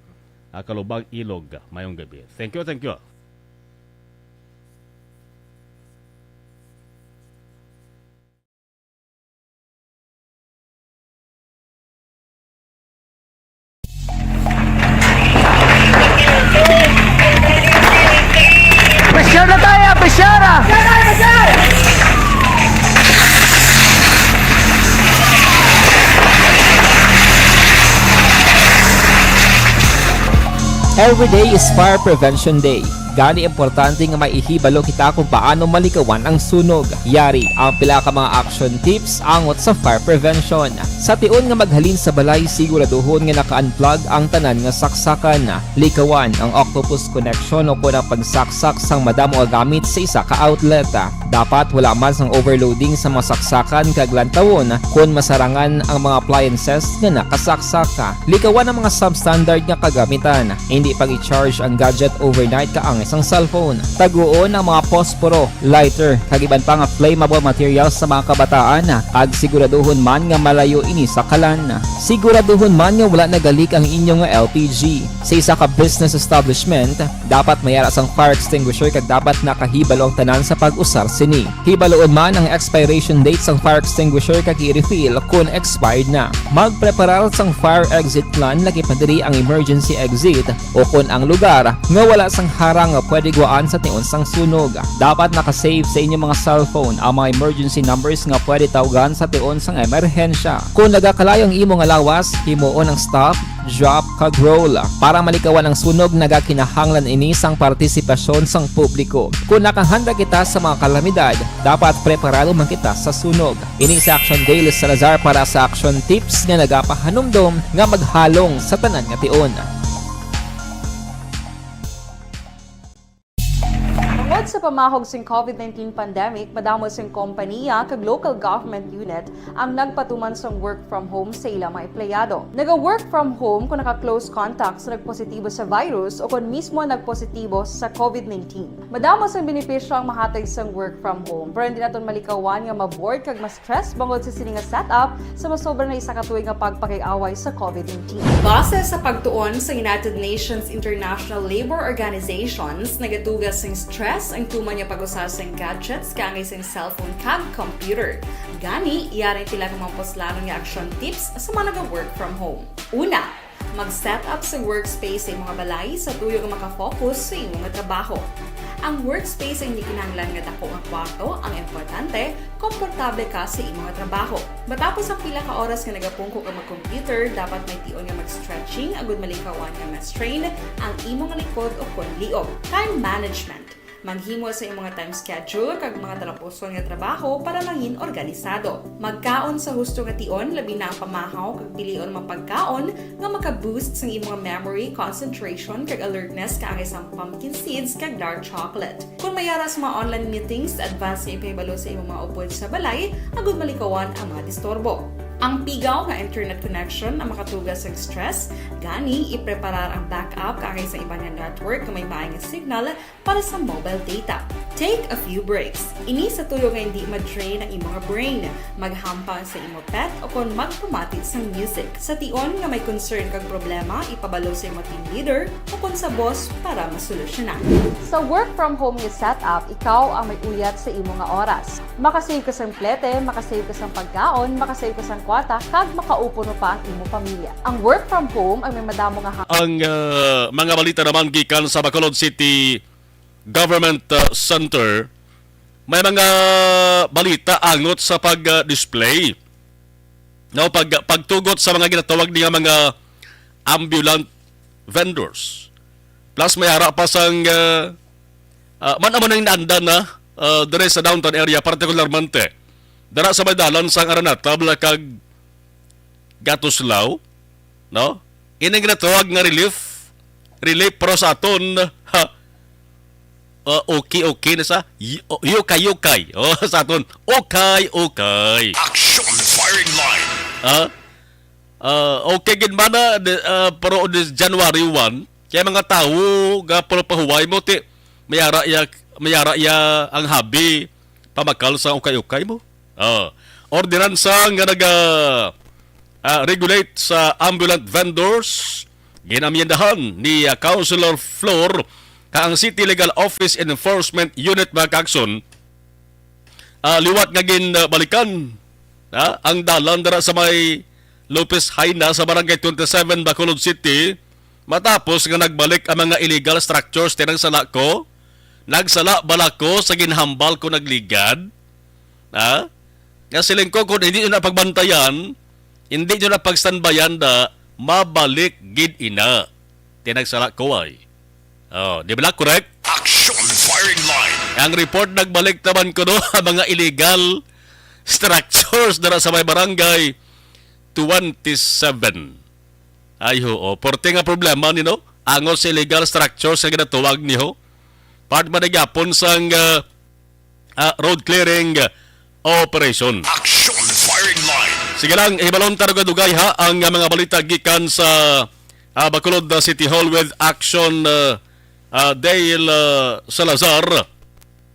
ah, Kalubang, Ilog. Mayong gabi. Thank you, thank you. Pressure na tayo, pressure ah! Every day is Fire Prevention Day. Gani, importante nga may ihibalo kita kung paano malikawan ang sunog. Yari ang pila ka mga action tips angot sa fire prevention. Sa tion nga maghalin sa balay, siguraduhon nga naka-unplug ang tanan nga saksakan. Likawan ang octopus connection o kon ang pagsaksak sang madamo nga gamit sa isa ka outlet. Dapat wala man sang overloading sa mga saksakan kag lantawon kon masarangan ang mga appliances nga nakasaksak. Likawan ang mga substandard nga kagamitan. Hindi pag-i-charge ang gadget overnight kaangay sang cellphone. Taguon ang mga posporo, lighter, kag iban pa nga flammable materials sa mga kabataan, kag siguraduhon man nga malayo ini sa kalan. Siguraduhon man nga wala nagalik ang inyo nga L P G. Sa isa ka business establishment, dapat may ara sang fire extinguisher kag dapat nakahibalo ang tanan sa pag-usar sini. Hibaloon man ang expiration date sang fire extinguisher kag i-refill kon expired na. Magpreparar sang fire exit plan, lakip na diri ang emergency exit o kon ang lugar nga wala sang harang nga pwede guwaan sa tion sang sunog. Dapat naka-save sa inyong mga cellphone ang mga emergency numbers nga pwede tawgan sa tion sang emerhensya. Kung nagakalayo ang imo nga lawas, himuon ang stop, drop, kag roll. Para malikawan ang sunog, nagakinahanglan ini sang partisipasyon sang publiko. Kung nakahanda kita sa mga kalamidad, dapat preparado man kita sa sunog. Ini si Action Dale Salazar para sa Action Tips nga nagapahanumdom nga maghalong sa tanan nga tion. Tungod sa pamahog sing COVID nineteen pandemic, madamo sing kompaniya kag local government unit ang nagpatuman sang work from home sa ila mga empleyado. Naga-work from home kung naka-close contact sa nagpositibo sa virus o kon mismo nagpositibo sa COVID nineteen. Madamo sang benepisyo ang mahatag sang work from home, pero hindi naton malikawan nga ma-bored kag ma-stress bangod sa sini nga setup sa masobra na isa ka tuig nga pagpakig-away sa COVID nineteen. Base sa pagtuon sa United Nations International Labour Organizations, nagatuga sing stress ang tuman nga pag-usa sing gadgets kaangay sing cellphone kag computer. Gani, yari pila ka mga puslanon nga action tips sa mga naga-work from home. Una, mag-set up sa workspace sa imong balay sa tuyo nga maka-focus sa imong trabaho. Ang workspace ay hindi kinahanglan nga dako nga kwarto, ang importante, komportable ka sa imong trabaho. Matapos ang pila ka oras nga nagapungko ka mag-computer, dapat may tion nga mag-stretching agud malikawan nga ma-strain ang imong likod o kon liog. Time management. Maghimo sa imong time schedule kag mga talapuson nga trabaho para mangin organisado. Magkaon sa husto nga tion, labi na ang pamahaw kag pilion nga mga pagkaon nga maka-boost sang imong memory, concentration, kag alertness kaangay sang pumpkin seeds kag dark chocolate. Kung may ara sa mga online meetings, advance nga ipahibalo sa imong mga upod sa balay agud malikawan ang mga disturbo. Ang pigaw nga internet connection ang makatuga sa stress, gani ipreparar ang backup kaangay sa iban nga network nga may maay nga signal para sa mobile data. Take a few breaks. Ini sa tuyo nga hindi ma-drain ang imong brain. Maghampang sa imo pet o kon magpamati sang music. Sa tion nga may concern kag problema, ipabalo sa imo team leader o kon sa boss para masolusyonan. Sa work from home nga setup, ikaw ang may uyat sa imo nga oras. Makasave ka sang plete, makasave ka sang pagkaon, makasave ka sang kwarta, kag makaupo pa ang imo pamilya. Ang work from home ang may madamo nga ha- Ang, ah, mga balita naman gikan sa Bacolod City Government, ah, Center, may mga balita angot sa pag, ah, display. No, pag, pagtugot sa mga ginatawag niya mga ambulant vendors. Plus, may ara pa sang, ah, ah, man amo nang naandan na, ah, diri sa downtown area, partikularmente dara sa may dalan sang Araneta, Bala kag Gatuslao, no? Ini ginatawag nga relief, relief, pero sa aton, ha, uh, okay, okay na sa y-, o-, yukay, yukay. Oh, sa aton, okay, okay. Action firing line. Ah, ah, okay gid man na, di, ah, pero this January one, kaya mga tawo ga puro pahuway mo, ti, may ara iya, may ara iya ang habi, pamakal sa ukay-ukay mo. Oh. Ordinansa nga naga, ah, regulate sa ambulant vendors, ginamyendahan ni, ah, Councilor Flor kag ang City Legal Office Enforcement Unit, mga kaagsoon, ah, liwat nga ginbalikan, ah, ang dalan dira sa may Lopez Jaena sa Barangay twenty-seven, Bacolod City, matapos nga nagbalik ang mga illegal structures. Ti nagsala ko, nagsala bala ko sa ginhambal ko nagligad? Ha? Nga siling ko, kung hindi nyo na pagbantayan, hindi nyo na pagstanbayan, da, mabalik gid ina. Ti nagsala ko ay. Oh, di ba, correct? Action firing line. Ang report nagbalik naman ko, no, ang mga illegal structures dira sa may barangay twenty-seven. Ay, oo. Porte nga problema ni, no? Angos sa illegal structures nga ginatawag niho. Part man gihapon sang, ah, ah, road clearing, ah, operation. Action firing line. Sige lang, hibalon ta dugay-dugay, ha, ang, ah, mga balita gikan sa, ah, Bacolod, ah, City Hall with Action, ah, ah, Dale, ah, Salazar.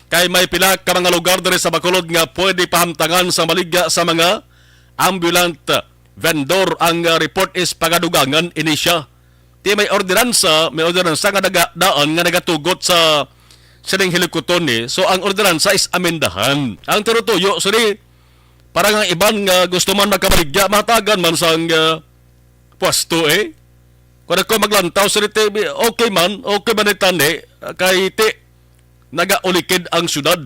Kay may pila ka mga lugar diri sa Bacolod nga pwede pahamtangan sa maligya sa mga ambulant vendor. Ang, ah, report is pagadugangan ini siya. Ti may ordinansa, may ordinansa nga naga-, daan nga nagatugot sa sining hilikuton ni. So, ang ordinansa is amendahan. Ang tinutuyo, sorry, para nga iban nga gusto man makamaligya, mahatagan man sang, ah, pwesto, eh. Kung ako maglantaw sa T V, okay man, okay man itani, kay ti, nagaulikid ang syudad.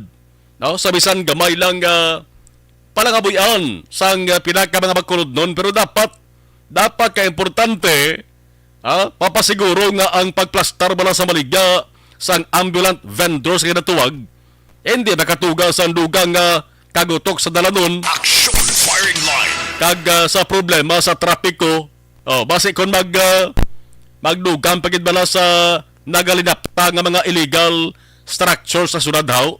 No? Sa bisan gamay lang nga palangabuyan sang, ah, pinaka mga Bacolodnon, pero dapat, dapat ka importante, ah, papasiguro nga ang pagplastar bala sa maligya sang ambulant vendors nga natawag, hindi makatuga sang dugang nga kagutok sa dalanon Action firing line. Kag, ah, sa problema sa trapiko. Oh, basi kung mag, ah, magdugang pa gid bala sa nagalinapta nga mga illegal structure sa syudad, haw?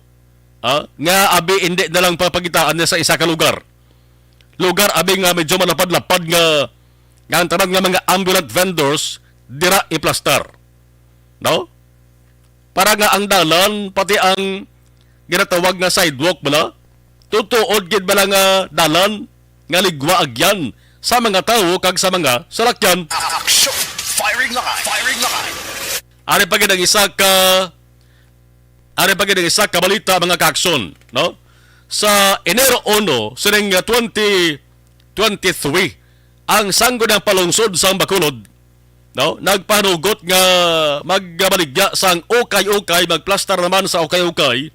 Ah, nga abi hindi na lang papakitaan niya sa isa ka lugar. Lugar abi nga medyo malapad-lapad nga, nga ang tanan nga mga ambulant vendors dira iplastar. No? Para nga ang dalan, pati ang ginatawag nga sidewalk bala, tutuod gid bala nga dalan nga ligwa agyan sa mga tawo kag sa mga salakyan. Action! Firing line! Firing line! Ari pa gid ang isa ka, ari pa gid ang isa ka balita, mga kaakson, no? Sa Enero uno sining twenty twenty-three, ang Sangguniang Panlungsod sang Bacolod, no, nagpanugot nga magbaligya sang ukay-ukay, magplastar naman sa ukay-ukay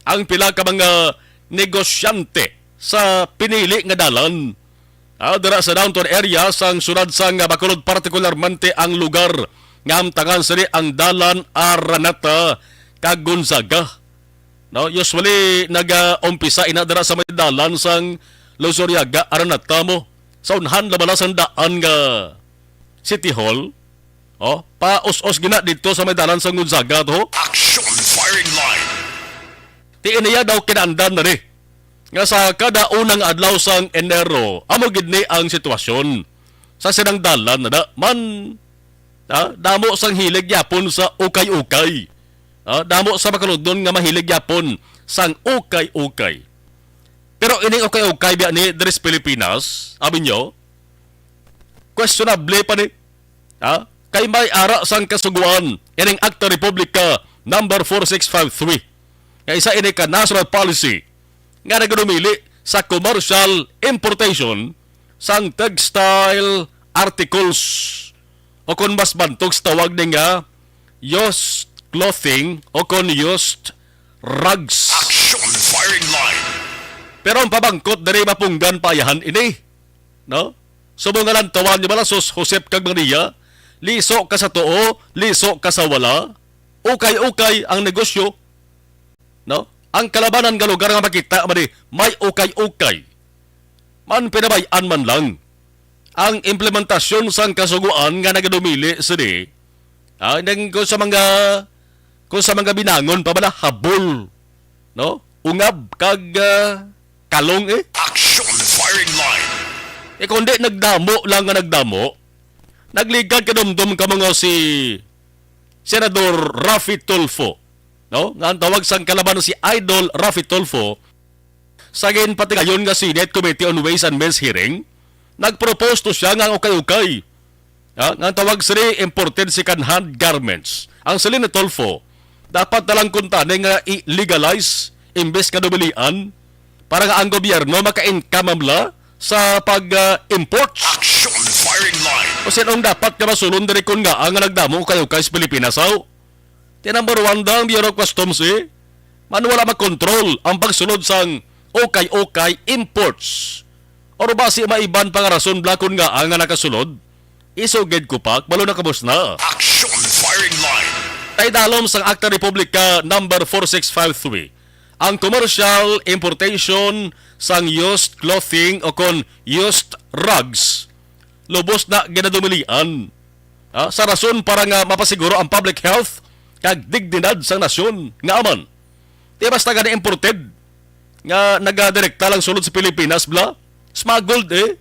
ang pila ka mga negosyante sa pinili nga dalan, ah, dira sa downtown area sang siyudad sang Bacolod, partikularmente ang lugar nga amtangan sini ang Dalan Araneta kag Gonzaga. No, usually nagaumpisa ina dira sa may dalan sang Luzuriaga, Araneta mo. Sa unhan na bala sang daan nga City Hall. Oh, paus-os gina dito sa may dalan sa Gonzaga to. Action firing line. Ti iniya daw kinaandan na ni. Nga sa kada unang adlaw sang Enero, amo gid ni ang sitwasyon sa sinang dalan na da, man, ah, damo sang hilig yapon sa ukay-ukay. Ah, damo sa Bacolodnon nga mahilig yapon sang ukay-ukay. Pero ining ukay-ukay biya ni diri sa Pilipinas, abi nyo, questionable pa ni. Ha? Kay may ara sang kasugoan ining Akta Republika number four six five three, nga isa ini ka national policy nga nagadumili sa commercial importation sang textile articles, o kon mas bantog sa tawag ni nga used clothing o kon used rugs. Action firing line. Pero ang pabangkot diri mapunggan paayahan ini, no? Subong nga lantawan niyo bala, sus, Josep kag Maria, liso ka sa tuo, liso ka sa wala. Ukay-ukay ang negosyo, no? Ang kalabanan nga lugar nga makita man ni may ukay-ukay. Man pinabay-an man lang ang implementasyon sang kasugoan nga nagadumili sini, ah, nang kung sa mga, kung sa mga binangon pa bala, habol, no? Ungab kag, ah, kalong, eh. Action firing line. Eh, kundi nagdamo lang nga nagdamo, nagligad kadumdom ka mga si Senador Raffy Tulfo, no? Nga ang tawag sang kalaban si Idol Raffy Tulfo, sa ginpatigayon nga Senate Committee on Ways and Means hearing, nagpropose to siya nga ang ukay-ukay, ah, nga ang tawag sini imported second-hand garments. Ang siling ni Tulfo, dapat na lang kuntani nga i-legalize imbes nga dumilian para nga ang gobyerno maka-income man bala sa pag, ah, imports. Action firing line. O sinong dapat nga masulon diri kon nga ang nagdamo ukay-ukay sa Pilipinas, aw? Ti number one da ang Bureau of Customs, eh. Man wala makontrol ang pagsulod sang ukay-ukay imports. Or basi may iban pa nga rason bala kon nga ang nakasulod? Isugid ko pa, balo na kabos na. Action firing line. Tay dalom sang Akta Republika number four six five three, ang commercial importation sang used clothing o kon used rugs lubos na ginadumilian, ah, sa rason para nga mapasiguro ang public health kag dignidad sang nasyon. Nga aman, di basta gani imported nga nagadirekta lang sulod sa Pilipinas, bala, smuggled, eh.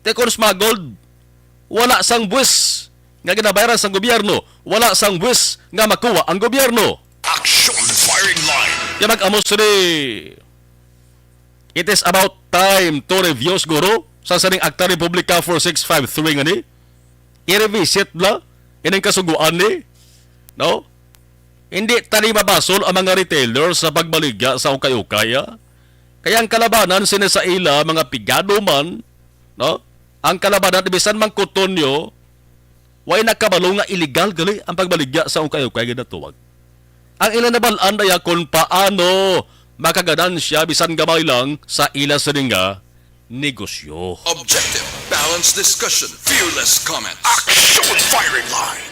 Te, kung smuggled, wala sang buwis nga ginabayaran sang gobyerno, wala sang buwis nga makuha ang gobyerno. Action firing line. Kaya mag-amos ni, it is about time to review siguro sa sining Akta Republika four six five three nga ni i-revisit na ining kasuguan ni, no? Hindi tani mabasol ang mga retailer sa pagbaligya sa ukay-ukay, ah. Kaya ang kalabanan sini sa ila, mga pigado man, no? Ang kalabanan, bisan man kuton nyo, Way nakabalo nga illegal gali ang pagbaligya sa ukay-ukay nga natuwag. Ang ila nabal-an baya kon paano makaganansya bisan gamay lang sa ila sini nga negosyo. Objective, balanced discussion, fearless comment. Action firing line!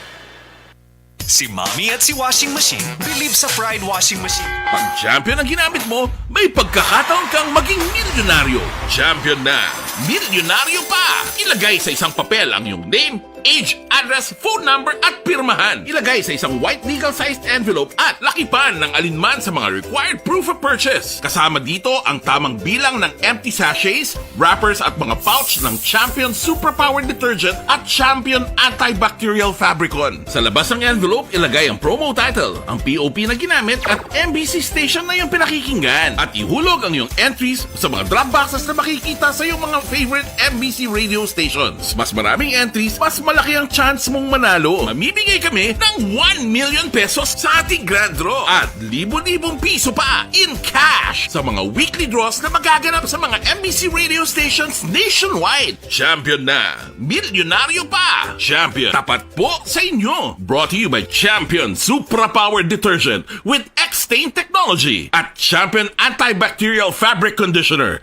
Si Mommy at si Washing Machine believe sa Pride Washing Machine. Pag Champion ang ginamit mo, may pagkakataon kang maging milyonaryo. Champion na, milyonaryo pa! Ilagay sa isang papel ang iyong name, age, address, phone number, at pirmahan. Ilagay sa isang white legal-sized envelope at lakipan ng alinman sa mga required proof of purchase. Kasama dito ang tamang bilang ng empty sachets, wrappers, at mga pouch ng Champion Superpower Detergent at Champion Antibacterial Fabricon. Sa labas ng envelope, ilagay ang promo title, ang P O P na ginamit, at M B C station na iyong pinakikinggan. At ihulog ang iyong entries sa mga drop boxes na makikita sa iyong mga favorite M B C radio stations. Mas maraming entries, mas malaki ang chance mong manalo. Mamimigay kami ng one million pesos sa ating grand draw at libo-libong piso pa in cash sa mga weekly draws na magaganap sa mga M B C radio stations nationwide. Champion na! Milyonaryo pa! Champion, tapat po sa inyo! Brought to you by Champion Supra Power Detergent with X-Stain Technology at Champion Antibacterial Fabric Conditioner.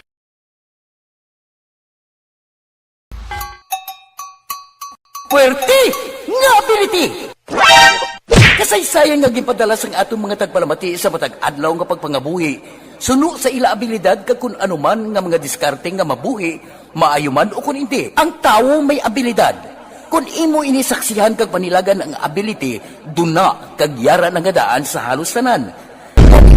Puwerte nga ability! Kasaysayan nga ginpadala sang aton mga tagpalamati sa matag adlaw nga pagpangabuhi, suno sa ila abilidad kag kun ano man nga mga diskarte nga mabuhi, maayo man o kun indi. Ang tawo may abilidad. Kon imo ini saksihan kag panilagan ang ability, duna kag yara na nga daan sa halos tanan.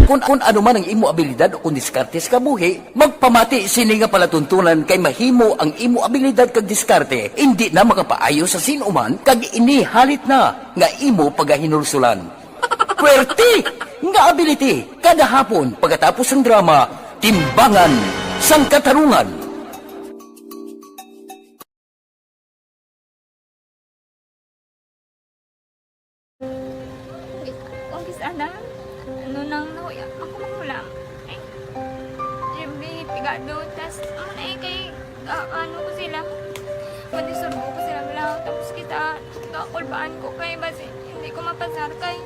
Kon, kon ano man ang imo abilidad o kon diskarte sa kabuhi, magpamati sini nga palatuntunan kay mahimo ang imo abilidad kag diskarte indi na makapaayo sa sin-o man kag ini halit na nga imo pagahinulsulan. Puwerte nga ability kada hapon pagkatapos sang drama, Timbangan sang Katarungan. Uy, kung kis-a na, ano nang nahuya, ako magulang. Ay, Jimmy, pigado, tas, ano na eh, kay, ah, ano ko sila, madisturbo ko sila, wala, tapos kita, kakulbaan ko kay, basi, hindi ko mapasar kay.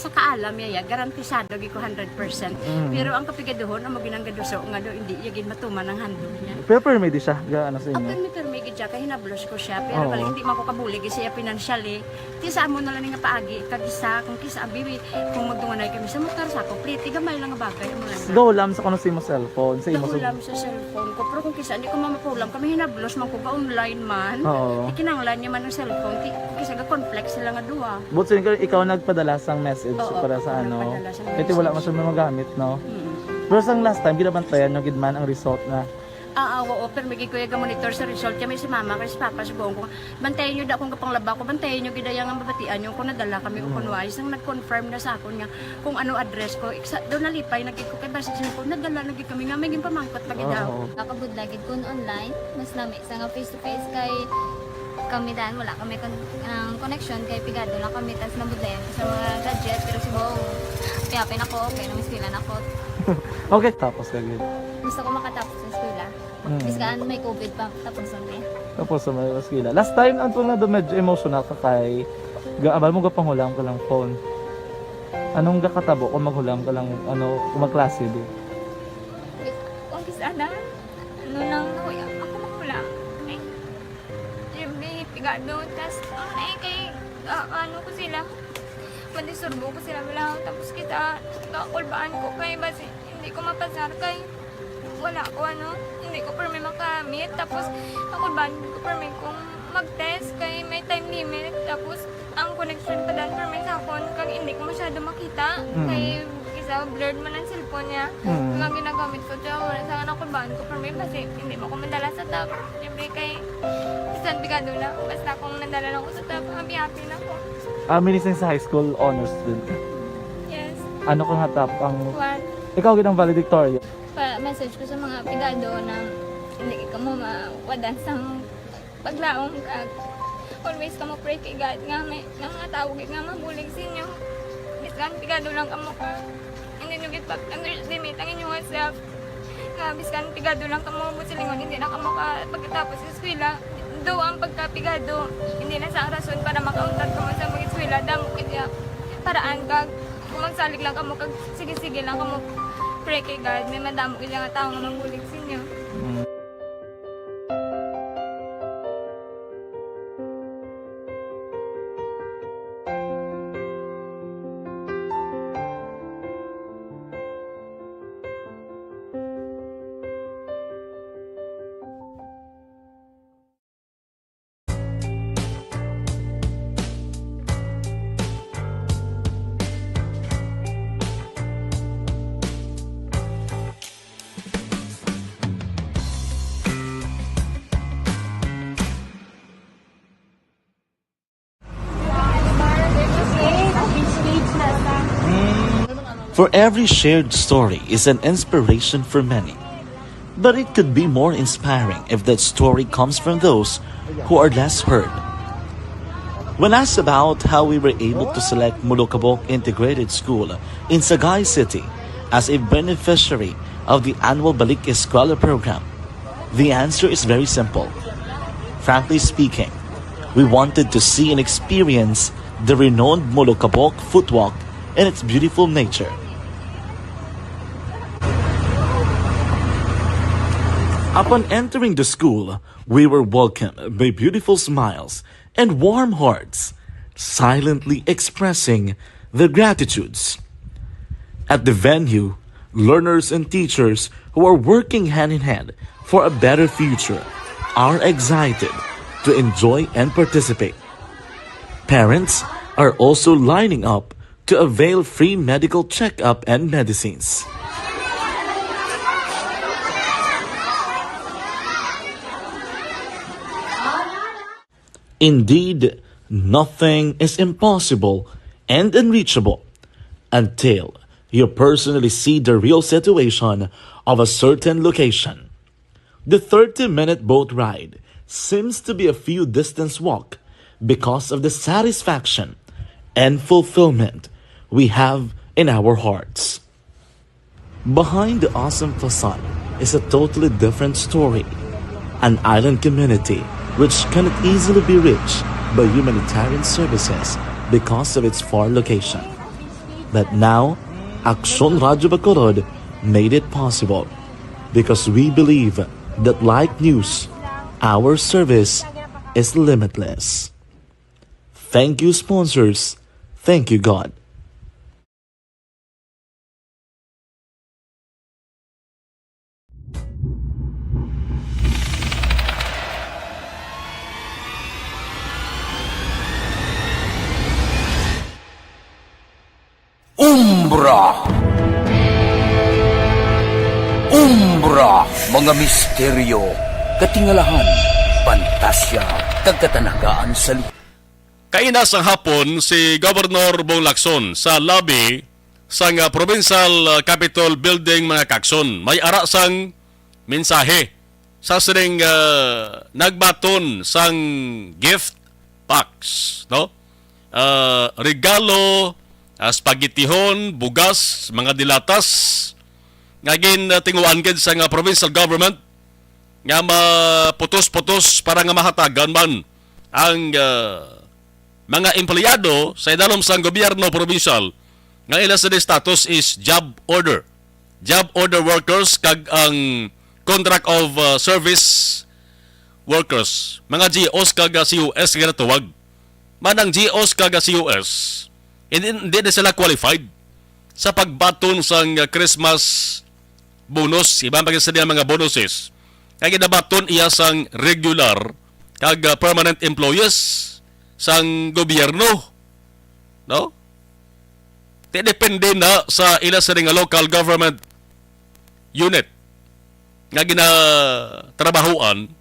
Sa kaalam niya, ya, garantisado gid ko hundred percent. Mm. Pero ang kapigaduhon, amo gid ang gaduso nga do, hindi iya gid matuman ang handog niya. Pero permi di siya, ga, ano sa inyo? Ah, permi, permi gid siya, kay hinablos ko siya. Pero Oo. Bali, hindi man ko kabulig siya financially. Ti sa amo na lang nga paagi, kag isa, kung kisa, abi, kung magdunganay kami sa motor, sa ako, pliti, gamay lang nga bagay, amo lang na. Gahulam sa kuno sa imo cellphone, sa imo sa Gahulam sa cellphone ko, pero kung kisa, hindi ko mamapulam, kami hinablos man ko, ga-online man. Oo. Ikinanglan niya man ang cellphone, ti-, kung kisa, ga-conflict sila nga duha. But so, ikaw, ikaw nagpadala sang message Oo, para sa ako ano? Nagpadala sang Kaya ti wala message. Masyadong magamit, no? Mm. Pero sang last time, ginabantayan nyo gid man ang result na. Ah, ah, oo, pero may gid ko yung monitor sa result. Kaya may si mama, kay si papa, subuon ko. Bantayan nyo da kung kapanglaba ko, bantayan nyo gid ang mabatian nyo kung nadala kami o Mm. kung wala. Isang nag-confirm na sa akon nga kung ano address ko. Iksa, doon nalipay na gid ko kay basta siya ko, nadala na gid kami nga may ginpamangkot pa gid daw. Oo. Nakabudla gid kun online, mas lami sa nga face to face kay kami dan wala kami kon-, ang connection kay pigado lang kami tas nabudlayan ko sa mga gadget pero subong piyapin ako, okay na, eskwela na ako. Okay, tapos ka gid. Gusto ko makatapos sa eskwela. Mm. Biskan may covid pa, tapos kami. Tapos sa may eskwela. Last time, ang tungod na medyo emotional ka kay ga-, abal mo gapanghulagway ka lang phone. Anong gakatabo kung maghulagway ka lang, ano, kung magklase, di? Kung kis-a na, ano nang nahuya, ako maghulagway. Ay, siyempre, pigado, tas, ano na eh, kay, ah, ano ko sila, madisturbo ko sila, wala, tapos kita, kakulbaan ko, kay basi, hindi ko mapasar, kay, wala ko, ano, hindi ko permi makamit. Tapos, ako ba, hindi ko permi kung mag-test kay may time limit. Tapos, ang connection pa dan permi sa akon, kag hindi ko masyado makita. Mm. Kay, isa, blurred man ang cellphone niya. Mm. Nga ginagamit ko, tsaka wala sa anak ko, baan ko permi, basi hindi mo ko madala sa top. Siyempre, kay, bisan pigado na, basta kung nadala lang ko sa top, happy-happy na ko. Ah, meaning sa high school, honors student ka? Yes. Ano ka nga top ang One. Ikaw gid ang valedictorian. Pa-message ko sa mga pigado na hindi kamo mawadan sang paglaom, kag always kamo pray kay God nga may, nga mga tawo gid nga mabulig sa inyo. Bisan pigado lang kamo ka, hindi nyo gid pag-underestimate ang inyong self. Nga bisan pigado lang kamo, buot silingon, hindi na kamo ka pagkatapos sa eskwela. Daw ang pagkapigado, hindi na sa rason para makauntat kamo sa mag-eskwela. Damo kay diya paraan kag kung magsalig lang kamo kag sige-sige lang kamo pray kay God, may madamo gid nga tawo nga mabulig sa inyo. Mm. For every shared story is an inspiration for many. But it could be more inspiring if that story comes from those who are less heard. When asked about how we were able to select Molokabok Integrated School in Sagay City as a beneficiary of the annual Balik Eskwela program, the answer is very simple. Frankly speaking, we wanted to see and experience the renowned Molokabok Footwalk and its beautiful nature. Upon entering the school, we were welcomed by beautiful smiles and warm hearts, silently expressing their gratitudes. At the venue, learners and teachers who are working hand in hand for a better future are excited to enjoy and participate. Parents are also lining up to avail free medical checkup and medicines. Indeed, nothing is impossible and unreachable until you personally see the real situation of a certain location. The thirty-minute boat ride seems to be a few distance walk because of the satisfaction and fulfillment we have in our hearts. Behind the awesome facade is a totally different story, an island community which cannot easily be reached by humanitarian services because of its far location. But now, Aksyon Radyo Bacolod made it possible because we believe that, like news, our service is limitless. Thank you, sponsors. Thank you, God. Umbra. Umbra, mga misteryo, katingalahan, pantasya, kag katanagaan sa li- Kaina sang hapon, si Governor Bong Lacson sa lobby sang, ah, Provincial, ah, Capitol Building, mga kakson. May ara sang mensahe sa sining, ah, nagbaton sang gift packs, no? Ah, regalo, ah, spaghettihon, bugas, mga dilatas nga gin, ah, tinguhaan gid sang, ah, provincial government nga maputos-putos para nga mahatagan man ang, ah, mga empleyado sa idalom sang gobyerno probinsyal nga ila sa status is job order. Job order workers kag ang contract of, ah, service workers, mga G Os kag, ah, C O S nga ginatawag. Man ang G Os kag, ah, C O S, hindi, hindi na sila qualified sa pagbaton sang, ah, Christmas bonus, iban pa gid sa mga bonuses nga ginabaton iya sang regular kag, ah, permanent employees sang gobyerno, no? Ti depende na sa ila sini nga local government unit nga ginatrabahoan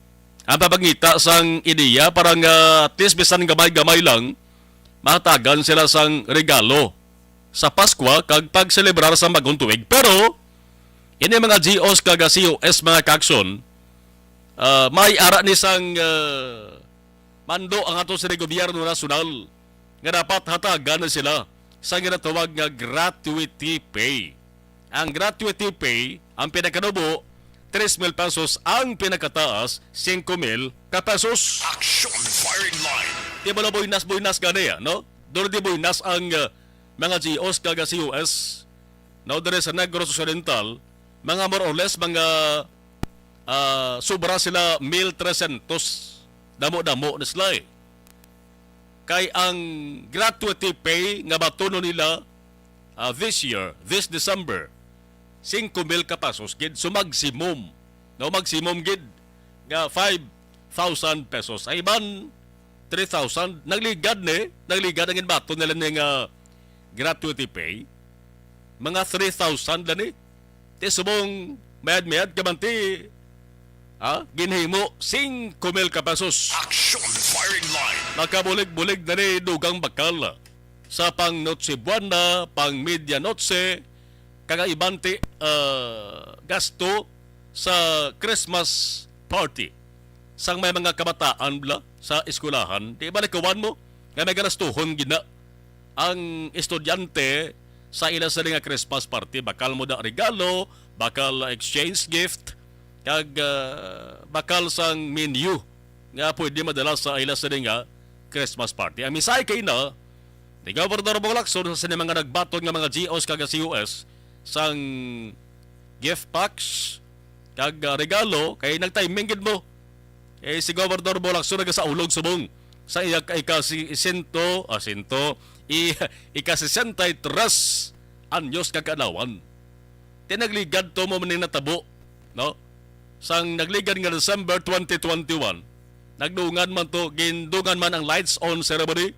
ang papangita sang ideya para nga at least bisan gamay-gamay lang mahatagan sila sang regalo sa Paskwa kag pagselebrar sa bagong tuig. Pero ini mga G Os kag C O S, mga kaakson, ah, may ara ni sang, ah, mando ang ato sa gobyerno nasyonal nga dapat hatagan na sila sa ginatawag nga gratuity pay. Ang gratuity pay, ang pinakanubo, tres mil pesos, ang pinakataas, singko mil ka pesos. Action Firing Line. Di ba na buinas-buinas gani, ah, no? Doon di buinas ang, ah, mga G Os kag C O S, no, diri sa Negros Occidental, mga more or less, mga, ah, sobra sila mil trescientos. Damo-damo na sila, eh. Kay ang gratuity pay nga batunon nila, ah, this year, this December, singko mil ka pesos gid. So, maximum, no, maximum gid nga five thousand pesos. Ay, iban, three thousand. Nagligad ni, nagligad ang ginbaton nila ni nga gratuity pay. Mga three thousand lang ni. Ti subong mayad-mayad ka man ti, ha? Ginhimo singko mil ka pesos. Action Firing Line. Makabulig-bulig na ni dugang bakal sa pang Noche Buena, pang Media Noche, kag ang iban ti, ah, gasto sa Christmas party sang may mga kabataan bala sa eskwelahan. Di ba likawan mo nga may galastuhon gina ang estudyante sa ila sini nga Christmas party? Bakal mo da regalo, bakal exchange gift, kag, ah, bakal sang menu nga pwede madala sa ila sini nga Christmas party. Ang mensahe kay na ni Gobernador Bong Lacson sa sini mga nagbaton nga mga G Os kag C O S sang gift packs kag, ah, regalo, kay nag-timing gid mo. Eh, si Gobernador Bong Lacson nagasaulog subong sa iya ka, ika si sento, ah, sento, i, ika sesenta y tres anyos ka kaadlawan. Ti nagligad to mo man ni natabo, no? Sang nagligad nga December twenty twenty-one, nagdungan man to, gindungan man ang lights on ceremony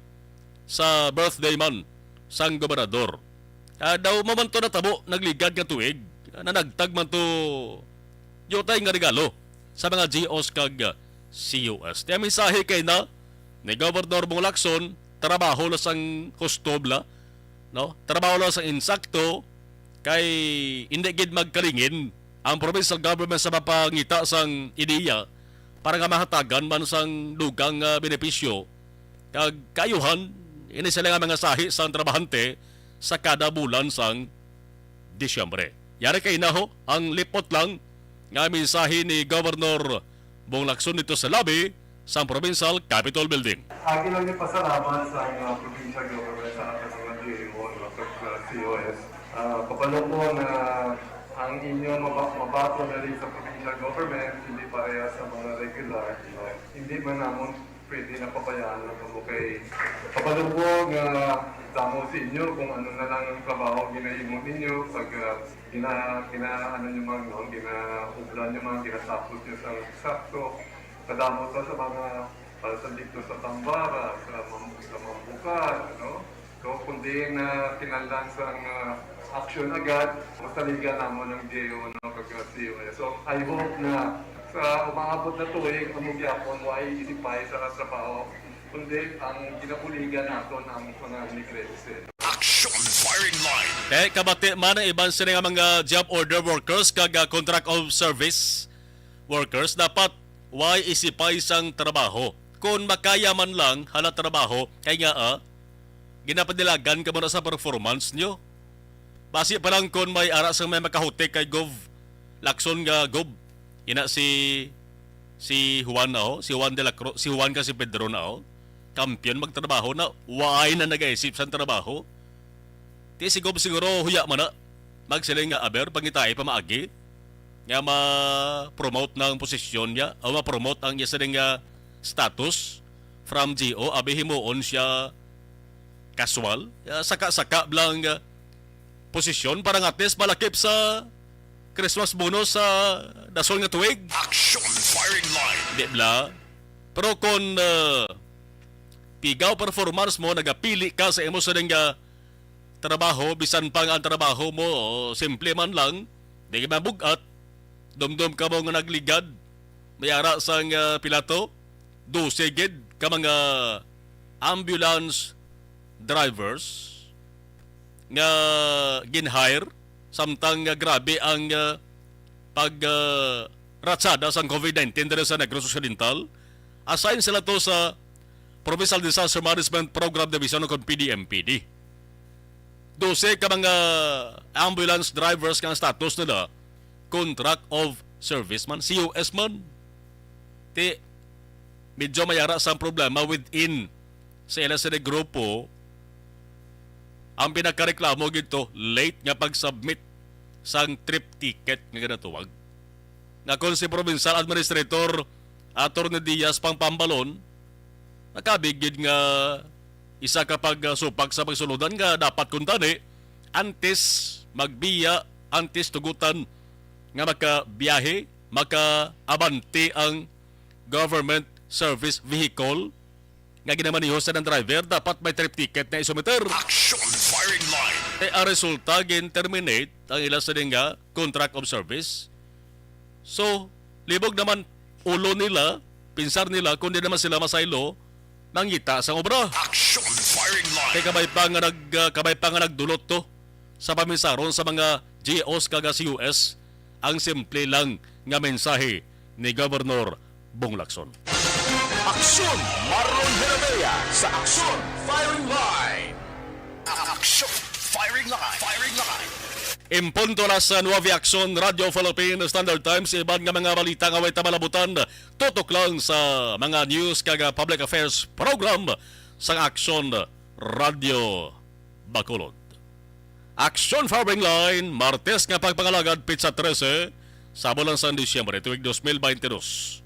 sa birthday man sang gobernador. Ah, daw mo man to natabo, nagligad nga tuig, ah, nanagtag man to diutay nga regalo sa mga G Os kag, ah, C O S. Ti ang mensahe kay na ni Gobernador Bong Lacson, trabaho lang sang husto bala, no? Trabaho lang sang insakto, kay hindi gid magkalingin ang provincial government sa mapangita sang ideya para nga mahatagan man sang dugang nga benepisyo kag kaayuhan ini sila nga mga sahi sang trabahante sa kada bulan sang Disyembre. Yari kay naho ang lipot lang nga mensahe ni Governor Bong Lacson dito sa lobby sang Provincial Capitol Building. Agi lang ni pasalamat sa, uh, provincial government sa aton mga D A O, no, sa, sa C O S. Uh, kabalo ko na ang inyo maba-, mabaton na rin sa provincial government, hindi pareha sa mga regular, no? Hindi man namon pwede na pabayaan na kamo kay kabalo ko nga damo sa inyo kung ano na lang ang trabaho ginahimo ninyo pag, ah, gina-, gina-, ano nyo man, no? Ginaublan nyo man, ginatapos nyo sa sakto. Kadamo to sa mga, ah, sa dito sa Tambara, sa Mam-, sa Mambukat, ano? So, kundi na kinahanglan sang, ah, action agad, masaligan namon ang D A O, no, kag, ah, C O S. So, I hope na sa umaabot na tuig, amo gyapon, way isipay sa trabaho, kundi ang ginabuligan naton ang mga negrese. Action Firing Line. Kay kabati man ang iban sini nga mga job order workers kag, ah, contract of service workers, dapat way isipay sang trabaho. Kung makaya man lang, hala trabaho, kay nga, ah, ginapadilagan ka mo na sa performance nyo. Basi pa lang kung may ara sang may makahutik kay Gov Lacson nga Gov, ina si Si Juan na, oh, si Juan de la Cruz, si Juan ka si Pedro na, oh. Kampiyon magtrabaho na, why na nagaisip sang trabaho? Ti siguro, siguro huya man na. Magsiling nga, aber, pangitai pa maagi nga ma-promote na ang posisyon niya o ma-promote ang iya sining nga status from G O, abi himuon siya kaswal. Ya, saka-saka blang, ah, posisyon para nga at least malakip sa Christmas bonus sa dason nga tuig. Action firing line. Di bla? Pero kung, ah, pigaw performance mo, nagapili ka sa imo sining nga trabaho, bisan pa nga ang trabaho mo, simple man lang, di ka mabug-at, dumdum ka mo nga nagligad, may ara sang, ah, pilato, dose gid ka mga ambulance drivers nga gin-hire, samtang nga grabe ang, ah, pag, ah, ratsada sang COVID nineteen diri sa Negros Occidental. Assign sila to sa Provincial Disaster Management Program Division o kon P D M P D. Dose ka mga ambulance drivers nga ang status nila contract of service man, C O S man. Ti, medyo may ara sang problema within sa ila sini grupo. Ang pinakareklamo gid to, late nga pag-submit sang trip ticket nga ginatuwag. Nga kon si Provincial Administrator Attorney Diaz Pangpambalon, nakabig gid nga isa ka pagsupak sa pagsulodan nga dapat kuntani antes magbiya, antes tugutan nga makabiyahe, makaabante ang government service vehicle nga ginamaneho sa ng driver, dapat may trip ticket na isumiter. Action firing line. Eh, ang resulta, gin-terminate ang ila sining nga contract of service. So, libog naman ulo nila, pinsar nila, kung di naman sila masaylo, nangita sang obra. Action firing line. Kay kabay pa nga nag, ah, kabay pa nga nagdulot to sa pamisaron sa mga G Os kag C O S ang simple lang nga mensahe ni Governor Bong Lacson. Aksyon, Marlon Herrera sa Aksyon Firing Line. Aksyon Firing Line. Firing Line. Impunto na sa nuwebe Aksyon Radio Philippine Standard Times, iban nga mga balita nga way ta malabutan, tutok lang sa mga news kag public affairs program sa Aksyon Radio Bacolod. Aksyon Firing Line, Martes nga pagpangalagad, petsa trese sa bulan sang Disyembre, tuig dos mil baynte dos.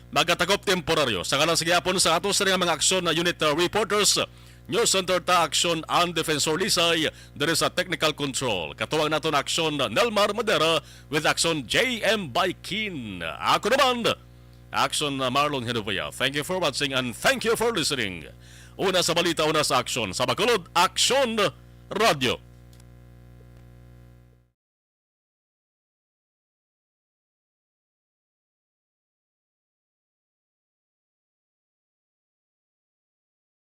Magatakop temporaryo sa ngalan sa gihapon sa ato sini nga mga aksyon na unit, uh, reporters, News Center ta Aksyon and Defensor Lisay, diri sa Technical Control. Katuwang naton Aksyon Nelmar Madera with Aksyon J M Baikin. Ako naman, Aksyon Marlon Genovea. Thank you for watching and thank you for listening. Una sa balita, una sa aksyon. Sa Bacolod, Aksyon Radio